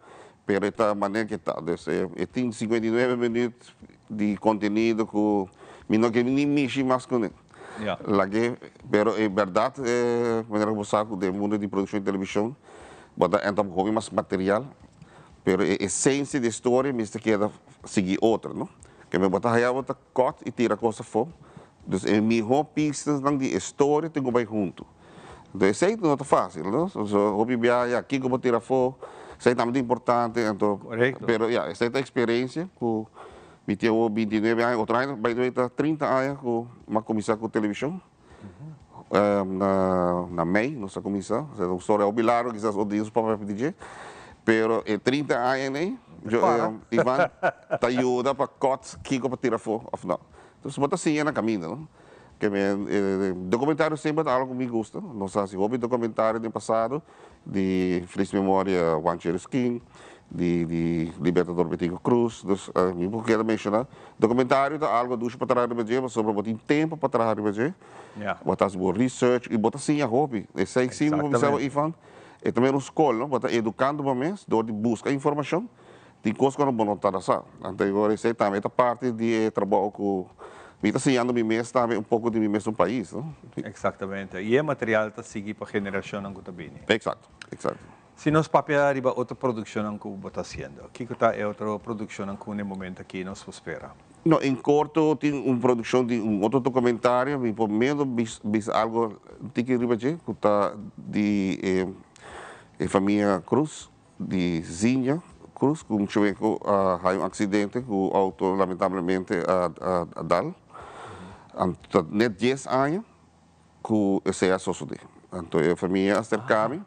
pero e ta manera ke ta. Dus e tin 59 minuut di contenido cu mi no ke ni mishi mas cune. Lag'e, pero e berdad manera ku bo sa ku den mundo di produkshon di televishon bo ta enta hopi mas material, pero e esensia di e storia mester keda sigui otro, no? Ke bo ta haya bo ta kòt i tira kos afó, dus e mihó pistasnan di e storia tin ku bai huntu. Anto esei no ta fásil, no? So hopi biaha ya kiko bo tira afó, esei tambe ta importante, anto pero ya esei ta eksperensia ku Mi tin awor 29 aña, otro aña by the way ta 30 aña ku mi a kuminsá ku televishon. Na na mei nos a kuminsá, esei ta un storia hopi largu kisas otro dia nos por papia di dje, pero e 30 añanan ei Ivan ta yuda pa kòt kiko pa tira afó òf no. Entonces bo ta siña na kaminda no. Ke men dokumentario semper ta algu ku mi gusta, nos a hasi hopi dokumentario den pasado. Di feliz memoria Juan Chereskin, di di Libertador Betico Cruz, dus mi por keda menciona. Documentario ta algo dushi pa traha riba dje pasobra bo tin tempo pa traha riba dje, bo ta haci bo research y bo ta siña hopi. Esey si mi por bisa bo Ivan, e ta mero un scol no, bo ta educando bo mes door di busca informacion di cos cu bo no tabata sa. Anto esey tambe ta parti di e trabou cu mi ta siñando mi mes tambe un poco di mi mesun pais no. Exactamente. Y e material ta sigui pa generacionnan cu ta bini. Exacto, exacto. Si nos papia riba otro produccionnan cu bo ta haciendo, kico ta e otro produccionnan cu n'e momento aki nos por spera? No, en corto tin un produccion di un otro documentario, mi por menos bisa algo tiki riba dje, cu ta di e famia Cruz. Di Zinha Cruz cu un chueco a haya un accidente cu auto lamentablemente a dal. Anto ta net dies aña cu esey a sosode. Anto e famia a acerca mi,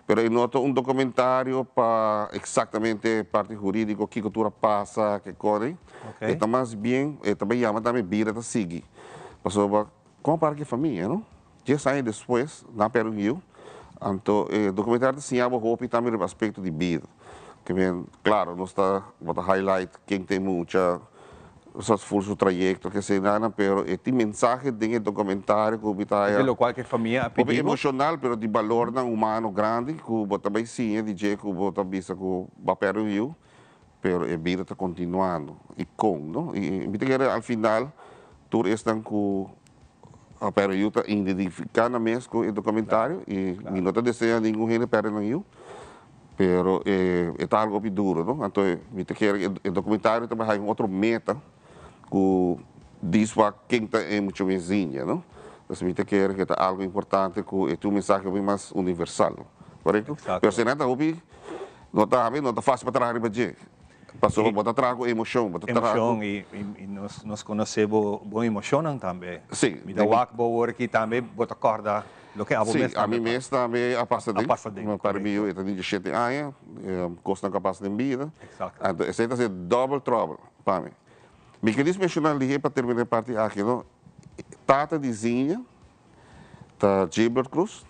pero e no ta un documentario pa exactamente parti huridico kico tur a pasa, ke cori. E ta mas bien, e ta bay yama tambe bida ta sigui. Pasobra como para cu e famia, no? Dies aña despues, nan a pèrdè un yu. Anto e dokumentario ta siña bo hopi tambe riba aspekto di bida. Ke men, klaro, nos ta bo ta highlight ken ta e mucha, sa ful su trayekto, ke esei nan, pero e tin mensahe den e dokumentario ku mi ta haya Di lokual ku e famia a hopi pidi bo. emoshonal, pero di balornan humano grandi ku bo ta bai siña di dje ku bo ta bisa ku bo a pèrdè un yu, pero e bida ta kontinuando. I kon, no? I mi ta kere al final tur esnan ku Pero yu ta identifica nan mes cu e documentario y mi no ta desea ningun hende perde nan yu, pero e ta algo hopi duro, no? Anto mi ta kere e documentario ta bay haya un otro meta cu dis wak ken ta e mucho mes Zinja, no? Entonces mi ta kere cu e ta algo importante cu e tin un mensahe hopi mas universal, corecto? Pero si nan ta hopi, no ta no ta facil pa traha riba dje. Pasobra bo ta traha ku emoshon, bo ta traha ku. Emoshon i nos nos konosé bo bo emoshonnan tambe. Sí. Mi ta wak bo awor aki tambe bo ta kòrda loke abo mes Sí, tambe ami mes tambe a pasa den. A pasa den, Mi pari mi yu e ta di diesshete aña, kosnan ku a pasa den bida. Eksakto. Anto esei ta ser dòbel tròbel pa mi. Mi ke dis menshoná lihé pa terminá e parti aki no, tata di Zinha ta Gilbert Cruz.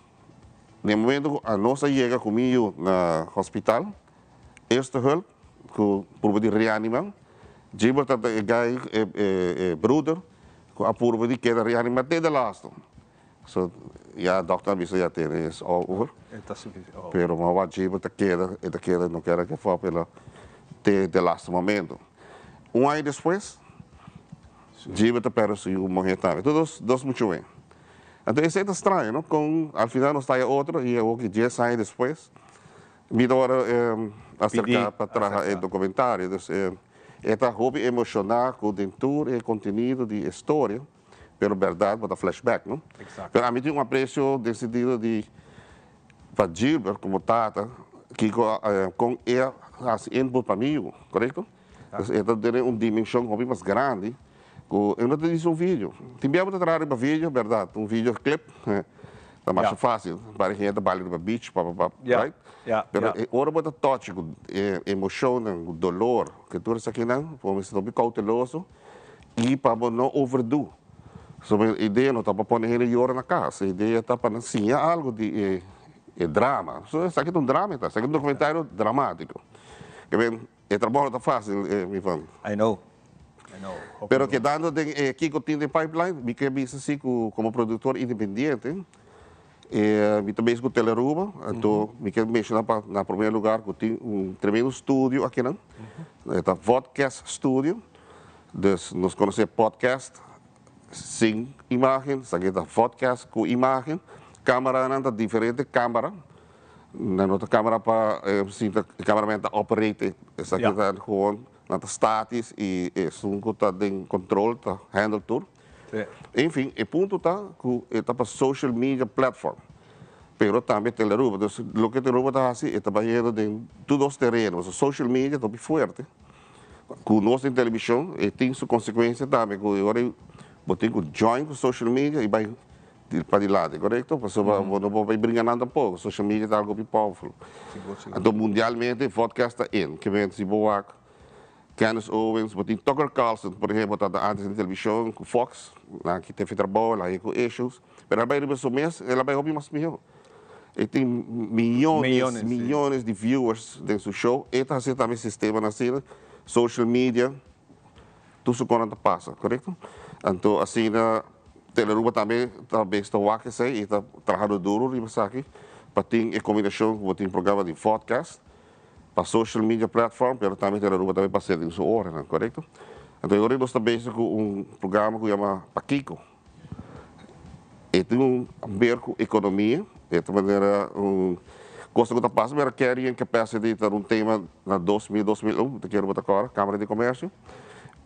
Den e momento ku anos a yega ku mi yu na hospital, Eerste hulp ku purba di reanima. Gilbert ta e guy, e broeder, ku a purba di keda reanima te de laatste. So, ya dokter a bisa ya tene is all over. E ta sufici oh. Pero ma wak Gilbert ta keda, e ta keda, no kere give up, el a te de laatste momento. Un aña despues, Gilbert ta perde su yu muher tambe. Tur dos, dos muchu'e. Anto esei ta straño, no? Kon al final nos ta haya otro y awoki dies aña despues, Mi ta wòrdu aserká pa traha e dokumentario, dus e ta hopi emoshoná ku den tur e kontenido di e storia, pero bèrdat bo ta flashback, no? Pero ami tin un apresio den sentido di pa Gilbert komo tata, kiko kon e a hasi input pa mi yu, korekto? Dus e ta tene un dimenshon hopi mas grandi ku e no ta disi un video. Tin bia bo ta traha riba video, bèrdat, un video clip ta masha fásil, pare hende ta bali riba beach, pa pa pa, right? Pero e ora bo ta touch ku e emoshonnan, ku dolor, ku tur esakinan, bo mester ta hopi kouteloso i pa bo no overdo. So e idea no ta pa pone hende yora na kas, e idea ta pa nan siña algu di e drama. So esaki ta un drama e ta, esaki ta un dokumentario dramátiko. E trabou no ta fácil, mi fan. I know. I know. Pero kedando den e kiko tin den pipeline, mi ke bisa si ku komo produktor independiente, mi ta bezig ku Telearuba, anto mi ke menshoná pa na promé lugar ku tin un tremendo studio akinan, e ta Vodcast Studio, dus nos konosé podcast sin imágen, esaki ta vodcast ku imágen, kameranan ta diferente kamera. Nan no ta camera pa sinta e cameraman ta operate esaki ta gewoon nan ta statis y esun cu ta den control ta handle tur. Enfin e punto ta cu e ta pa social media platform pero tambe Telearuba dus loke Telearuba ta haci e ta bayendo den tur dos tereno pasobra social media ta hopi fuerte cu nos den television e tin su consecuencia tambe cu e ora bo tin cu join cu social media y bay Di padilanti, korekto? Pasobra bo no por bai bringa nan tampoko. Social media ta algo hopi powerful. Anto mundialmente vodcast ta in. Ke men si bo wak Candace Owens, bo tin Tucker Carlson por ehempel tabata antes den televishon ku Fox, nan ki tefi trabou, el a haña ku issues, pero el a bai riba su mes, el a bai hopi mas mihó. E tin miyones, miyones di viewers den su show. E ta hasi tambe sistemanan asina, social media. Tur su konan ta pasa, korekto? Anto asina Telearuba tambe ta bes ta wak esei i ta trahando duru riba esaki pa tin e kombinashon ku bo tin programa di vodcast pa social media platform pero tambe Telearuba tambe pas'é den su oranan, korekto? Anto e ora nos ta bezig ku un programa ku yama Pakiko. E tin un ber ku ekonomia, e ta manera un cosa ku ta pasa, pero carrying capacity ta un tema na 2000, 2001, ta kere bo ta kòrda, Kamara di Komersio.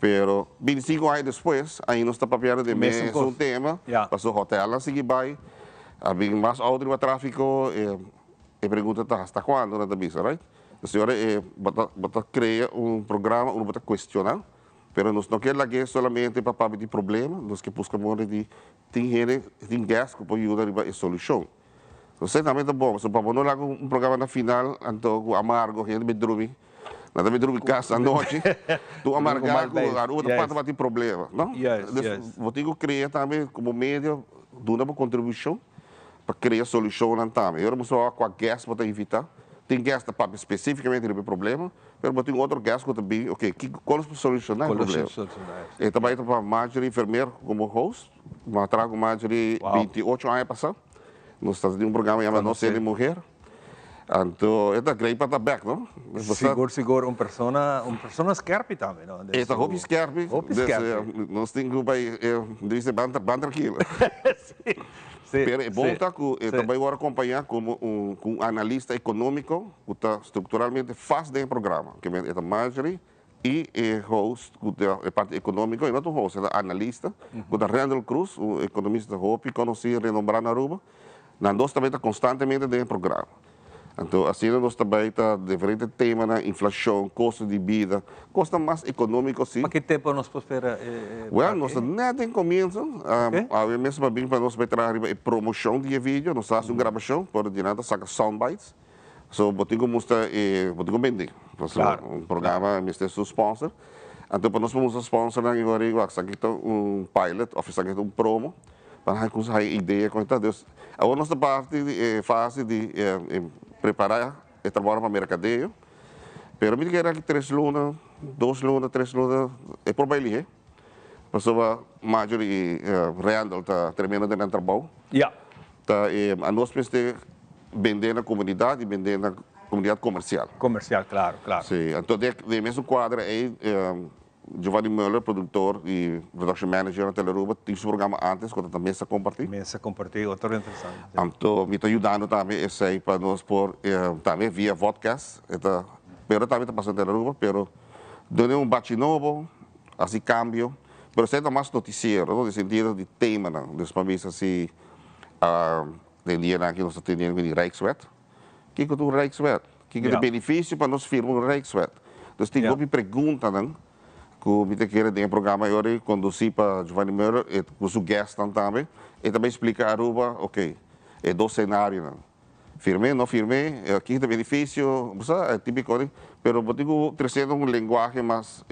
Pero 25 aña despues, ainda nos ta papiando di e mesun tema, pasobra hotelnan sigui bai, a bin mas outo riba tráfiko, e pregunta ta hasta kuando nan ta bisa, right? Entonces ora e bo ta bo ta krea un programa unda bo ta kuestioná. Pero nos no ke lag'é solamente pa papia di problema, nos ke buska manera di tin hende, tin guest ku por yuda riba e solushon. Esei tambe ta bon, pasobra pa bo no laga un programa na final anto ku amargo hende bai drumi, nan ta bai drumi kas anochi, tur amargá ku Aruba ta pasa pa tin problema, no? Dus bo tin ku krea tambe komo medio, duna bo kontribushon pa krea solushonnan tambe. E ora bo sa wak kua guest bo ta invitá, tin guest ta papia spesífikamente riba e problema, Pero bo tin otro guest ku ta bin, ok, kiko, kon nos por solushoná e problema? E ta bai ta pa Marjorie Vermeer komo host. Mi a traha ku Marjorie 28 aña pasá. Nos ta tin un programa yama Nos Hende Muher. Anto e ta great pa ta bèk, no? Sigur, sigur, un persona, un persona skèrpi tambe, no? E ta hopi skèrpi. Hopi skèrpi. Nos tin ku bai, dice, ban ban trankilo. Pero e bon ta ku e ta bai wòrdu akompañá komo un ku un analista ekonómiko ku ta strukturalmente vast den e programa. Ke men e ta Marjorie i e host ku ta e parti ekonómiko, e no ta un host, e ta analista, ku ta Randall Cruz, un ekonomista hopi konosí, renombrá na Aruba. Nan dos tambe ta konstantemente den e programa. Anto asina nos ta bai ta diferente temanan, inflashon, kosto di bida, kosnan mas ekonómiko si. Pa ki tempu nos por spera e Wèl, nos ta nèt den komienso. Awe mes pa bin pa nos bai traha riba e promoshon di e video. Nos ta hasi un grabashon, por di nan ta saka soundbites. So bo tin ku mustra e, bo tin ku bende. Pasobra un programa mester su sponsor. Anto pa nos por mustra sponsornan i wak, wak, esaki ta un pilot òf esaki ta un promo. Pa nan cuminsa haya idea con e ta. Dus awor nos ta parti di e fase di prepará e trabounan pa mercadeo. Pero mi ta kere aki tres luna. Dos luna, tres luna, e por bai lihé. Pasobra Marjorie i Randall ta tremendo den nan trabou. Ja. Ta e anos mester bendé na komunidat i bendé na komunidat komersial. Komersial, klaro, klaro. Sí, anto den e mesun kuadra ei Giovanni Muller, produktor i production manager na Telearuba, tin su programa antes ku ta Mesa Kompartí. Mesa Kompartí, otro interesante. Anto mi ta yudando tambe esei pa nos por tambe via vodcast, e ta, pero tambe ta pasa na Telearuba, pero duna un bachi nobo, hasi kambio, pero esei ta mas notisiero, no, den sentido di temanan. Dus pa bisa si den dianan aki nos ta teniendo di Rijkswet. Kiko ta un Rijkswet? Kiko ta e benefisio pa nos firma un Rijkswet? Dus tin hopi preguntanan ku mi ta kere den e programa e ora ei kondusí pa Giovanni Muller e ku su guestnan tambe. E ta bai splika Aruba, ok, e dos senarionan. Firm'é, no firm'é, kiko ta e benefisio, bo sa, e típiko di, pero bo tin ku trese un lenguahe mas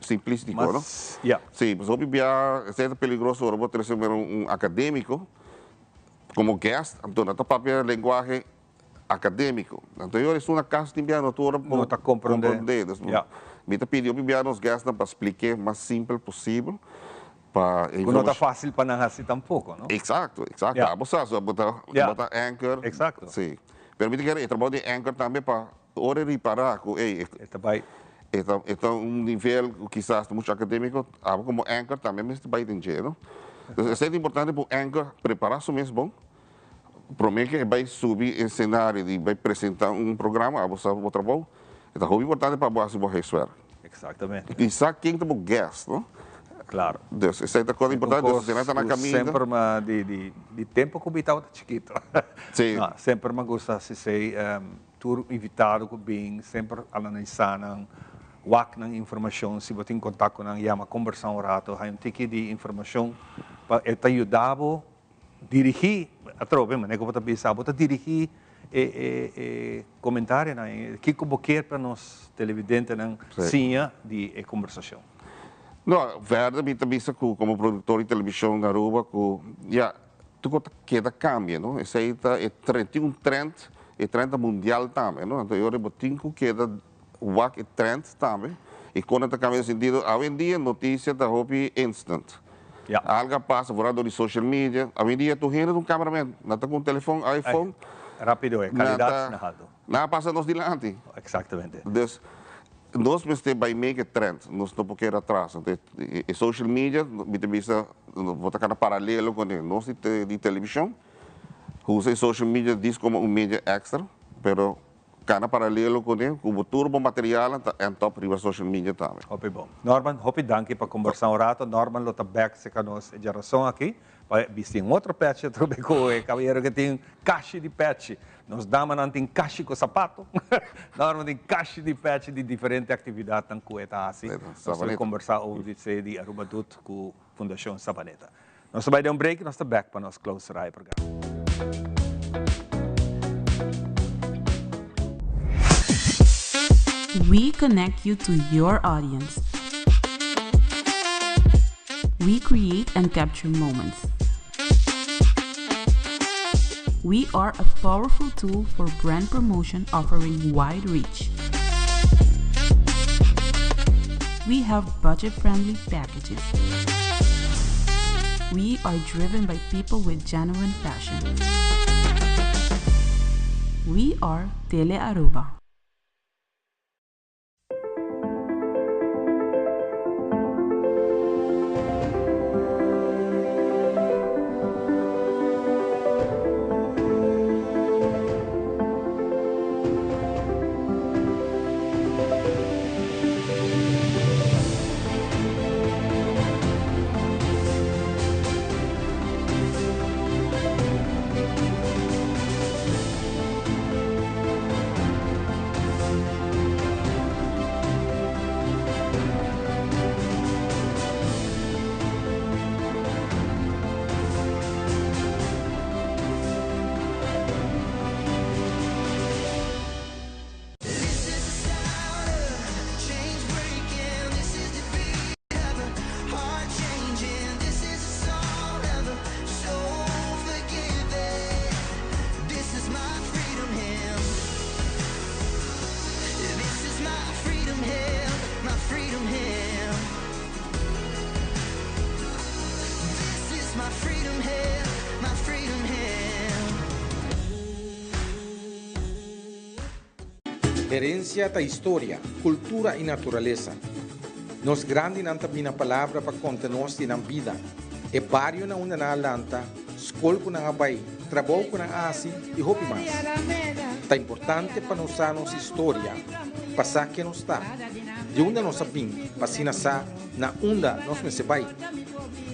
simplístiko, no? Sí, pasobra hopi bia esei ta peligroso ora bo trese un akadémiko. Como guest, anto nan ta papia lenguahe academico. Anto yo esun na cas tin bia no tur ora No ta comprende. comprende. Dus Ja. mi ta pidi hopi bia nos guestnan pa spliké mas simpel posibel pa e Cu no ta informacion. facil pa nan haci tampoco, no? Exacto, exacto. Ja. Abo sa, so bo ta, Ja. bo ta anchor. Exacto. Si. Pero mi ta kere e trabou di anchor tambe pa ora e ripara cu ey, E ta bay. e ta, e ta un nivel cu kisas ta mucho academico, abo como anchor tambe mester bay den dje, no? Entonces esey ta importante pa un anchor prepara su mes bon, prome ke e bay subi e scenario di bay presenta un programa, abo sa bo trabou, e ta hopi importante pa abo haci bo huiswerk. Exactamente. Y sa ken ta bo guest, no? Claro. Dus esey ta cosa importante, dus si nan ta na caminda. Semper mi di tempo cu mi tabata chikito. Si. No, semper mi gusta haci esey, tur invitado cu bin, semper analiza nan, wak nan informacion, si bo tin contact cu nan, yama conversa un rato, hay un tiki di informacion pa e ta yuda bo dirigi, atrobe manera cu bo ta bisa, bo ta dirigi e comentarionan, kico bo kier pa nos televidentenan siña di e conversacion? No, verder mi ta bisa cu como productor di television na Aruba cu ya tur cos ta keda cambia, no? Esey ta e trend, tin un trend, e trend ta mundial tambe, no? Anto e ora bo tin cu keda wak e trend tambe y con e ta cambia den sentido awendia noticia ta hopi instant. Algo a pasa vooral door di social media, awendia tur hende ta un cameraman, nan ta cu un telefon iPhone. Rapido e calidad na halto. Nan a pasa nos dilanti. Exactamente. Dus nos mester bay make e trend, nos no por keda atras. Anto e social media mi ta bisa bo ta cana paralelo cu nos di television, usa e social media dis como un media extra, pero Kana paralelo kuné ku bo tur bo materialnan ta end up riba social media tambe. Hopi bon. Norman, hopi danki pa kombersá un rato. Norman lo ta bèk serka nos e djarason aki pa bisti un otro pèchi atrobe ku e kabayero ke tin kashi di pèchi. Nos damanan tin kashi ku sapato. Norman tin kashi di pèchi di diferente aktividatnan ku e ta hasi. Nos ta kombersá over di esei di Aruba Doet ku Fundashon Sabaneta. Nos ta bai den un break y nos ta back pa nos close ra e programa. We connect you to your audience. We create and capture moments. We are a powerful tool for brand promotion offering wide reach. We have budget friendly packages. We are driven by people with genuine passion. We are Tele Aruba. Herensia ta historia, kultura i naturalesa. Nos grandinan ta bini na palabra pa konta nos di nan bida, e bario na unda nan a lanta, skol ku nan a bai, trabou ku nan a hasi i hopi mas. Ta importante pa nos sa nos historia, pa sa ken nos ta, di unda nos a bin pa asina sa na unda nos mester bai.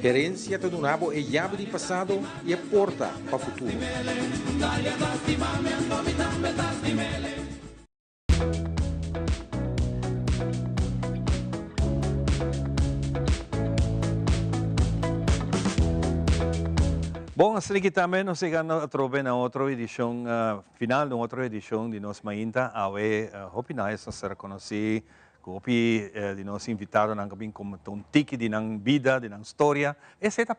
Herensia ta duna bo e yabi di pasado i e porta pa futuro. Bon, asina ki tambe nos yegando atrobe na otro edicion, final di un otro edicion di nos Mainta. Awe hopi nice nos a reconoci cu hopi di nos invitadonan cu a bin comenta un tiki di nan bida, di nan storia. Esey ta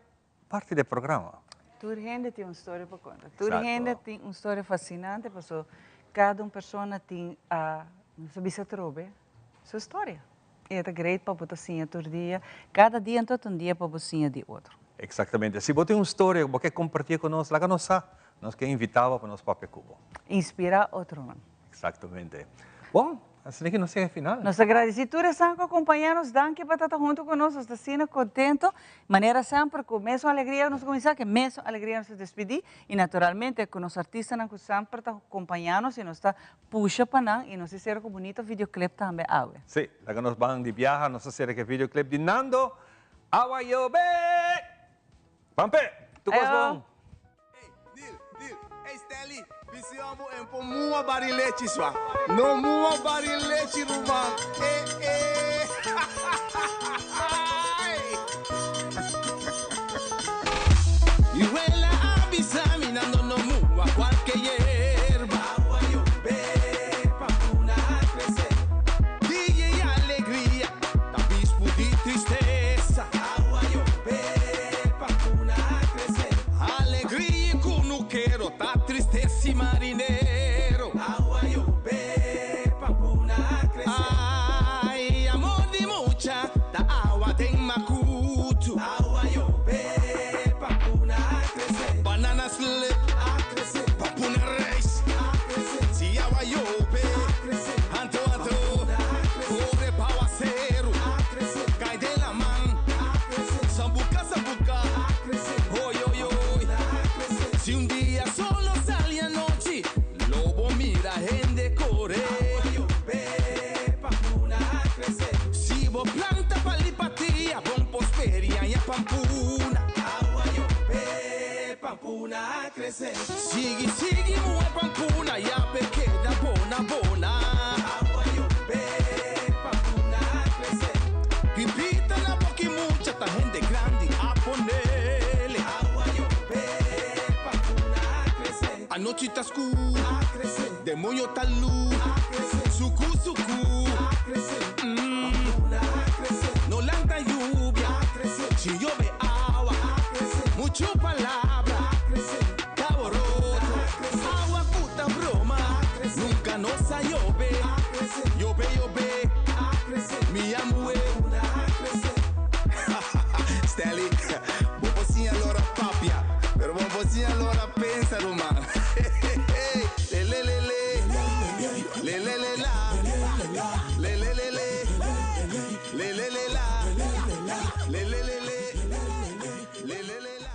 parti di e programa. Tur hende tin un storia pa conta. Tur hende tin un storia fascinante paso cada un persona tin a, nos a bisa atrobe, su storia. E ta great pa bo ta siña tur dia. Cada dia anto ta un dia pa bo siña di otro. Exactamente. Si bo tin un storia ku bo ke comparti ku nos, laga nos sa. Nos ke invita bo pa nos papia ku bo. Inspira otronan. Exactamente. Bon, asina ki nos yega e final. Nos ta gradeci tur esnan ku a compaña nos. Danki pa ta ta hunto ku nos. Nos ta asina contento. Manera semper ku mesun alegria nos a cuminsa, ku e mesun alegria nos ta despidi. Y naturalmente ku nos artistanan ku semper ta compaña nos y nos ta Pusha pa nan y nos hicieron cu bunito videoclip tambe awe. Sí, laga nos ban di biaha, nos a cera cu e videoclip di Nando, Awa Yobe! Ban pe! Tu cos bon! Ey, Neil, Neil, ey Stanley, bisi omo en por mua barilechi swa. No mua barilechi ruman, eh eh. Mi wela a bisa mi Nando no mua cualke yerba. Awa yobe pa puna crece. Dia y alegria ta bispu di tristesa. Awa yobe pa puna crece. Alegria y cunukero ta tristesa y marinero. Awa yobe pa puna crece. Ay, amor di mucha ta awa den macutu. Awa yobe pa puna crece. Banana slip a crece. Pa puna reis a crece. Si awa yobe a crece. Anto anto core pa awaceru a crece. Cai den laman a crece. Sambuca sambuca a crece. Oy oy oy a crece. Si un dia sol no sali anochi lo bo mira hende core. Awa yobe pa puna crece. Si bo planta palipatia bon posperia ña pampuna. Awa yobe pampuna crece. Sigui sigui muhe pampuna ya pe keda bona bona. Awa yobe pampuna crece. Pipita na boki mucha ta hende grandi a ponele. Awa yobe pampuna crece. Anochi ta skur, demoño ta lur, suku suku, mm, no lanta yubia, si yobe awa, muchu palabra, ta boroto, awa ku ta broma, nunka no sa yobe, yobe yobe, mi a muhe. Stanley, bo por siña lora papia, pero bo no por siña lora pensa, ruman. Le le le le, le le le la, le le le le, le le le la, le le le le, le le le la.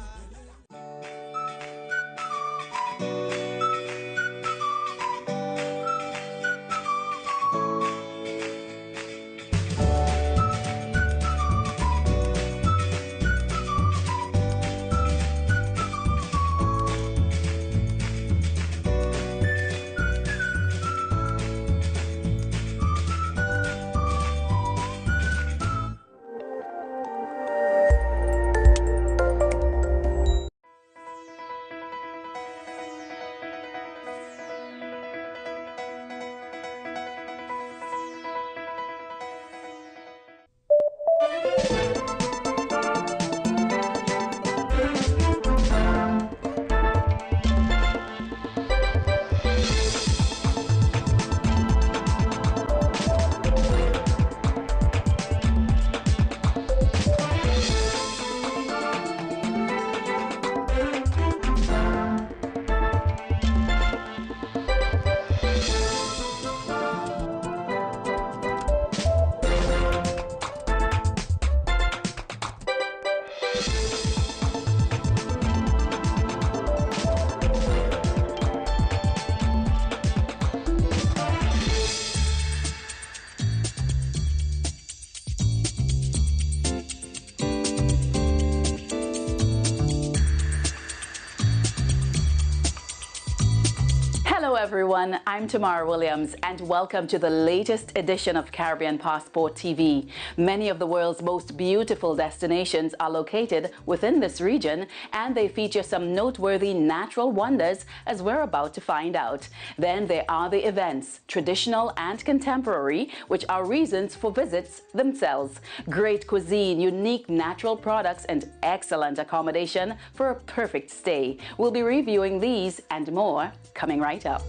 Hello, everyone. I'm Tamara Williams, and welcome to the latest edition of Caribbean Passport TV. Many of the world's most beautiful destinations are located within this region, and they feature some noteworthy natural wonders, as we're about to find out. Then there are the events, traditional and contemporary, which are reasons for visits themselves. Great cuisine, unique natural products, and excellent accommodation for a perfect stay. We'll be reviewing these and more coming right up.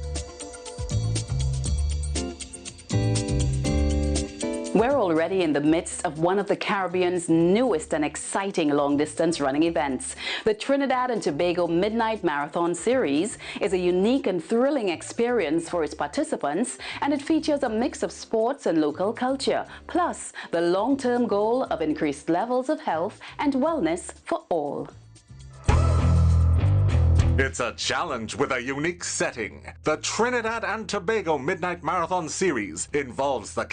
We're already in the midst of one of the Caribbean's newest and exciting long-distance running events. The Trinidad and Tobago Midnight Marathon Series is a unique and thrilling experience for its participants, and it features a mix of sports and local culture, plus the long-term goal of increased levels of health and wellness for all. It's a challenge with a unique setting. The Trinidad and Tobago Midnight Marathon Series involves the